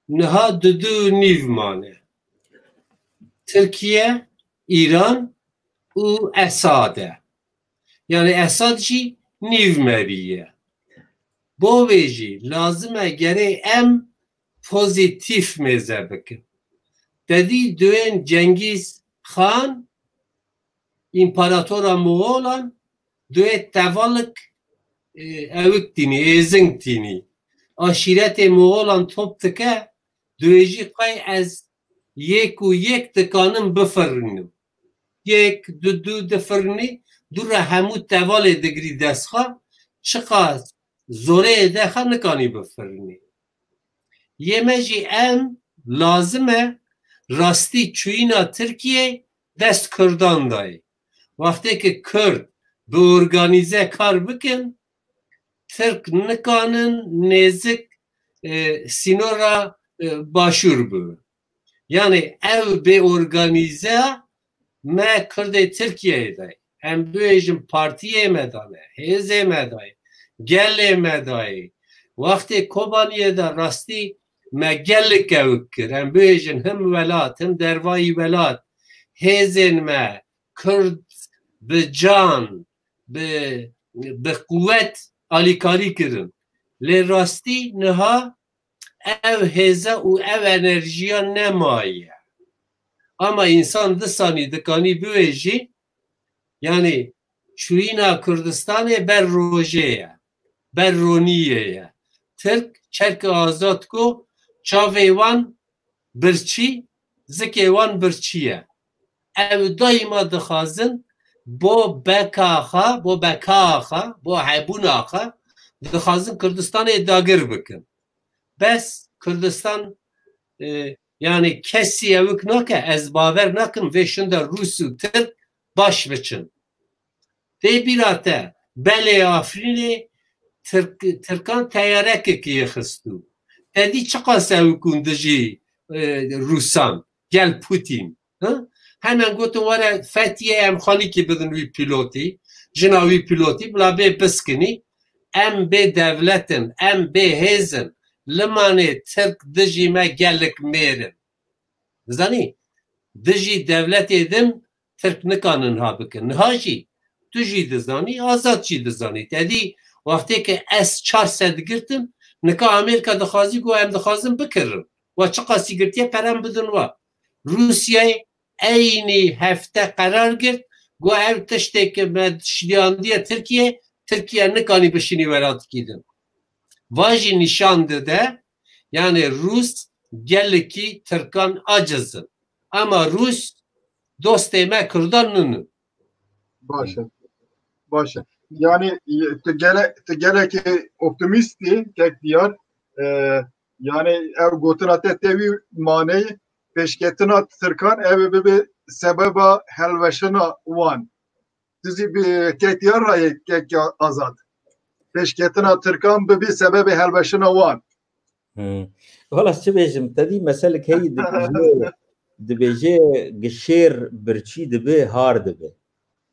niha du du nîv mane. Tirkiye, Îran û Esad e. Yani Esad jî nîv merî ye. Bo vê jî lazim e gerê em pozîtîf mêze bikin. Te dî duên Cengîz Xan, împaratora Moxolan, duê tevalek, e, ewik tînî, êzing tînî. Aşîretê Moxolan top dike, duê jî qey ez yek û yek dikanim bifirînim. Yek, du, du difirînî, dû re hemû tevalê digirî dest xwe, çiqas zoreyê de xwe nikanî bifirînî. Yê me jî em lazim e rastî çûyîna Tirkiyê dest Kurdan dayê. Wextê ki Kurd bi organîze kar bikin, Tirk nikanin nêzik, e, sînora, e, başûr bibin. Yani ev bê organîze me Kurdê Tirkiyeyê de. Em bibêjin partiyê me dane, hêzê me dayê, gelê me dayê. Wextê Kobaniyê de rastî me gelek ewik kir. Em bibêjin him welat, him dervayî welat, hêzên me, Kurd bi can, bi, bi quwet alîkarî kirin. Lê rastî niha ev hêza û ev enerjiya nemaye. Ama însan disanî dikanî biwêjî, yani çûyîna Kurdistanê ber rojê ye, ber roniyê ye. Tirk çerkê azad ku çavê wan birçî, zikê wan birçî ye. Ew daîma dixwazin bo beka xwe, bo beka xwe, bo hebûna xwe dixwazin Kurdistanê dagir bikin. Bes Kurdistan, e, yani kesî ewik nake, ez bawer nakim vê şinda Rûs û Tirk baş biçin. Tê bîra te, belê Afrînê Tirk-, Tirkan teyarekekê xistû. Te dî çiqas ewik hûn dijî, e, Rûsan, gel Putin. Hı? Hemen gotin were Fethiye em xanîkî bidin wî pilotî, jina wî pilotî, bila bê piskinî. Em bê devlet in, em bê hêz in. Limanê Tirk dijî me gelek mêr in. Dizanî? Dijî devletê din Tirk nikanin niha bikin. Niha jî tu jî dizanî, Azad jî dizanî. Te dî wextê ke S çar sed digirtin, nika Amerîka dixwazî ku em dixwazin bikirin. Wa çiqasî girtiye pere em bidin wa. Rûsyayê eynî hefte qerar girt, got ev tiştê ke me şiliyandiye Tirkiye, Tirkiye nikanî bişînî welatikî din. Va jî nîşan dide, yani Rûs gelekî Tirkan aciz in. Ama Rûs dostê me Kurdan nînin. Baş e. Baş e. Yani, e, tu gele-, tu gelekî optimîst î, kek Diyar. E, yani ev gotina te tevî maneyê pêşketina Tirkan ev bibe sebeba helweşina wan. Tu zî bi kek Diyar re yê, kek Azad. Pêşketina Tirkan bibe sebebê helweşina wan. Hmm. Wala çi bêjim, te dî meselek heyî dibêje, dibêje gişêr birçî dibe, har dibe.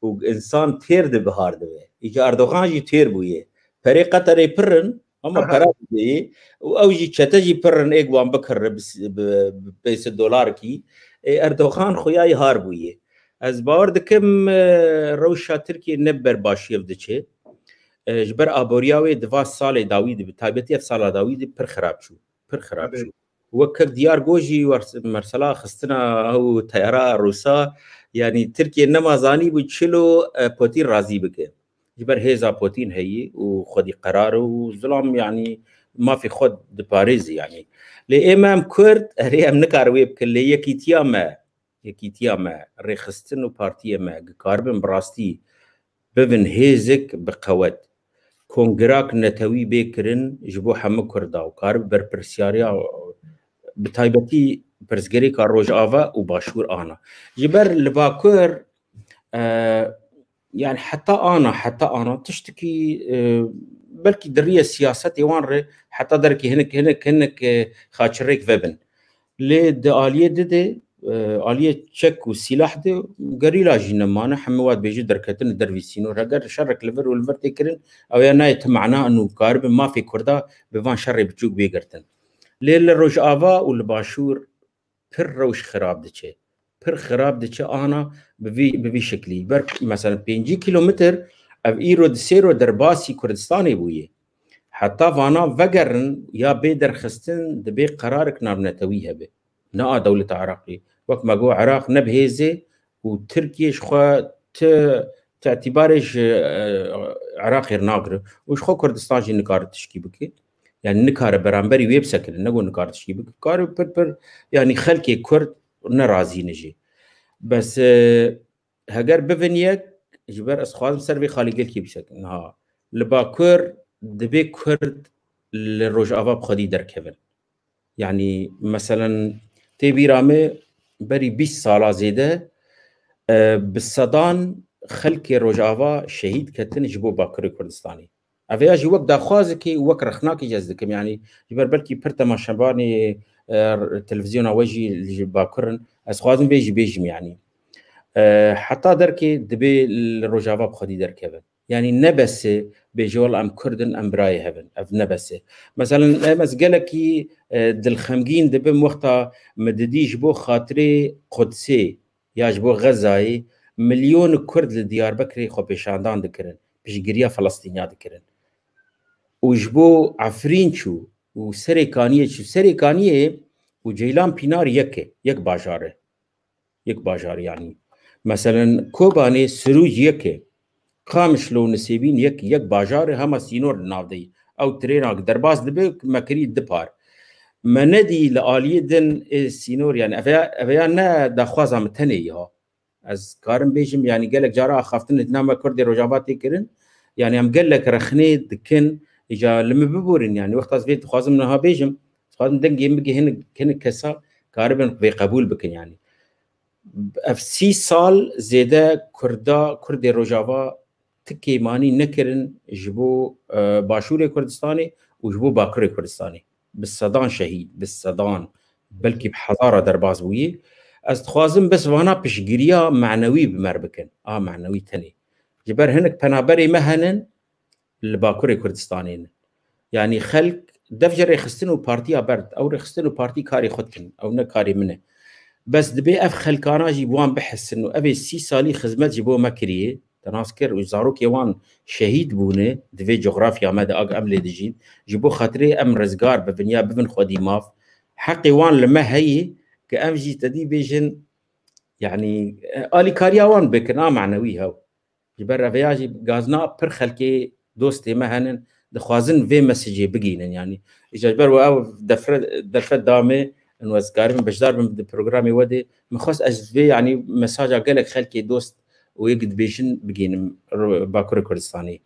Û insan têr dibe, har dibe. Îca Erdogan jî têr bûye. Perê Qeterê pir in, ama pera dideyê. Û ew jî çete jî pir in, êk wan bikirre bi, bi, bi pêsê dolarkî. Ê, Erdogan xuyayî har bûye. Ez bawer dikim, e, rewşa Tirkiyê ne ber başî ev diçe. E, ji ber aboriya wê di va salê dawî de, bi taybetî ev sala dawî de pir xirab çû. Pir xirab çû. Wek kek Diyar got jî, wers-, mesela xistina ew teyara Rûsa, yanî Tirkiye nema zanîbû çilo, e, Putin razî bike. Ji ber hêza Putin heyî û xwedî qerar û zilam, yanî mafê xwe diparêzî yanî. Lê ê me em Kurd, erê em nikarin wê bikin, lê yekîtiya me, yekîtiya me, rêxistin û partiyê me, ki karibin bi rastî bibin hêzek bi qewet, kongirak netewî bê kirin ji bo hemû Kurda û karibe berpirsiyariya bi taybetî pirsgirêka Rojava û Başûr ana. Ji ber li Bakur, e, yani heta ana, heta ana tiştekî, e, belkî di riyê siyasetê wan re heta derekî hinek, hinek, hinek, e, xaçirêk vebin. Lê di aliyê di de, e, aliyê çek û sîlah de gerîla jî nemane, hemû wa dibêje derketin li dervî sînor. Heger şerek li vir û li vir tê kirin, ew ya nayê ti mana in û karibe mafê Kurda bi van şerê biçûk bê girtin. Lê li Rojava û li Başûr pir rewş xirab diçe. Pir xirab diçe ana bi vî, bi vî şeklî. Ber, mesela pêncî kîlometr ev îro di sêro derbasî Kurdistanê bûye. Heta vana vegerin ya bê derxistin dibê qerarek navnetewî hebe. Ne a dewleta Iraqê. Wek me got, Iraq ne bi hêzê û Tirkiye ji xwe ti, ti îtibarê ji, e, Iraqê re nagire û ji xwe Kurdistan jî nikare tişkî bike. Yani nikare beramberî wê bisekine, ne got nikare tişkî bike. Kare pir pir, yani xelkê Kurd nerazî ne jî. Bes, e, heger bivin yek, ji ber ez xwazim ser vê xalî gelkî bisekin. Ha, li Bakur dibê Kurd li Rojava bi xwedî derkevin. Yani, meselen, tê bîra me berî bîst sala zêde, e, bi sedan xelkê Rojava şehîd ketin ji bo Bakurê Kurdistanê. Ev ya jî wek daxwazekê û wek rexnakê jî ez dikim. Yani, ji ber belkî pir temaşevanê, e, televizyona we jî ji Bakur in. Ez xwazim vê jî bêjim, yani. E, heta derkê dibê li Rojava bi xwedî derkevin. Yani ne bes e bêje, wela em Kurd in, em birayê hev in. Ev ne bes e. Mesela em ez gelekî, e, dilxemgîn dibim wexta me didî ji bo xatirê Qudsê ya ji bo Xezayê milyon Kurd li Diyarbekirê xwepêşandan dikirin, piştgiriya Felestîniya dikirin. Û ji bo Efrîn çû û Serêkaniyê çû. Serêkaniyê û Ceylan Pînar yek e, yek bajar e. Yek bajar yani. Meselen Kobanê Sirûc yek e. Qamişlo û Nisêbîn yek, yek bajar e, hema sînor li nav de ye. Ew trêna derbas dibe, me kirî du par. Me nedî li aliyê din ê sînor, yani ev ya, ev ya ne daxwaza min tenê ya. Ez karim bêjim, yani gelek cara axaftin li nav me Kurdê Rojava tê kirin. Yani em gelek rexnê dikin, îca li min biborin, yani wexta ez vê dixwazim niha bêjim, dixwazim dengê min bigihînim hinek kesa karibin vê qebûl bikin, yani. Ev sî sal zêde Kurda, Kurdê Rojava ti kêmanî nekirin ji bo, e, Başûrê Kurdistanê û ji bo Bakurê Kurdistanê. Bi sedan şehîd, bi sedan, belkî bi hezara derbas bûyî. Ez dixwazim bes vana piştgiriya manewî bi me re bikin. A manewî tenê. Ji ber hinek penaberê me henin, li Bakurê Kurdistanê ne. Yanî xelk dev ji rêxistin û partiya berd. Ew rêxistin û partî karê xwe dikin. Ew ne karê min e. Bes dibê ev xelkana jî bi wan bihesin û ev ê sî salî xizmet ji bo me kiriye. Te nas kir û zarokê wan şehîd bûne di vê cografya me de, a em lê dijîn. Ji bo xatirê em rizgar bibin ya bibin xwedî maf. Heqê wan li me heye ke em jî te dî bêjin, yanî, alîkariya wan bikin, a manewî hew. Ji ber revêya jî gazna pir xelkê dostê me henin, dixwazin vê mesajê bigihînin, yanî. Îca ji ber we ew defre-, derfet da me, û ez karibim beşdar bim di programê we de. Min xwest ez vê, yanî, mesaja gelek xelkê dost û yek dibêjin bigihînim Ro-, Bakurê Kurdistanê.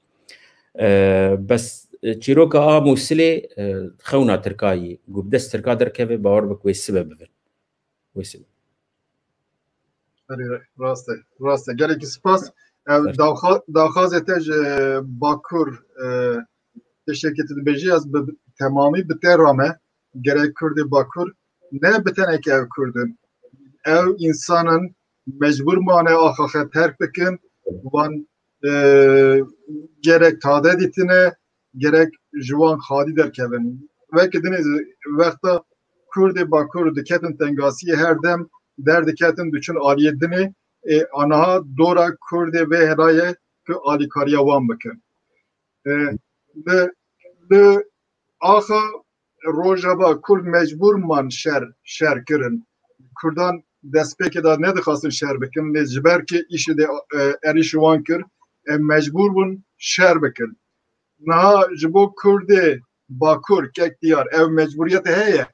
E, bes, e, çîroka a Mûsilê, e, xewna Tirka yî, ku bi dest Tirka derkeve, bawer bik wê sibe bibin. Wê sibe. Erê, rast e, rast e. Gelekî spas. Ev Ser. daxa-, daxazê te ji Bakur, e, tiştekî tu dibêjî, ez bi temamî bi te re me. Gerek Kurdê Bakur, ne bi tenekî ev Kurd in. Ew însan in mecbûr mane axa xwe terk bikin, wan, e, gerek tade dîtine, gerek ji wan xalî derkevin. Weke dinê wexta Kurdê Bakur diketin tengasiyê, her dem derdiketin diçin aliyê dinê, ê, aniha dora Kurdê vê hela ye ku alîkariya wan bikin. E, li, li axa Rojava Kurd mecbûr man şer, şer kirin. Kurdan destpêkê de nedixwastin şer bikin, lê ji ber ku îşê de, e, êrîşî wan kir, em mecbûr bûn şer bikin. Niha ji bo Kurdê Bakur, kek diyar, ew mecbûriyete heye.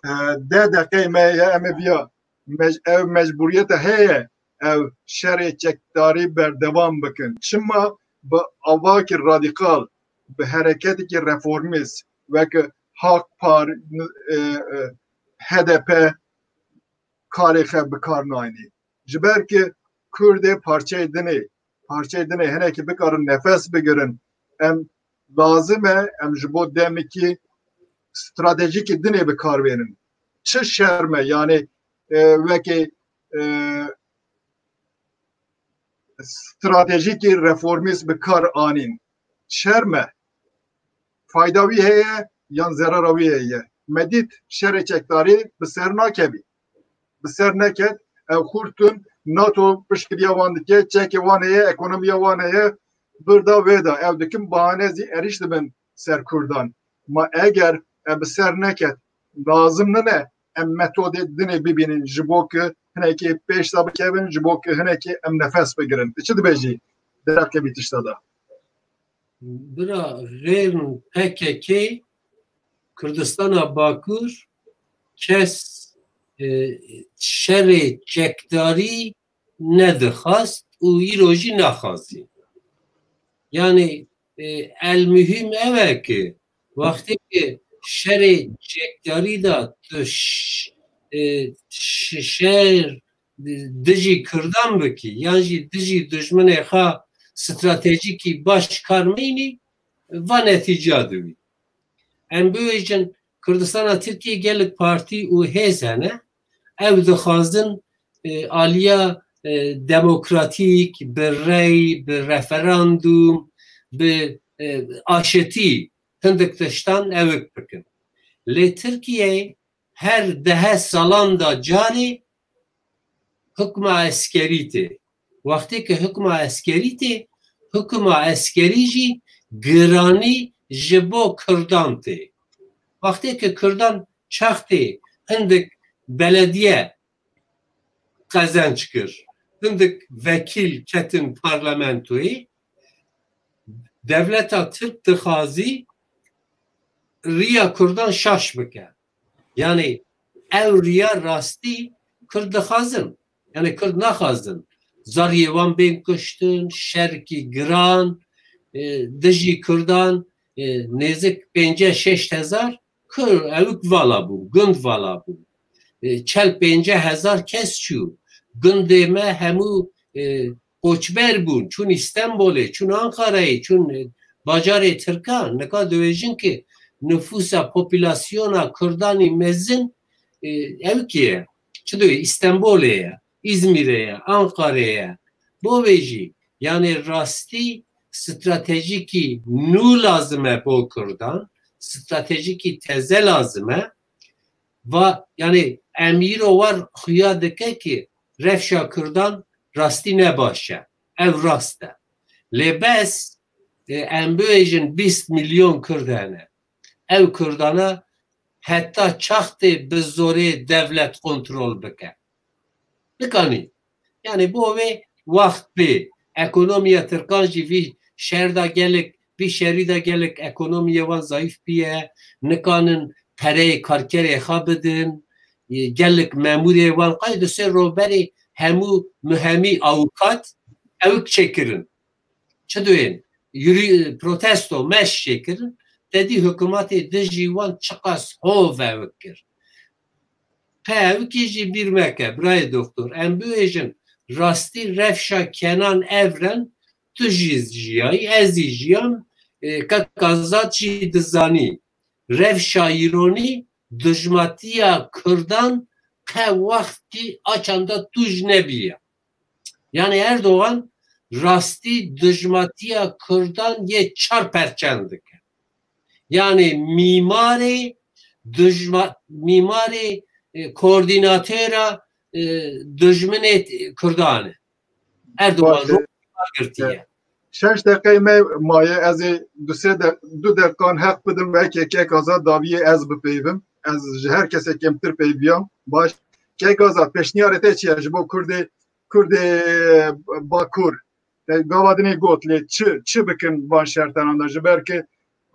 E, deh deqeyê me heye, em ê viya mec-, ev mecbûriyete heye, ev şerê çekdarî berdewam bikin. Çima bi avakî radîkal, bi hereketekî reformîst, weke Hak Par-, e, e, H D P karê xwe bi kar nayînî? Ji ber ku Kurdê parçeyê dinê, parçeyê dinê hinekî bikarin nefes bigirin. Em lazim e, em ji bo demekî stratejîkî dinê bi kar bênin. Çi şerm e, yanî, e, wekî, e, stratejîkî reformîst bi kar anîn. Şerm e. Fayda wî heye yan zerara wî heye? me dît şerê çekdarî bi ser nakevî. Bi ser neket, ev xurtun, NATO piştgiriya wan dike, çekê wan heye, ekonomiya wan heye, birda wê de ev dikin bahane zî erîş dibin ser Kurdan. Ma eger ev bi ser neket, lazim nine em metodê dinê bibînin, ji bo ki hinekî pêş de bikevin, ji bo ki hinekî em nefes bigirin. Tu çi dibêjî derheqê vî tişta de? Bira, xêrn P K K Kurdistana Bakur kes, e, şerê çekdarî nedixwast û îro jî naxwazî. Yanî, e, el muhîm ew e ki wextê ki şerê çekdarî de tu ş-, e, ş-, şer dijî Kurdan bikî yan jî dijî dijminê xwe stratejîkî baş kar meyînî, va netîca diwî. Em bibêjin Kurdistana Tirkiyê gelek partî û hêz hene. Ew dixwazin, e, aliya, e, demokratîk, bi rey, bi referandum, bi, e, aşitî hindik tiştan ewik bikin. Lê Tirkiye her dehe salan de carê hukma eskerî tê. Wextê ki hukma eskerî tê, hukma eskerî jî giranî ji bo Kurdan tê. Wextê ki Kurdan çaxtê hindik belediye qezenc kir, hindik vekîl ketin parlamentoyê, devleta Tirk dixwazî riya Kurdan şaş bike. Yanî ew riya rastî Kurd dixwazin. Yanî Kurd naxwazin zariyê wan bên kuştin, şerkî giran, e, dijî Kurdan, e, nêzik pênceh şeşt hezar Kurd ewik vala bûn, gund vala bûn. E, çel pênceh hezar kes çû. Gundê me hemû, e, koçber bûn, çûn Îstenbolê, çûn Ankarayê, çûn, e, bajarê Tirkan. Nika dibêjin ki nifûsa, populasyona Kurdanî mezin, e, ew kê ye? Çi diwê? Îstenbolê ye, Îzmîrê ye, Ankarê ye. Bo vê jî, yanî rastî stratejîkî nû lazim e bo Kurdan, stratejîkî teze lazim e. Va, yanî em îro war xuya dike ki rewşa Kurdan rastî ne baş e. Ew rast e. Lê bes, e, em bibêjin bîst milyon Kurd hene. Ew Kurdana heta çaxtê bi zorê dewlet kontrol bike? Nikanî. Yanî bo vê wext bê. Ekonomiya Tirkan jî vî şer de gelek, vî şerî de gelek ekonomiyê wan zayîf bîye. Nikanin pereyê karkerê xwe bidin. Gelek memûrê wan qey du sê roj berê hemû muhemî awikat ewik çêkirin. Çi duyên? Yürü-, protesto, meş çêkirin. Te dî hikûmetê dijî wan çiqas hov ewik kir. Qe ewikî jî bîr meke, birayê doktor. Em bibêjin, rastî rewşa Kenan Evren, tu jî jiyayî, ez jî jiyam, e, kek Azad jî dizanî. Rewşa îronî dijmatiya Kurdan qe wextkî a çanda tûj nebîye. Yanî Erdogan rastî dijmatiya Kurdan yê çar perçend dike. Yanî mîmarê dijma-, mîmarê, e, koordînatora, e, dijminê Kurdan e. Erdogan Baş e. Rû girtiye. Şeş deqeyê me maye, ez ê du sê de-, du deqan heq bidim, belkî kek Azad daviyê ez bipeyvim. Ez ji her kesê kêmtir peyviyam. Baş. Kek Azad, pêşniyarê te çi ye ji bo Kurdê, Kurdê Bakur? Te gava dinê got, lê çi, çi bikin van şertenan de? Ji ber ki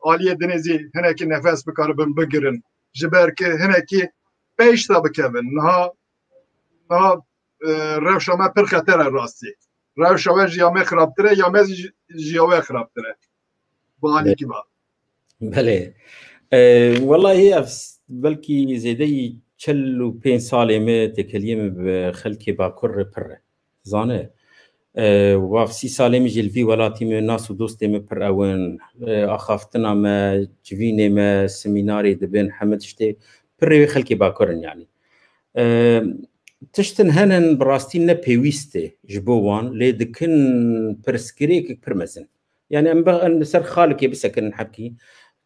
aliyê dinê zî hinekî nefes bikaribin bigirin. Ji ber ki hinekî pêş de bikevin. Niha, niha, e, rewşa me pir xeter e rastî. Rewşa we ji ya me xirabtir e, ya me zî ji, ji ya we xirabtir e. Bi alîkî va. Belê. E, wellahî ev s-, belkî zêdeyî çil û pênc salê min têkiliyê min bi xelkê Bakur re pir e. Zane, e, wav sî salê min jî li vî welatî min nas û dostê min pir ew in. E, axaftina me, civînê me, semînarê dibin, heme tiştê pir rê wê xelkê Bakur in yanî. E, tiştin henin bi rastî ne pêwîst e ji bo wan, lê dikin pirsgirêkek pir mezin. Yanî em bi-, em li ser xalikê bisekirin hebkî.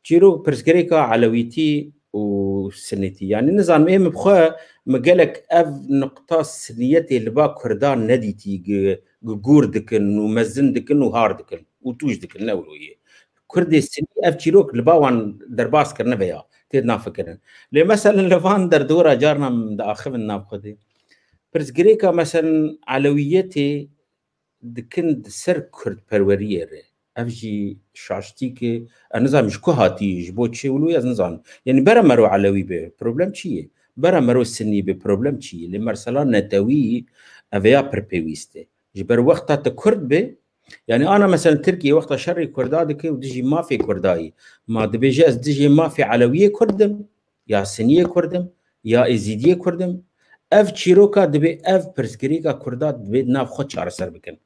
Çîrok pirsgirêka elewîtî û û sinetî. Yani nizanim ê min bi xwe, min gelek ev nuqta siniyetê li ba Kurdan nedîtî, gi-, gi gûr dikin û mezin dikin û har dikin û tûj dikin, ne wilo ye. Kurdê sinî ev çîrok li ba wan derbas kirine veya tê nafikirin. Lê meselen li van derdora carna min diaxivin nav xwe de. Pirsgirêka meselen elewiyetê dikin di ser kurdperweriyê re. Ev jî şaştî ki, ez nizanim ji ku hatî, ji bo çi wilo, ez nizanim. Yani bera mero elewî be, problem çi ye? Bera mero sinî be, problem çi ye? Lê mesela netewî ev ya pir pêwîst e. Ji ber wexta te kurd be, yani ana mesela Tirkiye wexta şerê kurda dike û dijî mafê kurda yî. Ma dibêje ez dijî mafê elewiyê kurd im, ya siniyê kurd im, ya êzîdiyê kurd im. Ev çîroka dibê ev pirsgirêka kurda dibê di nav xwe çareser bikin.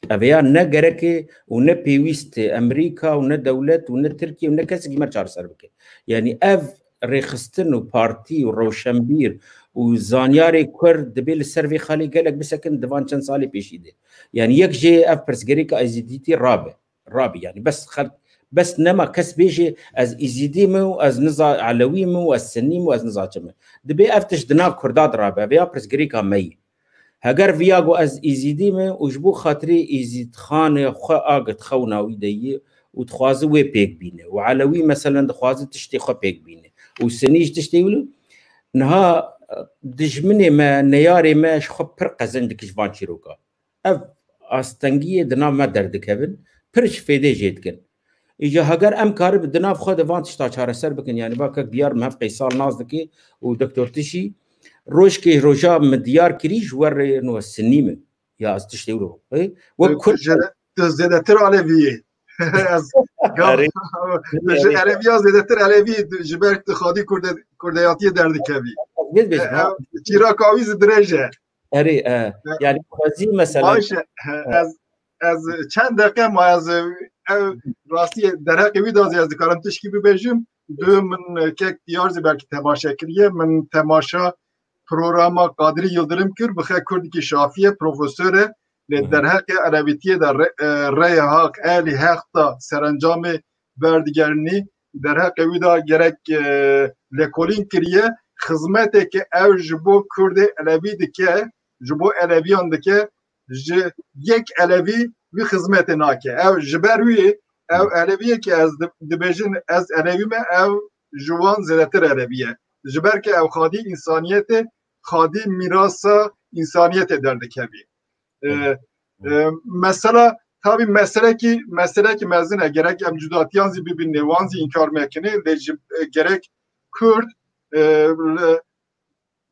Ev ya ne gerek e û ne pêwîst e Amerîka û ne dewlet û ne Tirkiye û ne kesekî me çareser bike. Yani ev rêxistin û partî û rewşenbîr û zanyarê kurd dibê li ser vê xalê gelek bisekin di van çend salê pêşî de. Yani yek jê ev pirsgirêka êzîdîtî rabe. Rabî, yani bes xelk, bes nema kes bêjê ez îzîdî me û ez niza elewî me û ez sinî me û ez niza çi me. Dibê ev tişt di nav kurda de rabe, vêya pirsgirêka me yî. Heger viya got ez îzîdî me û ji bo xatirê îzîdxanê xwe agit xewna wî de yî û dixwazi wê pêk bîne û elewî meselen dixwazi tiştê xwe pêk bîne û sinî ji tiştê wilo, niha, e, dijminê me, neyarê me ji xwe pir qezenc dike ji van çîroka. Ev astengiyê di nav me derdikevin, pir ji fêdê jê dikin. Îca heger em karibin di nav xwe de van tişta çareser bikin, yani va kek diyar min hev qeysal nas dike û doktor Tişî, rojkê roja min diyar kirî ji we rê no sinî min. Ya ez tiştê wilo. Ê, wek Kurd zêde-, tu zêdetir Alevî yê. Ez gav-, Erê. Tu ji Erê. Eleviya zêdetir Elevî, ji ber tu xadî kurde-, kurdeyatiyê derdikevî. Vê dibêjim, E, ha. Ev çîraka wî zî dirêj e. Erê, e, E, yani xwezî mesela. Baş e, he, E. ez, ez çend deqe ma ez, e, ev rastî derheqê wî de zî ez dikarim tişkî bibêjim. Dû min, e, kek diyar zî belkî temaşe kiriye. Min temaşa programa Kadrî Yildirim kir, bixe Kurdikî Şafî ye, profesor e. Lê Hı hı. derheqê elewîtiyê de re-, e, rêya haq, elî heq da serencamê berdigelinî, derheqê wî de gerek, e, lêkolîn kiriye, xizmetê ke ew ji bo Kurdê Elewî dike, ji bo Eleviyan dike, ji yek Elewî wî xizmetê nake. Ew ji ber wî, ew Elewî ye ke ez di-, dibêjin ez Elewî me, ew ji wan zêdetir Elewî ye. Ji ber ke ew xadî însaniyetê, xadî mîrasa însaniyetê derdikevî. E, e, mesela, tabî meselekî, meselekî mezin e. Gerek em cudatiyan zî bibînê, wan zî înkar mekinê, lê ji, e, gerek Kurd, e, li,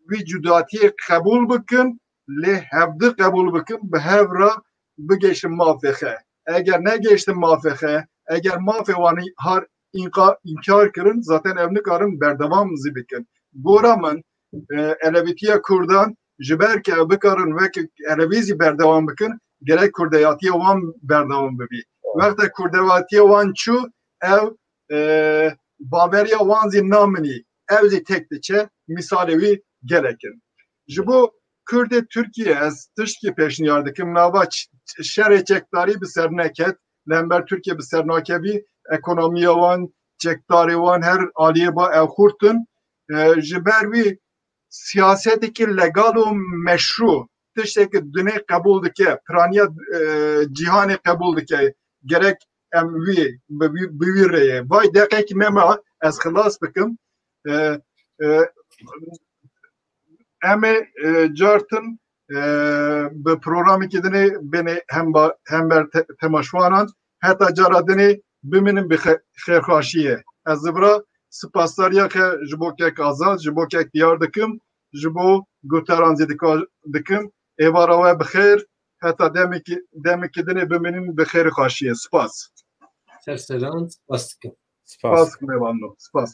wî cudatiyê qebûl bikin, lê hevdi qebûl bikin, bi hev re bigêşin mafê xe. Eger negêştin mafê xe, eger mafê wan har înqa-, înkar kirin, zaten ev nikarin berdewam zî bikin. Gora min, e, elewîtiya Kurdan ji ber ke ew bikarin wek elewî zî berdewam bikin, gerek kurdeyatiya wan berdewam bibî. Wexta kurdewatiya wan çû, ew, e, baveriya wan zî naminî, ew zî tek diçe, mîsalê wî gelek in. Ji bo Kurdê Tirkiye ez tiştkî pêşniyar dikim, nava ç-, ç-, şerê çekdarî bi ser neket, li hember Tirkiye bi ser nakevî, ekonomiya wan, çekdarê wan her aliyê ba ew xurt in. E, ji ber wî siyasetekî legal û meşrû, tiştekî dunê qebûl dike, piraniya, e, cîhanê qebûl dike, gerek em wî, bi wî, bi wî rê ye. Vay deqekî me ma, ez xilas bikim. E, e, em ê, e, cartin, e, bi programekî dinê bênê hemba-, hember te-, temaşvanan. Heta cara dinê bimînin bi xe-, xêrxaşiyê. Ez zivra spasdariya xe ji bo kek Azad, ji bo kek Diyar dikim, ji bo guhdaran zî dika-, dikim. Êvara we bi xêr, heta demekî, demekî dinê bimînin bi xêr û xaşiyê. Spas. Ser seran, spas dikim. Spas. Spas, Mêvano. Spas.